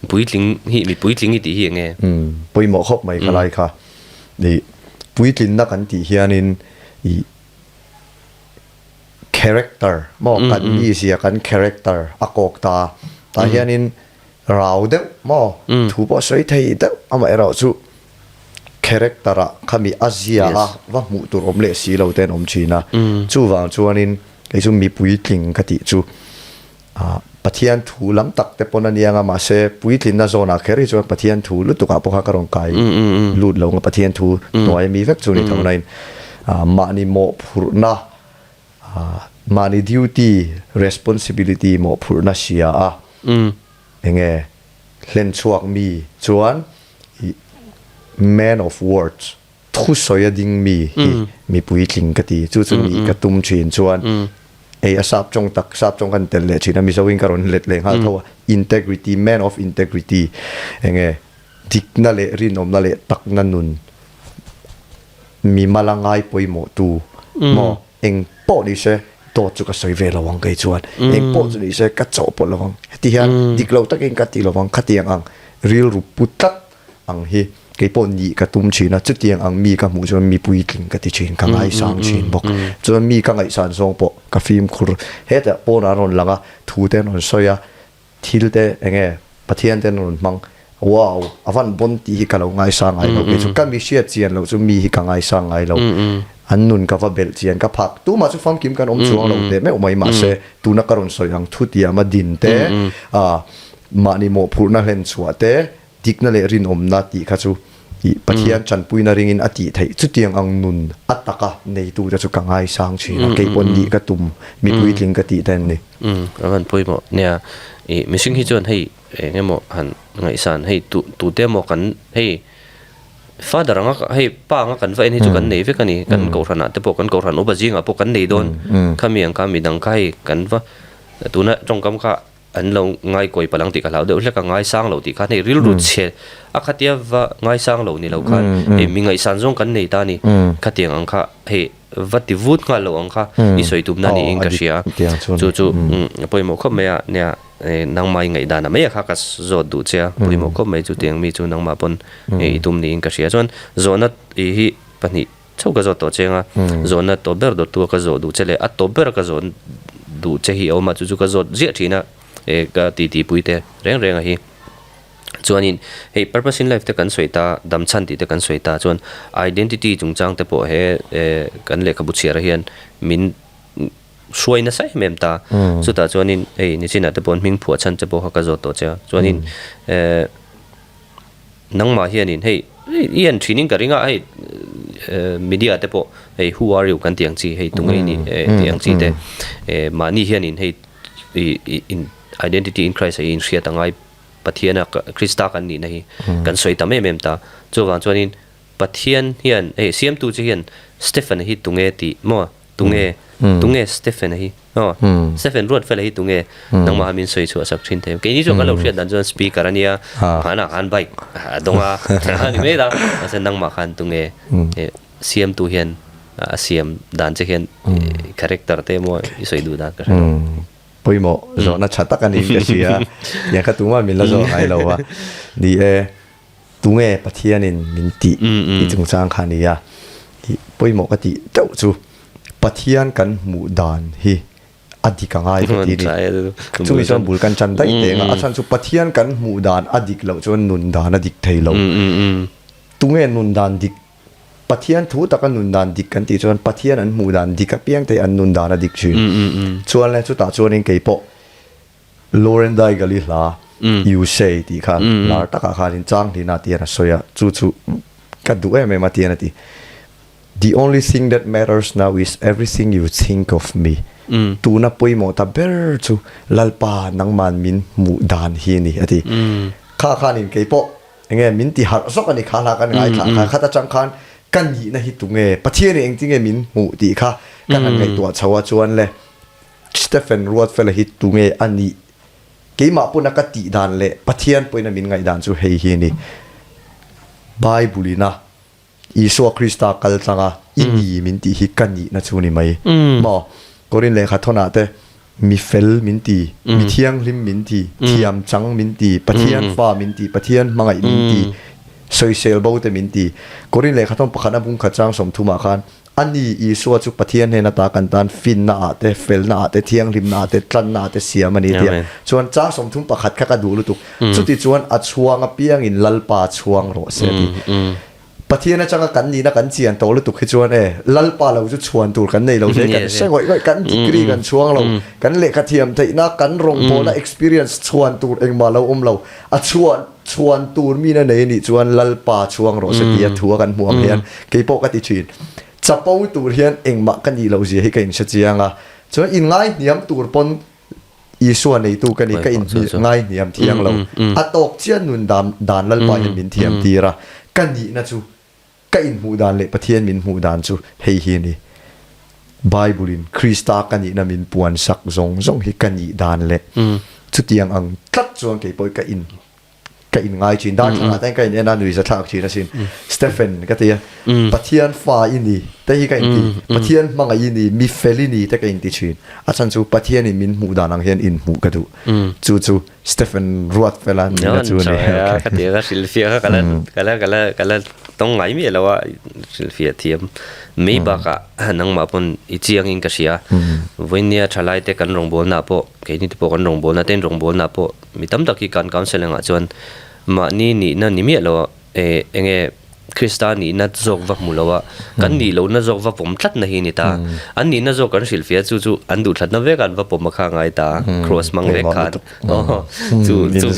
Puitling hi mi puitling i tih hi eng nge? Pawimawh khawp mai khalai kha. Ih puitlinna kan tih hianin ih character maw kan mizia kan character a kawk ta tah hianin rau deuh maw thu pawh sawi thei deuh amaherawh chu character ah khami a zia a va hmuh tur awm leh si lo te an awm thin a chuvang chuanin kei chu mipui tling ka tih chu Ah, Pathian thu lam tak te pawn a nia nga, mahse puitlinna zawnah kher hi chuan Pathian thu lutukah pawh kha ka rawn kai lut lo nga, Pathian thu hnuai ami vek chu ni tho nain ah mahni mawhphurhna ah mahni duty, responsibility mawhphurhna hria a enge hlen chhuak mi chuan ih man of words, Thusawi a ding mi hi mi puitling ka ti. Chu chu nih ka tum thin chuan ei a sap tawng tak, sap tawng kan tel leh thin a, Mizo in ka rawn let leh nghal tho a, integrity, man of integrity eng nge dikna leh rinawmna leh takna nun mi mala ngai pawimawh tu maw eng pawh ni se dawt chu ka sawi ve lo ang kei chuan eng pawh chu ni se ka chawhpawlh lo ang heti hian dik lo takin ka ti lo ang khatiang ang rilru pu tlat ang hi kei pawh nih ka tum thin a, chutiang ang mi ka hmuh chuan mi puitling ka ti thin, ka ngaisang thin bawk. Chuan mi ka ngaihsan zawng pawh ka fimkhur hetah pawnah an rawn lang a, thu te an rawn sawi a, thil te eng nge Pathian te an rawn hmang, wow a van bawn tih hi ka lo ngaisang ngai lo kei chu, ka mi hriat chian loh chu mi hi ka ngaisang ngai lo, an nun ka va belh chian ka phak, tumah chu famkim kan awm chuang lo teh meuh mai mahse tuna ka rawn sawi ang thutiam a din te, mahni mawhphurhna hlen chhuah te, Dikna leh rinawmna tih kha chu ih Pathian tanpuina ringin a tih theih. Chutiang ang nun a taka neitute chu ka ngaisang thin a, kei pawh nih ka tum, mi puitling ka tih te an ni. Umm a van pawimawh. Nia, ih mihring hi chuan hei eng emaw han ngaihsan hei tu tute emaw kan hei father anga hei pa anga kan va en hi chu kan nei vek a ni. Kan kohhranah te pawh kan kohhran upa zingah pawh kan nei dawn. Khami ang kha midang kha hei kan va tuna tawngkam kha An lo ngaikawi palang tih ka hlau deuh hlek a, ngaisang lo tih khan hei rilru chhe a khatia va ngaisang lo ni lo khan hei mi ngaihsan zawng kan nei ta a ni. Khatiang ang kha hei va ti vut nghal lo ang kha i sawi tumna niin ka hria. Chu chu a pawimawh khawp mai a, nia nangmah i ngaihdan a mai a kha ka zawt duh che a, pawimawh khawp mai chutiang mi chu nangmah pawn i tum niin ka hria. Chuan zawhna hi pahnih Chho ka zawt tawh che anga, zawhna tawp ber dawttu a ka zawh duh che leh a tawp ber a ka zawh duh che hi a awm a, chu chu ka zawt ziah thin a, e ka titi pui te reng reng a hi. Chuanin hei purpose in life te kan sawi ta, dam chhan tih te kan sawi ta chuan identity chungchang te pawh he e kan lehkhabu chhiar ah hian min hruai nasa em em ta. Chutah chuanin hei nichinah te pawh hming phuah chhan che pawh kha ka zawt tawh che a, chuanin e. Nangmah hianin hei i en thinin ka ring a hei media te pawh hei who are you kan tih ang chi hei tunge i nih tih ang chi te mahni hianin hei i identity in Christ ah hi inhriat a ngai Pathiana Krista kan nihna hi kan sawi tam em em ta chuvang chuanin Pathian hian hei siamtu che hian Stephen-a hi tunge tih maw tunge tunge Stephen-a hi Aw, Stephen Ruatfela hi tunge nangmaha min sawi chhuah sak thin thei. Keini chuan kan lo hriat dan chuan speaker a nia, hmanah khan bike a dawng a, a ni mai ta. Mahse nangmah khan tunge siamtu hian a siam dan che hian character te emaw i sawi duh dan ka hre lo. Pawimawh zawhna tha tak a niin ka hria. Tiang kha tumah min la zawh ngai lo a. Ni e, tunge Pathianin min tih tih chungchang kha a ni a. Pawimawh ka tih deuh chu. Pathian kan hmuh dan hi a dik a ngai ka ti ni. Chumi chuan bul kan chan daih teh ang a, a chhan chu Pathian kan hmuh dan a dik loh chuan nun dan a dik thei lo. Tunge nun dan dik? Pathian thu taka nun dan dik kan tih chuan Pathian an hmuh dan dik apiang te hi an nun dan a dik thin. Chuan le chutah chuanin kei pawh Lauren Daigle-i hla You Say tih kha lar takah khanin chang hlina tihian a sawi a, chu chu ka duh em em a tihian a ti. The only thing that matters now is everything you think of me. Tuna pawimawh ta ber chu Lalpa nangman min hmuh dan hi a ni a ti. Kha khanin kei pawh enge min ti harh zawk a ni kha hla kan ngaithla kha khat atang khan ka nihna hi tunge Pathianin engtinge min hmuh tih kha ka han ngaihtuah chho a chuan le Stephen Ruatfela hi tunge a nih keimah pawna ka tih dan leh Pathian pawhin a min ngaihdan chu hei hi a ni Bible ina Isua Krista kal tlanga i ni min tih hi ka nihna chu ni mai maw? Korin lehkha thawnah te mi fel min ti, mi thianghlim min ti, thiam chang min ti, Pathian fa min ti, Pathian hmangaih min ti, sawisel bo te min ti. Korin lehkha thawn pakhatna bungkhat chang sawmthumah khan a ni Isua chu Pathian hnen ata kan tan finna ah te, felna ah te, thianghlimna ah te, tlanna ah te siam a ni tia. Chuan chang 31 kha ka duh lutuk. Chuti chuan a chhuang apiangin Lalpa chhuang rawh se a ti. Pathian atanga kan nihna kan chian tawh lutuk hi chuan e, Lalpa lo chu chhuan tur kan nei lo hle, kan hre ngawih ngawih, kan degree kan chhuang lo, kan lehkha thiam theihna, kan rawngbawlna experience chhuan tur engmah lo awm lo. A chhuan chhuan tur mina nei a nih chuan Lalpa chhuang rawh se tia thu a kan hmuh ang hian keipawh ka ti thin. Chapo tur hian engmah ka nih loh zia hi ka inhre chiang a, chuan inngaihniam tur pawn Isua neitu ka ni, ka inngaihniam thiang lo. A tawk chiah nun dan dan Lalpa hian min thiam tir a, ka nihna chu ka inhmuh dan leh Pathian min hmuh dan chu hei hi a ni. Bible-in Krista ka nihna min puan sak zawng zawng hi ka nih dan leh chutiang ang tlat chuan kei pawh ka in ka in ngai thin. Darthlangah te hian ka in en a, nuihza thlak thin asin. Stephen ka ti a, Pathian fa i ni te hi ka in ti, Pathian hmangaih i ni, mi fel i ni te ka in ti thin. A chhan chu Pathianin min hmuh dan ang hian in hmuh ka duh. Chu chu Stephen Ruatfela nihna chu a ni. Ka ti a, ka hrilhfiah kha ka la ka la ka la ka la tawng ngai miah lo a, hrilhfiah thiam mai bakah nangmah pawn i chiangin ka hria. Vawinia thalaite kan rawngbawlnaah pawh keini te pawh kan rawngbawlna te rawngbawlnaah pawh mi tam tak hi kan counselling ah chuan mahni nihna ni miah lo eh enge Krista nihna zawk va hmu lo a, kan nih lohna zawk va pawm tlatna hi a ni ta. An nihna zawk kan hrilhfiah chu chu an duh thlatna vek a an va pawm a kha a ngai ta, cross hmang vek khan. Aw chu chu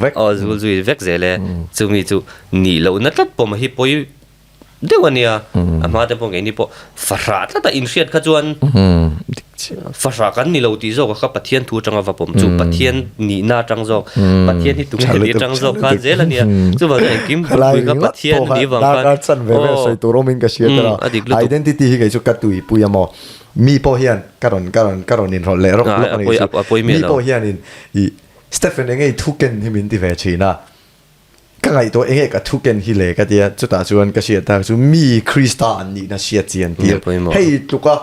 mi aw zul zui vek zel e. Chumi chu nih lohna tlat pawm hi pawi deuh a nia. A hma te pawh keini pawh fahrah tlat a inhriat kha chuan fahrah kan ni lo tih zawk a kha Pathian thu atanga va pawm chu Pathian nihna atang zawk Pathian hi tunge tih atang zawk khan zel a nia. Chuvang chuan engkim bulpui kha Pathian a nih vang khan Darkar chan ve vel sawi tur awmin ka hria tel a. Identity hi kei chu ka tuipui a maw. Mi pawh hian ka rawn ka rawn ka rawn inrawlh leh rawk lawk a ni chu. Mi pawh hianin ih Stephen enge i thu ken hi min ti ve thin a. Ka ngaihtuah enge ka thu ken hi le ka tia, chutah chuan ka hriat tak chu mi Krista an nihna hriat chian tir. Hei tluka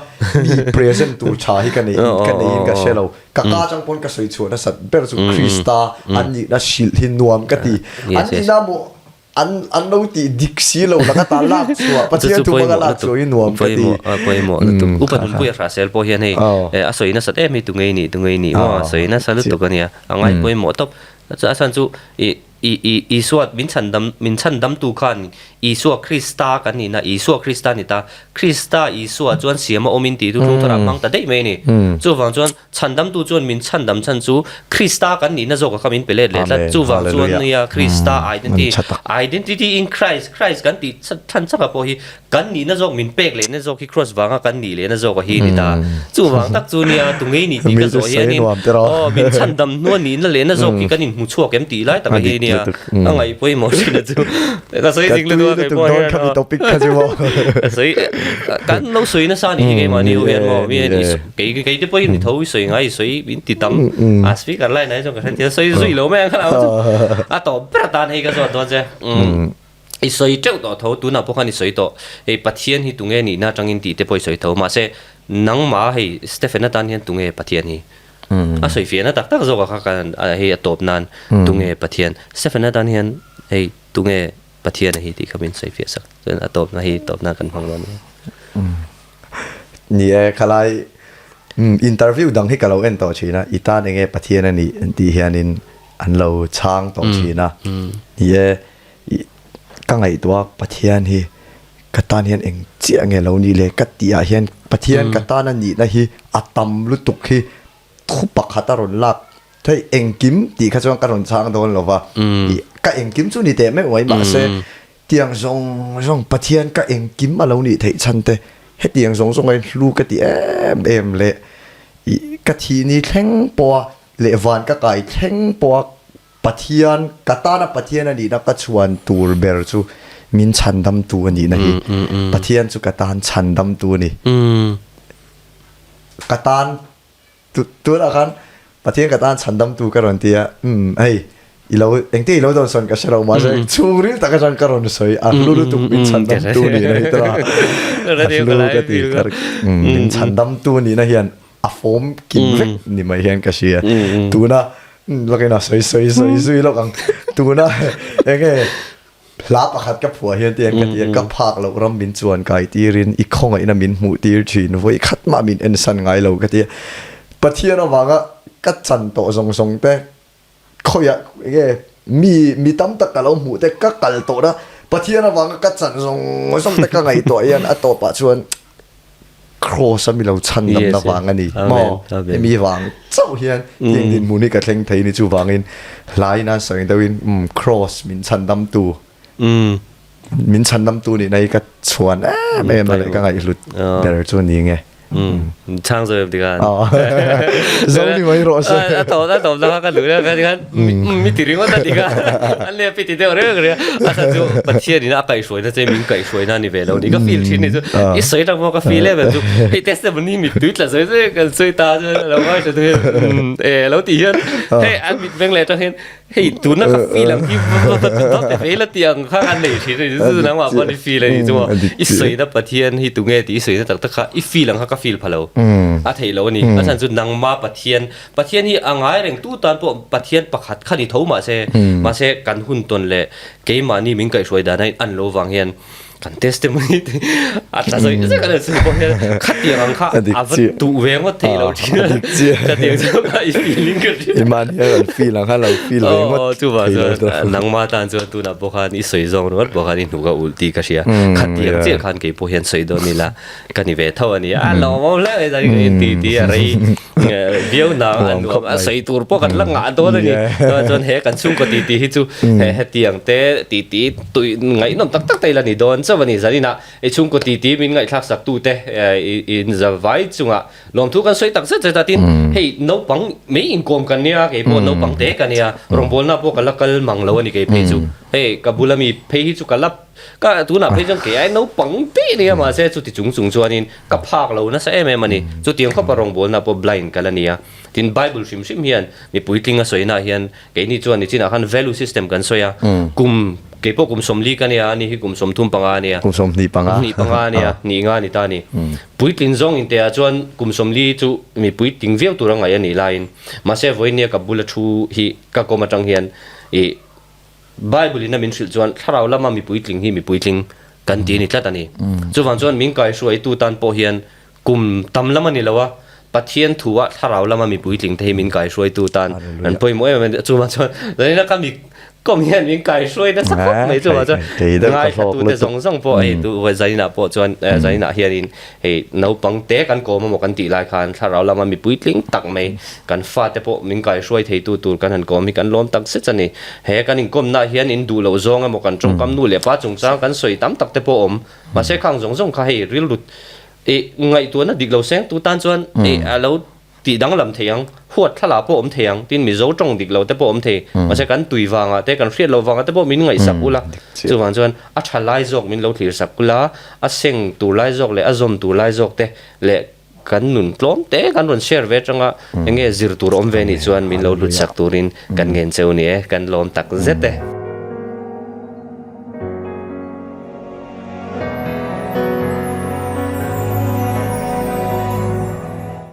mi present tur tha hi ka nei ka neiin ka hre lo. Ka ka chang pawn ka sawi chhuah nasat ber chu Krista an nihna hrilh hi nuam ka ti. An nihna maw an an lo tih dik si lo laka ta lak chhuah Pathian thu hmanga lak chhuah hi nuam ka ti. Pawimawh lutuk. Upa Nunpuia Hrahsel pawh hian hei a sawi nasat em hi tunge i nih tunge i nih maw a sawi nasa lutuk a nia. A ngai pawimawh tawp. A chhan chu i i i Isua min chhandam min chhandamtu khan Isua Krista kan nihna Isua Krista ni ta Krista Isua chuan siam a awmin tih chu thungthar ah hmang ta daih mai a ni. Chuvang chuan chhandamtu chuan min chhandam chhan chu Krista kan nihna zawkah kha min pe let leh tlat. Chuvang chuan nia Krista identity identity in Christ Christ kan tih chhan chakah pawh hi Kan nihna zawk min pek lehna zawk hi Kross vanga kan nih lehna zawk a hi ni ta. Chuvang tak chu nia tungei nih tih ka zawh hianin aw min chhandam hnua nihna lehna zawk hi kan inhmu chhuak em tih lai tak a hi nia. A ngaih pawimawh thin a chu. Ka sawi zing lutuk a kei pawh hian aw. Ka sawi kan lo sawi nasa nih hi keimahni ho hian maw mi hian kei kei te pawhin i tho i sawi ngai i sawi min ti tam a speaker line ah hi chuan ka hre tia sawi zui lo mai ang kha lo chu a tawp ber atan hei ka zawt dawn che. I sawi teuh tawh tho, tunah pawh khan i sawi tawh, hei Pathian hi tunge nihna atangin tih te pawh i sawi tho, mahse nangmah hei Stephen atan hian tunge Pathian hi? A sawi fiahna tak tak zawkah kha kan hei a tawp nan tunge Pathian? Stephen atan hian hei tunge Pathian a hi tih kha min sawi fiah sak, chuan a tawpna hi tawp nan kan hmang dawn nia. Ni e, khalai interview dang hi ka lo en tawh thin a, i tan enge Pathian a nih an tih hianin an lo chhang tawh thin a, ni e. Ka ngaihtuah Pathian hi. Ka tan hian eng chiah nge lo nih le ka tih ah hian Pathian ka tan a nihna hi a tam lutuk hi thu pakhat a rawn lak theih engkim tih kha chuan ka rawn chhang dawn lo va, ih ka engkim chu ni teh meuh mai mahse tiang zawng zawng Pathian ka engkim a lo nih theih chhan te hetiang zawng zawng a hlu ka ti em em leh ih ka thih ni thleng pawha leh van ka kai thleng pawha Pathian, ka tana Pathian a nihna ka chhuan tur ber chu min chhandamtu a nihna hi. Pathian chu ka tan chhandamtu a ni. Ka tan, tunah khan Pathian ka tan chhandamtu ka rawn ti a, umm hei i lo, engtin i lo dawn sawn ka hre lo mahse chhungril tak atang ka rawn sawi a hlu lutuk min chhandamtu nihna hi tawh a, a hlu ka ti, min chhandamtu nihna hian a fawm kim vek ni mai hian ka hria. Tuna lawkin a sawi sawi sawi zui lawk ang. Tuna enge hla pakhat ka phuah hian tiang ka ti a, ka phak loh ram min chuan kai tirin i khawngaihna min hmuh tir thin, vawi khat mah min ensan ngai lo ka ti a. Pathian avanga ka chan tawh zawng zawng te Khawiah enge mi mi tam tak ka lo hmuh te ka kal tawh na Pathian avanga ka chan zawng zawng te ka ngaihtuah hian a tawpah chuan Kraws a mi lo chhan damna vang a ni maw hemi vang chauh hian tiang dinhmun hi ka thleng thei ni chuvangin hlaiin a sawi deuhin umm Kraws min chhan damtu Min chhandamtu nihna hi ka chhuan em em a leh ka ngaihhlut ber chu ni nge. Chhang zo em tikhan. Zo ni mai rawh se. A tawp a tawp na kha ka duh na kha mi ti ringawt a ti kha. An leh pi ti deuh reng reng a. A chhan chu Pathian in a kaihhruai na che min kaihhruai na ni ve lo ni ka feel thin ni chu. I sawi tang pawh ka feel em em chu. Hei testimony mittui tla sawi sawi kan sawi ta chu a lo ngaithla tu hian e lo ti hian hei an mit veng leh tang hian Hei tuna ka feel ang hi va pe ve la tih ang kha an nei thin a ni chu nangmah pawh i feel a ni chu maw i sawina Pathian hi tunge tih i sawina tak tak kha i feel ang kha ka feel pha lo a theih lo a ni a chhan chu nangma Pathian Pathian hi a ngai reng tu tan pawh Pathian pakhat kha ni tho mahse mahse kan hun tawn leh keimahni min kaihhruai dan a in an lo vang hian Kan testimony te a tla zawih zawih kan han sawi pawh hian khatiang ang kha a va duh ve ngawt thei lo thin a khatiang chu kha i feeling ka hria. I mahni hian an feel ang kha lo feel ve ngawt thei lo tawh. Nangma tan chuan tunah pawh khan i sawi zawng ringawt pawh khan i hnuk a ulh tih ka hria. Khatiang chiah khan kei pawh hian sawi dawn ila ka ni ve tho a ni. A lawmawm hle mai zan in ti ti a rei viau nang a nuam a sawi tur pawh kan la ngah dawn a ni. Chuan he kan chhungkaw titi hi chu hetiang te titi Tui ngaihnawm tak tak te ila ni dawn chauh a ni. Zaninah i chhungkaw titi min ngaihthlak sak tu te in zavai chungah lawmthu kan sawi tak zet zet a. Tin, hei naupang mai inkawm kan nia, kei pawh naupang te ka nia, rawngbawlna pawh ka la kal mang lo a ni kei phei chu. Hei ka bula mi phei hi chu ka la ka tunah phei chuan kei ai naupang daih a nia mahse chuti chung chung chuanin ka phak lo nasa em em a ni. Chutiang khawpa rawngbawlna pawh blind ka la nia. Tin, Bible hrim hrim hian mi puitling a sawina hian Keini chuan nichinah khan value system kan sawi a, kum kei pawh kum 40 ka nia, ani hi kum 35 a nia. Kum 25. 25 a nia, hnih nga a ni ta a ni. Puitlin zawng inteah chuan kum 40 chu mi puitling viau tur a ngaih a nih laiin, mahse vawinia ka bula thu hi ka kawm atang hian ih Bible in a min hrilh chuan thlarau lama mi puitling hi mi puitling kan ti a ni tlat a ni. Chuvang chuan min kaihruaitu tan pawh hian Kum tam lam a ni lo a, Pathian thu ah thlarau lama mi puitling te hi min kaihruaitu tan an pawimawh em em a ni. Chuvang chuan zanin a ka mi kawm hian min kaihruai nasa khawp mai chuvang chuan ngaithla te zawng zawng pawh hei tu zanin ah pawh chuan zanin ah hianin hei naupang te kan kawm emaw kan tih lai khan thlarau lama mi puitling tak mai kan fate pawh min kaihruai theitu tur kan han kawm hi kan lawm tak zet a ni. He kan inkawmna ah hian in duh loh zawng emaw kan tawngkam nu leh pa chungchang kan sawi tam tak te pawh awm mahse khang zawng zawng kha hei rilru I ngaihtuahna dik lo seng tu tan chuan i a lo tih danglam thei ang, huat thlalak pawh awm thei ang, tin Mizo tawng dik lo te pawh awm thei, mahse kan tui vangah te, kan hriat loh vangah te pawh min ngaihsak ula, chuvang chuan a tha lai zawk min lo thlir sak ula, a seng tur lai zawk leh a zawm tur lai zawk te leh kan nun tlawm te kan rawn share ve atanga enge zir tur awm ve nih chuan min lo hlut sak turin kan ngen cheu ni e, kan lawm tak zet e.